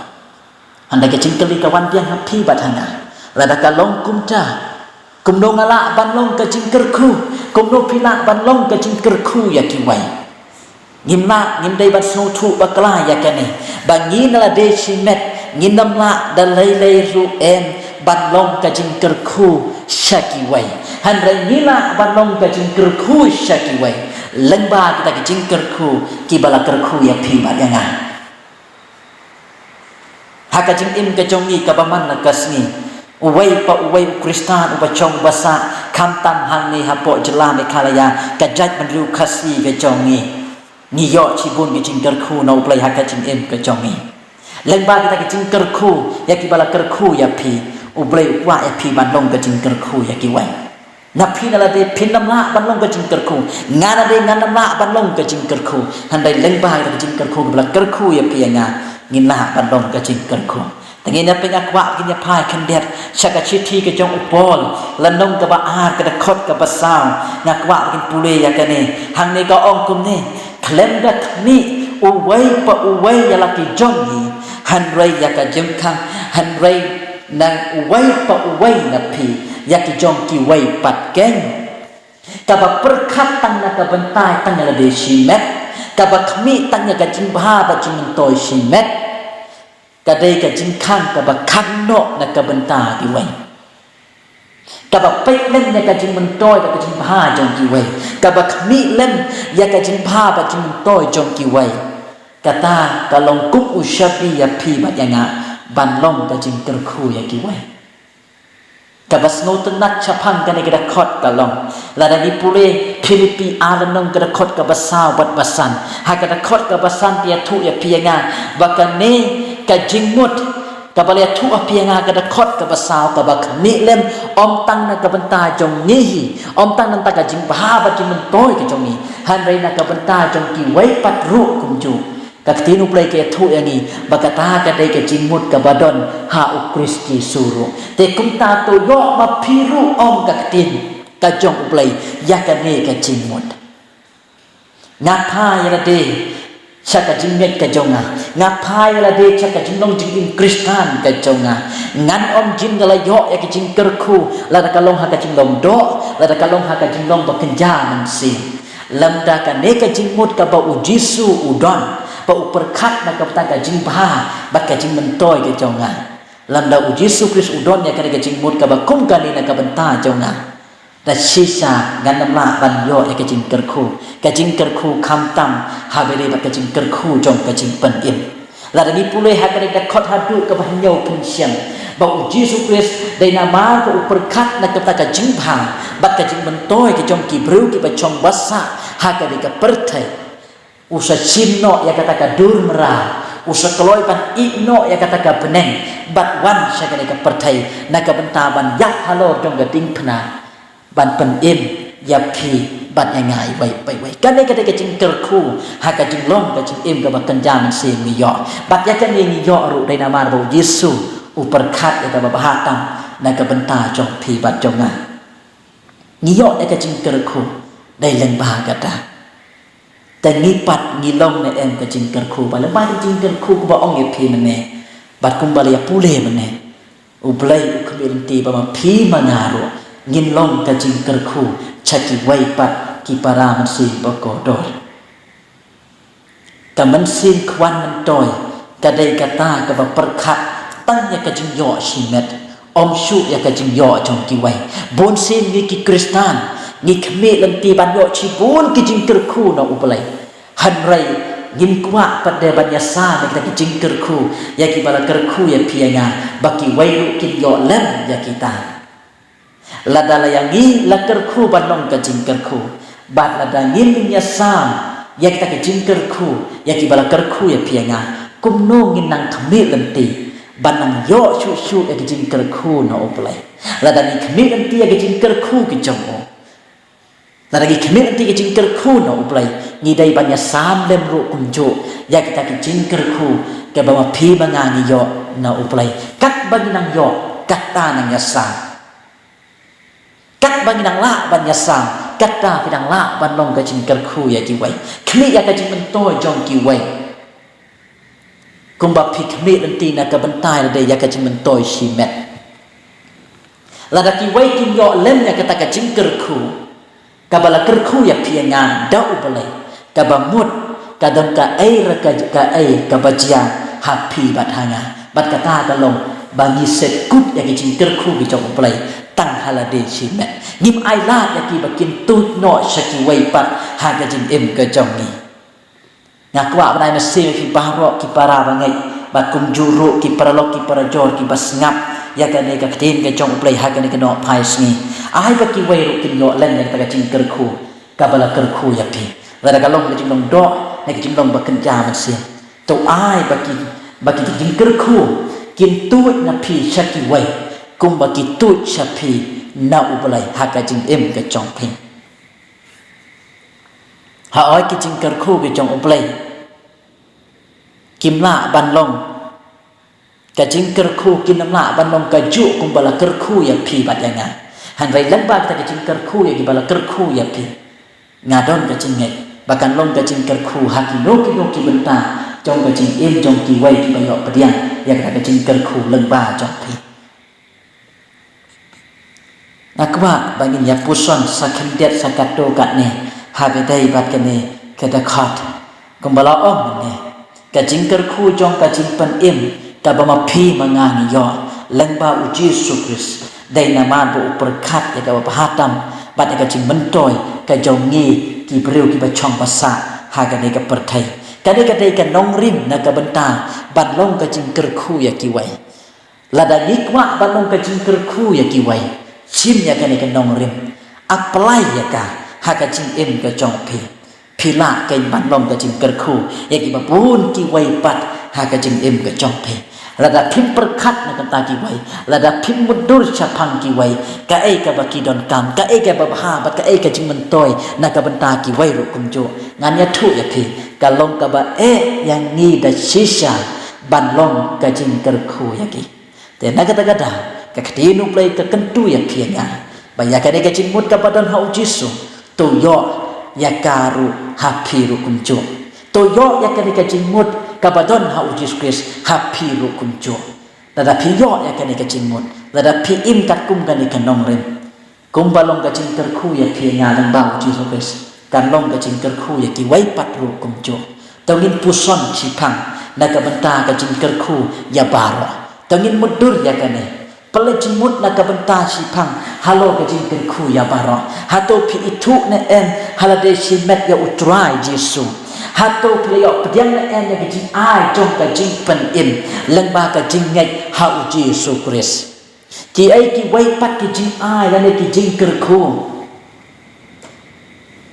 Hynrei ka jingkylli ka wan biang ha phi bad ha nga, lada ka long kumta, kumno nga lah ban long ka jingkyrkhu? Kumno phi lah ban long ka jingkyrkhu ïa kiwei? Ngim lah, ngim dei ban sngewthuh bakla ïa kane, ba ngi na lade shimet ngin ym lah da lei lei ruh em ban long ka jingkyrkhu sha kiwei. Hynrei ngi lah ban long ka jingkyrkhu sha kiwei lyngba kita ki jingkyrkhu kiba la kyrkhu ïa phi bad ïa nga. Ha ka jingim ka jong ngi kaba man la ka sngi, uwei pa uwei u Khristan uba shong ba sah, khamtam hangne hapoh jylla Meghalaya, ka jaitbynriew Khasi ka jong ngi, ngi ïoh shibun ki jingkyrkhu na U Blei ha ka jingim ka jong ngi. Lyngba kita ki jingkyrkhu ïa kiba la kyrkhu ïa phi, U Blei u kwah ïa phi ban long ka jingkyrkhu ïa kiwei. Na phi na lade phin ym lah ban long ka jingkyrkhu, nga na lade ngan ym lah ban long ka jingkyrkhu. Hynrei lyngba kita ki jingkyrkhu kiba la kyrkhu ïa phi ïa nga, ngin lah ban long ka jingkyrkhu. Te ngin ïa peit, nga kwah ba ngin ïa phai khyndiat sha ka shithi ka jong u Paul, lynnong kaba ar ka dkhot kaba saw. Nga kwah ba ngin pule ïa kane. Hangne ka ong kumne: Khlem da khmih uwei pa uwei ïa la ki jong ngi, hynrei ïa ka jingkhang, hynrei na uwei pa uwei na phi ïa ki jong kiwei pat keiñ. Kaba pyrkhat tang na ka bynta tang ïa lade shimet, kaba khmih tang ïa ka jingbha bad jingmyntoi shimet, ka dei ka jingkhang kaba khang noh na ka bynta kiwei. Kaba peit lem ïa ka jingmyntoi bad ka jingbha jong kiwei, kaba khmih lem ïa ka jingbha bad jingmyntoi jong kiwei, kata ka long kum u shabi ïa phi bad ïa nga ban long ka jingkyrkhu ïa kiwei. Kaba sngewtynnat shaphang kane ka dkhot ka long, lada ngi pule Philippi ar lynnong ka dkhot kaba saw bad ba san. Ha ka dkhot kaba san ka ïathuh ïa phi ïa nga ba kane ka jingmut kaba la ïathuh ha phi ïa nga ka dkhot kaba saw, kaba khmih lem, ym tang na ka bynta jong ngi hi, ym tang na ka bynta ka jingbha bad jingmyntoi ka jong ngi, hynrei na ka bynta jong kiwei pat ruh kumjuh. Ka ktien U Blei ka ïathuh ïa ngi ba kata ka dei ka jingmut kaba don ha U Khrist Jisu ruh. Te kumta to ïoh ma phi ruh, ong ka ktien ka jong U Blei, ïa kane ka jingmut. Nga phai ïa lade sha ka jingngeit ka jong nga, nga phai ïa lade sha ka jinglong jingim Khristan ka jong nga. Ngan ym jin da la ïoh ïa ka jingkyrkhu lada ka long ha ka jinglong doh, lada ka long ha ka jinglong ba kynja mynsiem. Lymda kane ka jingmut kaba U Jisu u don, ba u pyrkhat na ka bynta ka jingbha bad ka jingmyntoi ka jong nga. Lymda U Jisu Khrist u don ïa kane ka jingmut kaba kum kane na ka bynta jong nga, da shisha ngan ym lah ban ïoh ïa ka jingkyrkhu, ka jingkyrkhu khamtam ha bynta bad ka jingkyrkhu jong ka jingpynim. Lada ngi pule ha kane ka dkhot haduh kaba hynñiew pynshai, ba U Jisu Khrist dei namar ba u pyrkhat na ka bynta ka jingbha bad ka jingmyntoi ka jong ki briew kiba shong ba sah ha kane ka pyrthei, u sa shim noh ïa kata ka dur mraw, U sa kloi ban ïeh noh ïa kata ka bneng bad wan sha kane ka pyrthei na ka bynta ban ïap halor jong ka diengphna, ban pynim ïa phi bad ïa nga iwei pa iwei. Kane ka dei ka jingkyrkhu ha ka jinglong ka jingim kaba kynja mynsiem ngi ïoh. Bad ïa kane ngi ïoh ruh dei namar ba U Jisu u pyrkhat ïa kaba bha tam na ka bynta jong phi bad jong nga. Ngi ïoh ïa ka jingkyrkhu dei lyngba kata. Te ngi pat ngi long ne em ka jingkyrkhu, ba lyngba ka jingkyrkhu kumba ong ïa phi mynne bad kumba la ïa pule mynne, U Blei u khmih lynti ba ma phi ma nga ruh ngin long ka jingkyrkhu sha kiwei pat ki para mynsiem ba kordor. Ka mynsiem khwan myntoi ka dei kata kaba pyrkhat tang ïa ka jingïoh shimet, ym shuh ïa ka jingïoh jong kiwei. Bun sien ngi ki Khristan ngi khmih lynti ban ïoh shibun ki jingkyrkhu na U Blei. Hynrei ngim kwah pat de ban ïasam ïa kita ki jingkyrkhu ïa kiba la kyrkhu ïa phi ïa nga, ba kiwei ruh kin ïoh lem ïa kita. Lada la ïa ngi la kyrkhu ban long ka jingkyrkhu, bad lada ngim ïasam ïa kita ki jingkyrkhu ïa kiba la kyrkhu ïa phi ïa nga, kumno ngin nang khmih lynti ban nang ïoh shuh shuh ïa ki jingkyrkhu na U Blei? Lada ngi khmih lynti ïa ki jingkyrkhu ki jong u, lada ngi khmih lynti ki jingkyrkhu na U Blei, ngi dei ban ïasam lem ruh kumjuh ïa kita ki jingkyrkhu kiba ma phi ma nga ngi ïoh na U Blei. Katba ngi nang ïoh, kata nang ïasam. Katba ngi nang lah ban ïasam, kata phi nang lah ban long ka jingkyrkhu ïa kiwei. Khmih ïa ka jingmyntoi jong kiwei. Kumba phi khmih lynti na ka bynta lade ïa ka jingmyntoi shimet. Lada kiwei kin ïoh lem ïa kata ka jingkyrkhu kaba la kyrkhu ïa phi ïa nga da U Blei, kaba mut ka don kaei re ka, kaei kaba jia ha phi bad ha nga. Bad kata ka long ba ngi set kut ïa ki jingkyrkhu ki jong U Blei tang ha lade shimet. Ngim ailad ïa ki ba kin tuid noh sha kiwei pat ha ka jingim ka jong ngi. Nga kwah ban ai mynsiem ïa phi baroh ki para bangeit, bad kumjuh ruh ki paralok ki parajor kiba sngap ïa kane ka ktien ka jong U Blei ha kane ka nohphai sngi. Ai ba kiwei ruh kin ïoh lem ïa kata ka jingkyrkhu kaba la kyrkhu ïa phi. Lada ka long ka jinglong doh ne ka jinglong ba kynja mynsiem, to ai ba ki, ba ki jingkyrkhu kin tuid na phi sha kiwei kumba ki tuid sha phi na U Blei ha ka jingim ka jong phi. Hooid, ki jingkyrkhu ki jong U Blei kim lah ban long, ka jingkyrkhu kin ym lah ban long kajuh kumba la kyrkhu ïa phi bad ïa nga. Hynrei lyngba kita ki jingkyrkhu ïa kiba la kyrkhu ïa phi, nga don ka jingngeit ba kan long ka jingkyrkhu ha kino kino ki bynta jong ka jingim jong kiwei kiba ïoh pdiang ïa kata ka jingkyrkhu lyngba jong phi. Nga kwah ba ngin ïa puson sa khyndiat sa katto katne ha kaba ïadei bad kane ka dkhot. Kumba la ong mynne, ka jingkyrkhu jong ka jingpynim kaba ma phi ma nga ngi ïoh lyngba U Jisu Khrist, dei namar ba u pyrkhat ïa kaba bha tam bad ïa ka jingmyntoi ka jong ngi ki briew kiba shong ba sah ha kane ka pyrthei. Kane ka dei ka nongrim na ka bynta ban long ka jingkyrkhu ïa kiwei. Lada ngi kwah ban long ka jingkyrkhu ïa kiwei, shim ïa kane ka nongrim, apply ïa ka ha ka jingim ka jong phi. Phi lah kein ban long ka jingkyrkhu ïa kiba bun kiwei pat ha ka jingim ka jong phi. Lada phim pyrkhat na ka bynta kiwei, lada phim mutdur shaphang kiwei, kaei kaba ki donkam, kaei kaba bha bad kaei ka jingmyntoi na ka bynta kiwei ruh kumjuh, ngan ïathuh ïa phi, ka long kaba eh ïa ngi da shisha ban long ka jingkyrkhu ïa ki. Te na kata ka daw, ka ktien U Blei ka kyntu ïa phi ïa nga ba ïa kane ka jingmut kaba don ha U Jisu, to ïoh ïa ka ruh ha phi ruh kumjuh. To ïoh ïa kane ka jingmut kaba don ha U Jisu Khrist ha phi ruh kumjuh. Lada phi ïoh ïa kane ka jingmut, lada phi im katkum kane ka nongrim, kumba long ka jingkyrkhu ïa phi ïa nga lyngba U Jisu Khrist, kan long ka jingkyrkhu ïa kiwei pat ruh kumjuh. To ngin puson shiphang na ka bynta ka jingkyrkhu ïa baroh. To ngin mutdur ïa kane. Pynleit jingmut na ka bynta shiphang halor ka jingkyrkhu ïa baroh. Hato phi ithuh ne em ha lade shimet ïa U Trai Jisu? Hato phi la ïoh pdiang ne em ïa ka jingai jong ka jingpynim lyngba ka jingngeit ha U Jisu Khrist? Kiei kiwei pat ki jingai lane ki jingkyrkhu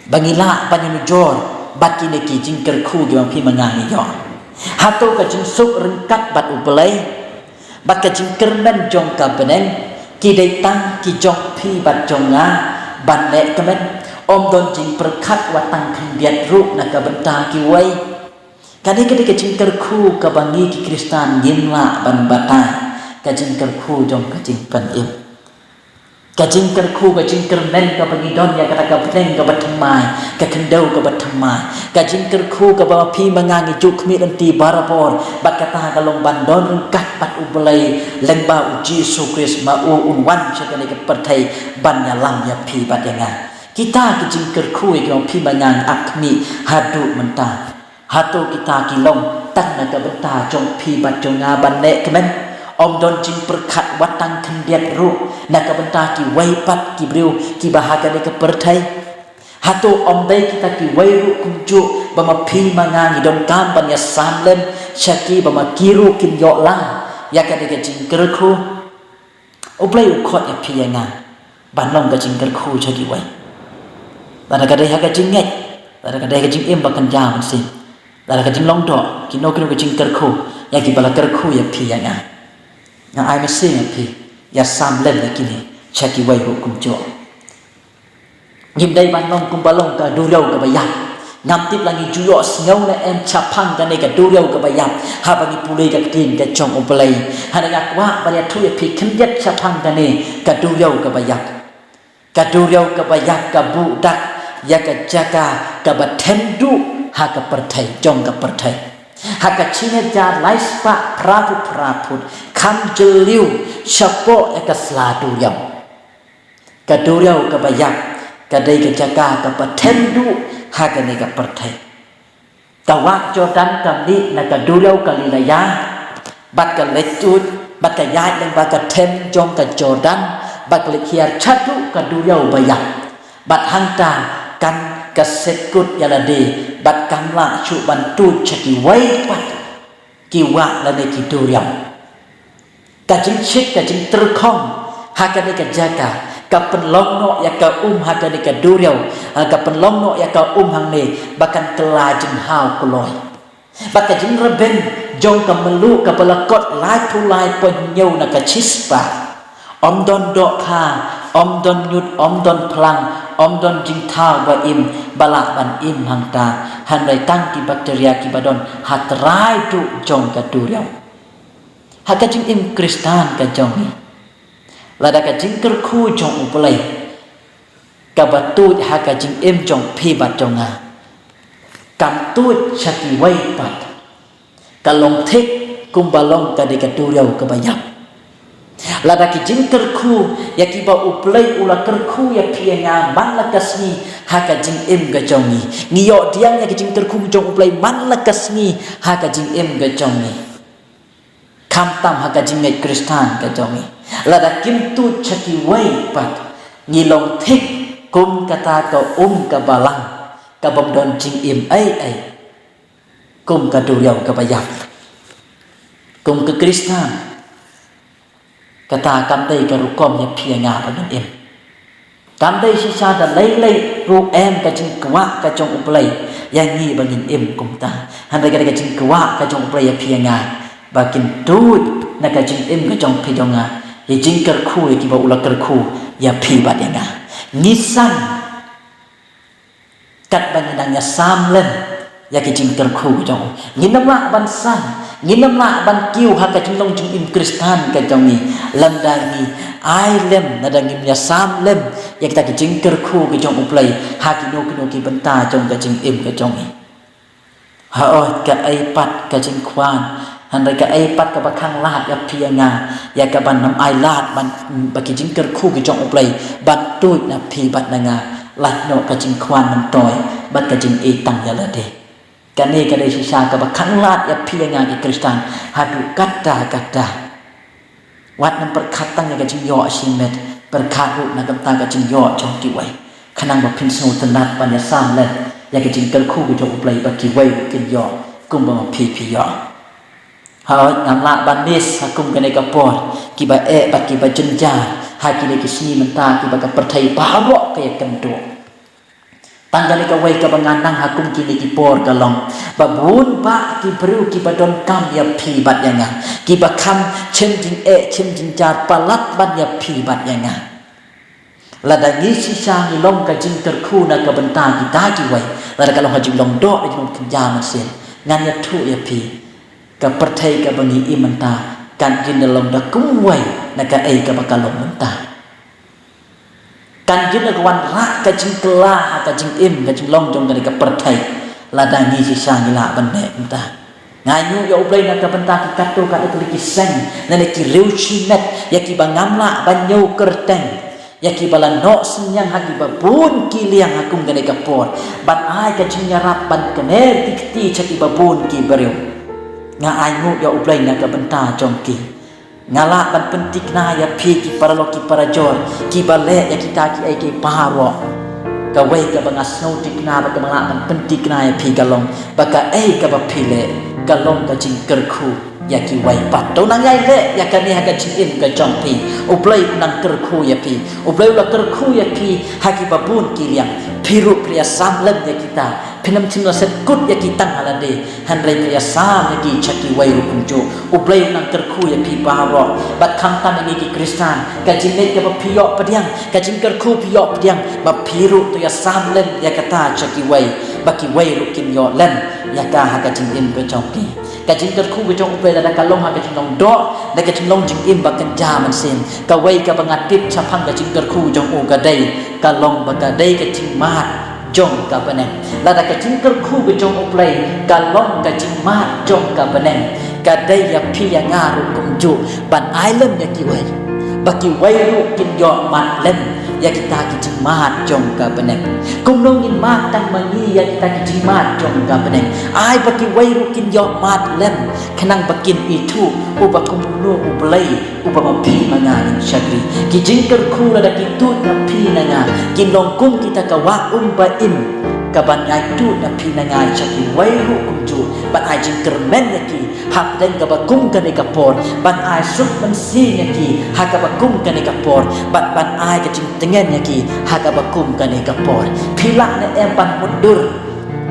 ba ngi lah ban ïanujor bad kine ki jingkyrkhu kiba phi ma nga ngi ïoh? Hato ka jingsuk ryngkat bad U Blei bad ka jingkyrmen jong ka bneng ki dei tang ki jong phi bad jong nga ban leh kmen? Ym don jingpyrkhat wat tang khyndiat ruh na ka bynta kiwei. Kane ka dei ka jingkyrkhu kaba ngi ki Khristan ngim lah ban batai, ka jingkyrkhu jong ka jingpynim. Ka jingkyrkhu, ka jingkyrmen kaba ngi don ïa kata ka bneng kaba thymmai, ka khyndew kaba thymmai. Ka jingkyrkhu kaba ma phi ma nga ngi ju khmih lynti barabor bad kata ka long ban don ryngkat bad U Blei lyngba U Jisu Khrist ma u un wan sha kane ka pyrthei ban ïalam ïa phi bad ïa nga. Kita ki jingkyrkhu ïa ki ma phi ma nga ngi ap khmih haduh mynta. Hato kita ki long tang na ka bynta jong phi bad jong nga ban leh kmen? Ym don jingpyrkhat wat tang khyndiat ruh na ka bynta kiwei pat ki briew kiba ha kane ka pyrthei. Hato ym dei kita kiwei ruh kumjuh ba ma phi ma nga ngi donkam ban ïasam lem sha ki ba ma ki ruh kin ïoh lang ïa kane ka jingkyrkhu? U Blei u khot ïa phi ïa nga ban long ka jingkyrkhu sha kiwei. Lada ka dei ha ka jingngeit, lada ka dei ha ka jingim ba kynja mynsiem, lada ka jinglong doh, kino kino ka jingkyrkhu ïa kiba la kyrkhu ïa phi ïa nga. Nga ai mynsiem ïa phi, ïasam lem ïa kine sha kiwei ruh kumjuh. Ngim dei ban long kumba long ka duriaw kaba ïap. Ngam tip la ngi ju ïohsngew ne em shaphang kane ka duriaw kaba ïap haba ngi pule ka ktien ka jong U Blei. Hynrei nga kwah ban ïathuh ïa phi khyndiat shaphang kane ka duriaw kaba ïap. Ka duriaw kaba ïap ka buh dak ïa ka jaka kaba them duh ha ka pyrthei, jong ka pyrthei. Ha ka shi hajar lai spah phra phew phra phut kham jylliew shapoh ïa ka sla duriaw. Ka duriaw kaba ïap ka dei ka jaka kaba them duh ha kane ka pyrthei. Ka wah Jordan ka mih na ka duriaw Galilea bad ka leit tuid bad ka ïaid lyngba ka them jong ka Jordan bad ka leit hiar shaduh ka duriaw ba ïap. Bad hangta kan ka set kut ïa lade bad kam lah shuh ban tuid sha kiwei pat ki wah lane ki duriaw. Ka jingshit, ka jingtyrkhong ha kane ka jaka ka pynlong noh ïa ka um ha kane ka duriaw, ha, ka pynlong noh ïa ka um hangne ba kan kylla jinghaw kloi. Bad ka jingrben jong ka mluh kaba la kot laiphew laiphew hynñiew na ka shispah. Ym don dohkha, ym don ñiut, ym don phlang, ym don jingthaw ba im ba lah ban im hangta, hynrei tang ki bakteria kiba don ha trai duh jong ka duriaw. Ha ka jingim Khristan ka jong ngi, lada ka jingkyrkhu jong U Blei kaba tuid ha ka jingim jong phi bad jong nga kam tuid sha kiwei pat, ka long thik kumba long ka dei ka duriaw kaba ïap. Lada ki jingkyrkhu ïa kiba U Blei u la kyrkhu ïa phi ïa nga man la ka sngi ha ka jingim ka jong ngi, ngi ïoh diang ïa ki jingkyrkhu jong U Blei man la ka sngi ha ka jingim ka jong ngi. Khamtam ha ka jingngeit Khristan ka jong ngi, lada kim tuid sha kiwei pat, ngi long thik kum kata ka um ka balang ka bym don jingim ei ei, kum ka duriaw kaba ïap. Kum ka Khristan, kata kam dei ka rukom ïa phi ïa nga ba ngin im. Kam dei shisha da lei lei ruh em ka jingkwah ka jong U Blei ïa ngi ba ngin im kumta. Hynrei ka dei ka jingkwah ka jong U Blei ïa phi ïa nga ba kin tuid na ka jingim ka jong phi jong nga ïa jingkyrkhu ïa kiba u la kyrkhu ïa phi bad ïa nga. Ngi san katba ngi dang ïasam lem ïa ki jingkyrkhu ka jong u. Ngin ym lah ban san, ngin ym lah ban kiew ha ka jinglong jingim Khristan ka jong ngi lada ngi ai lem, lada ngim ïasam lem ïa kita ki jingkyrkhu ka jong U Blei ha kino kino ki bynta jong ka jingim ka jong ngi. Haoid kaei pat ka jingkwah, hynrei kaei pat kaba khanglad ïa phi ïa nga, ïa kaban ym ailad ban, ba ki jingkyrkhu ki jong U Blei ban tuid na phi bad na nga, lait noh ka jingkwah myntoi bad ka jingïeit tang ïa lade. Kane ka dei shisha kaba khanglad ïa phi ïa nga ki Khristan haduh katta katta. Wat nym pyrkhat tang ïa ka jingïoh shimet, pyrkhat ruh na ka bynta ka jingïoh jong kiwei, khnang ba phin sngewtynnat ban ïasam lem ïa ka jingkyrkhu ka jong U Blei ba kiwei ruh kin ïoh kumba ma phi phi ïoh. Haoid, ngam lah ban miss ha kum kane ka por kiba eh bad kiba jynjar ha kine ki sngi mynta kiba ka pyrthei baroh ka ïakynduh. Tang kane kawei kaba nga nang ha kum kine ki por ka long ba bun bah ki briew kiba donkam ïa phi bad ïa nga, kiba kham shim jingeh shim jingjar palat ban ïa phi bad ïa nga. Lada ngi shisha ngi long ka jingkyrkhu na ka bynta kita kiwei, lada ka long ka jinglong doh, ka jinglong kynja mynsiem, ngan ïathuh ïa phi, ka pyrthei kaba ngi im mynta kan kin da long da kumwei na kaei kaba ka long mynta. Kan kin da ka wanrah ka jingkylla ha ka jingim, ka jinglong jong kane ka pyrthei, lada ngi shisha ngi lah ban leh kumta. Nga ainguh ïa U Blei na ka bynta ki katto katne tylli ki seng, lane ki riew shimet ïa kiba ngam lah ban ñiew kyrteng, ïa kiba la noh synñiang ha kiba bun ki liang ha kum kane ka por ban ai ka jingïarap ban kner ki kti sha kiba bun ki briew. Nga ainguh ïa U Blei na ka bynta jong ki. Nga lah ban pynthikna ïa phi ki paralok ki parajor kiba leh ïa kita kiei kiei baroh. Kawei kaba nga sngew thikna bad kaba nga lah ban pynthikna ïa phi ka long ba kaei kaba phi leh ka long ka jingkyrkhu ïa kiwei pat. To nang ïai leh ïa kane ha ka jingim ka jong phi. U Blei u nang kyrkhu ïa phi. U Blei u la kyrkhu ïa phi ha kiba bun ki liang. Phi ruh phi ïasam lem ïa kita. Phin ym shym la set kut ïa ki tang ha lade, hynrei phi ïasam ïa ki sha kiwei ruh kumjuh. U Blei u nang kyrkhu ïa phi baroh. Bad khamtam ïa ngi ki Khristan, ka jingngeit kaba phi ïoh pdiang, ka jingkyrkhu phi ïoh pdiang, ba phi ruh to ïasam lem ïa kata sha kiwei, ba kiwei ruh kin ïoh lem ïa ka ha ka jingim ka jong ki. Ka jingkyrkhu ka jong U Blei lada ka long ha ka jinglong doh, da ka jinglong jingim ba kynja mynsiem, kawei kaba nga tip shaphang ka jingkyrkhu jong u ka dei, ka long ba ka dei ka jingmad jong ka bneng. Lada ka jingkyrkhu ka jong U Blei ka long ka jingmad jong ka bneng, ka dei ïa phi ïa nga ruh kumjuh ban ai lem ïa kiwei, ba kiwei ruh kin ïoh mad lem ïa kita ki jingmad jong ka bneng. Kumno ngin mad tang ma ngi ïa kita ki jingmad jong ka bneng? Ai ba kiwei ruh kin ïoh mad lem, khnang ba kin ithuh uba kumno U Blei uba ma phi ma nga ngin shakri. Ki jingkyrkhu lada ki tuid na phi na nga, kin long kum kita ka wah um ba im, kaban ïai tuid na phi na nga sha kiwei ruh kumjuh, ban ai jingkyrmen ïa ki hapdeng kaba kum kane ka por, ban ai suk mynsiem ïa ki ha kaba kum kane ka por, bad ban ai ka jingtngen ïa ki ha kaba kum kane ka por. Phi lah ne em ban mutdur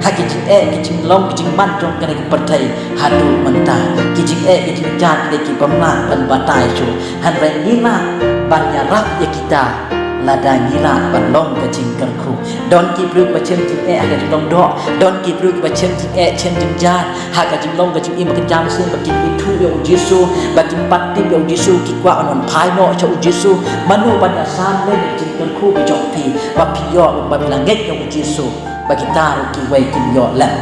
ha ki jingeh ki jinglong ki jingman jong kane ka pyrthei haduh mynta? Ki jingeh ki jingjar ki dei ki bym lah ban batai shuh. Hynrei ngi lah ban ïarap ïa kita lada ngi lah ban long ka jingkyrkhu. Don ki briew kiba shem jingeh ha ka jinglong doh, don ki briew kiba shem jingeh shem jingjar ha ka jinglong ka jingim ka jingim shisha, ba kin ithuh ïa U Jisu, ba kin pat tip ïa U Jisu, ki kwah ban wan phai noh sha U Jisu. Mano ban ïasam lem ïa ka jingkyrkhu ka jong phi, ba phi ïoh, ba phi la ngeit ïa U Jisu, ba kita ruh kiwei kin ïoh lem.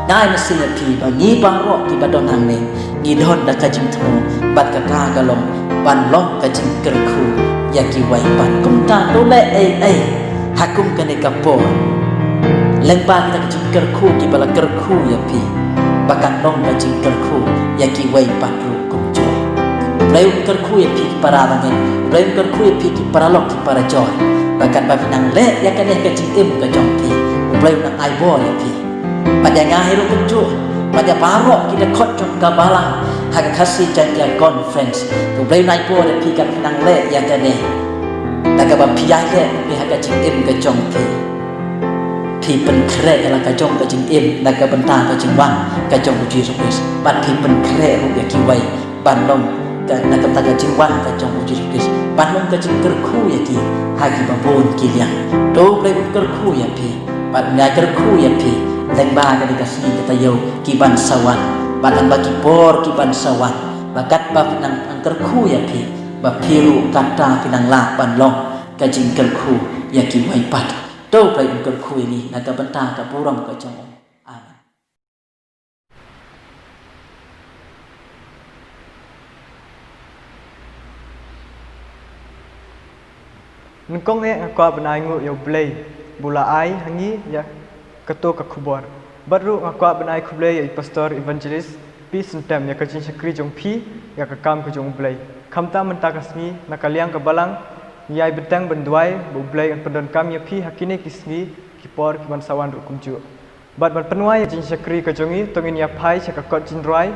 Nga ai mynsiem ïa phi ba ngi baroh kiba don hangne ngi don da ka jingthmu bad kata ka long ban long ka jingkyrkhu ïa kiwei pat. Kumta to leh ei ei ha kum kane ka por lyngba kita ka jingkyrkhu kiba la kyrkhu ïa phi, ba kan long ka jingkyrkhu ïa kiwei pat ruh kumjuh. U Blei un kyrkhu ïa phi ki para bangeit, U Blei un kyrkhu ïa phi ki paralok ki parajor, ba katba phi nang leh ïa kane ha ka jingim ka jong phi, U Blei un nang ai bor ïa phi. Bad ïa nga hi ruh kumjuh, bad ïa baroh ki dkhot jong ka balang ha ka Khasi Jaiñtia Conference, U Blei un ai bor ïa phi katba phi nang leh ïa kane. Da kaba phi ïai leh phi ha ka jingim ka jong phi, phi pynkhreh ïa la ka jong ka jingim na ka bynta ka jingwan ka jong U Jisu Khrist, bad phi pynkhreh ruh ïa kiwei ban long ka, na ka bynta ka jingwan ka jong U Jisu Khrist, ban long ka jingkyrkhu ïa ki ha kiba bun ki liang. To U Blei un kyrkhu ïa phi bad un ïai kyrkhu ïa phi lyngba kane ka sngi ka taïew ki ban sa wan, bad lyngba ki por ki ban sa wan, ba katba phi nang kyrkhu ïa phi, ba phi ruh kata phi nang lah ban long ka jingkyrkhu ïa kiwei pat. To U Blei un kyrkhu ïa ngi na ka bynta ka burom ka jong U. Amen. Nyngkong eh nga kwah ban ainguh ïa U Blei ba u la ai ha ngi ïa kato ka khubor. Bad ruh nga kwah ban ai khublei ïa i Pastor Evangelist P. Syntem ïa ka jingshakri jong phi ïa ka kam ka jong U Blei. Khamtam mynta ka sngi na ka liang ka balang ngi ïai bteng ban duwai ba U Blei un pyndonkam ïa phi ha kine ki sngi ki por ki ban sa wan ruh kumjuh. Bad ban pynwai ïa ka jingshakri ka jong ngi, to ngin ïa phai sha ka kot jingrwai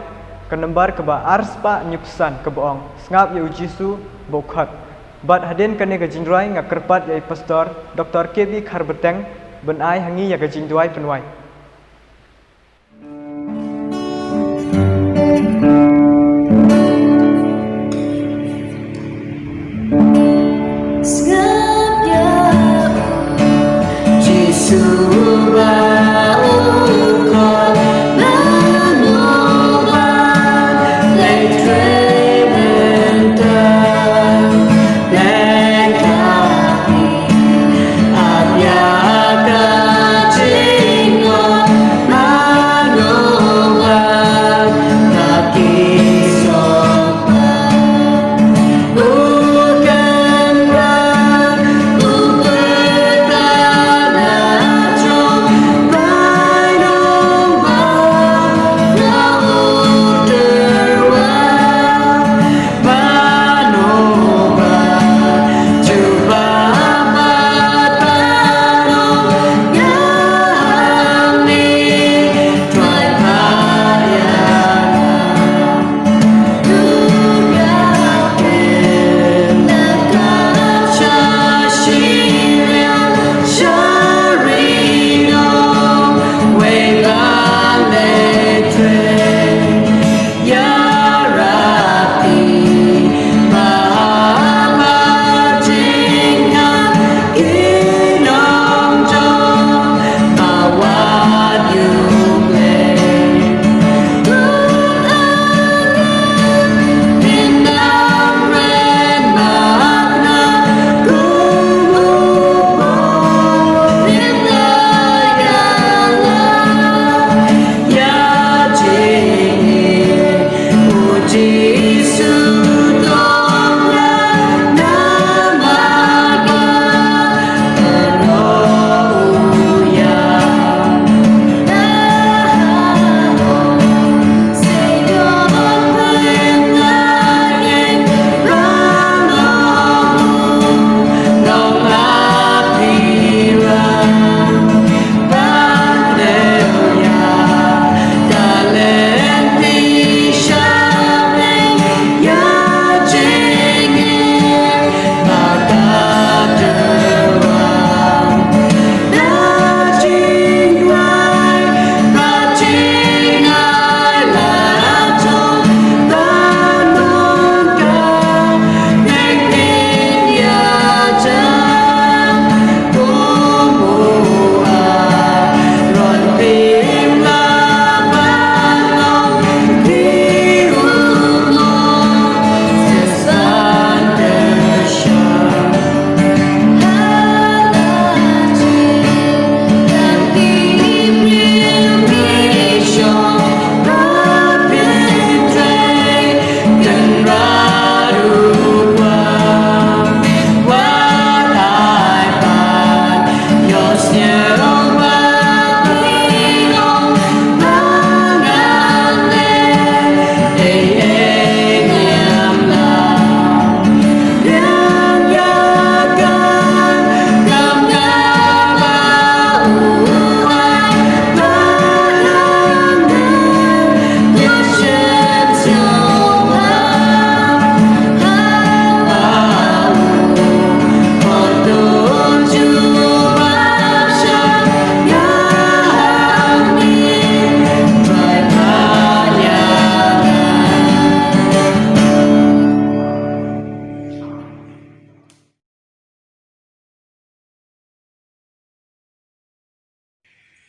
ka nombar kaba arspah hynñiewphew san kaba ong, Sngap ïa U Jisu ba u khot. Bad hadien kane ka jingrwai nga kyrpad ïa i Pastor Doktor K. B. Kharbeteng Ban ai ha ngi ïa ka jingduwai pynwai.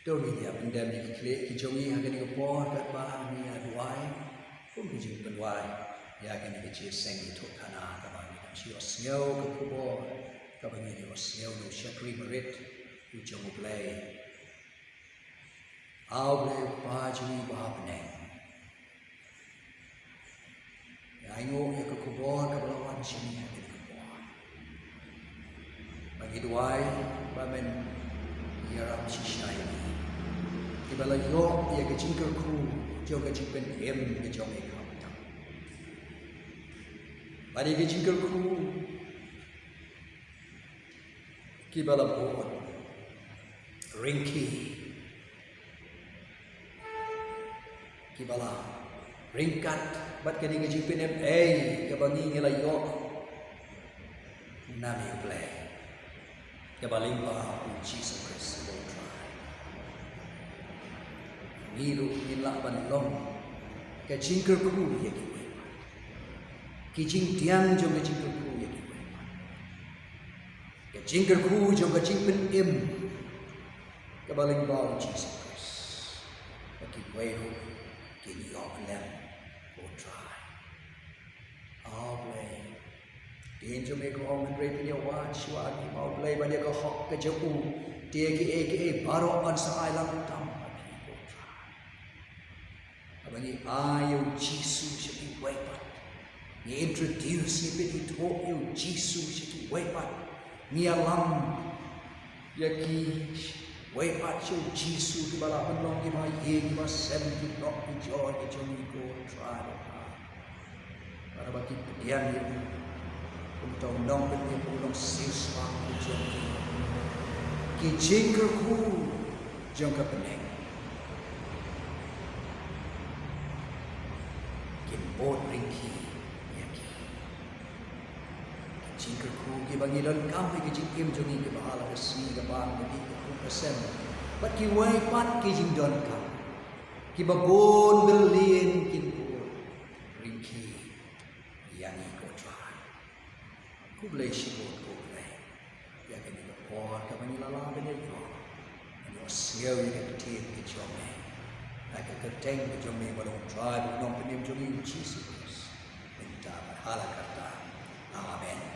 To ngin ïa pyndem ïa ki khlieh ki jong ngi ha kane ka por katba ngin ïa duwai kum ka jingpynduwai ïa kane ka jingïaseng ïathuhkhana kaba ngi dang shu ïohsngew ka khubor kaba ngi ïohsngew na u shakri barit u jong U Blei. A U Blei U Kpa jong ngi uba ha bneng, ïa, ainguh ïa ka khubor kaba la wan sha ngi ha kane ka por. Ba ngi duwai ba men ïarap shisha ïa ngi kiba la ïoh ïa ka jingkyrkhu jong ka jingpynim ka jong ngi khamtam. Bad ïa ka jingkyrkhu kiba la bud ryngki, kiba la ryngkat bad kane ka jingpynim ei kaba ngi ngi la ïoh na me U Blei, kaba lyngba U Jisu Khrist uba U Ngi ruh ngin lah ban long ka jingkyrkhu ïa kiwei pat. Ki jingdiang jong ka jingkyrkhu ïa kiwei pat. Ka jingkyrkhu jong ka jingpynim kaba lyngba u Jisu Khrist. Ba kiwei ruh kin ïoh lem, ko Trai. A Blei, ktien jong me ka ong, hynrei phin ïa wad shuwa ha ki, ma U Blei, ban ïa ka hok ka jong u, te kiei kiei baroh yn sa ai lang tam ha phi, ko Trai. Haba ngi ai ïa u Jisu sha kiwei pat, ngi introduce, ngi pynithuh ïa u Jisu sha kiwei pat, ngi ïalam ïa kiwei pat sha u Jisu, kiba lah ban long kiba ïeit, kiba sem, ki lok, ki jor, ki jong ngi, ko Trai. Bad haba ki pdiang ïa u kum uta u nongpynim, u nongsiewspah jong ki, ki jingkyrkhu jong ka bneng kin bud ryngki ïa ki. Ki jingkyrkhu kiba ngi donkam ha ki jingim jong ngi, kiba ha la ka sngi, ka bam, ka dih, ka kup, ka sem, bad kiwei pat ki jingdonkam kiba bun byllieng kin bud ryngki ïa ngi, ko Trai. Khublei shibun, ko Blei, ïa kane ka por kaba ngi la lah ban ïoh, ban ïohsngew ïa ka ktien ka jong me. Ha ka kyrteng ka jong me, ba long u Trai bad u Nongpynim jong ngi, u Jisu Khrist, mynta bad hala karta. Amen.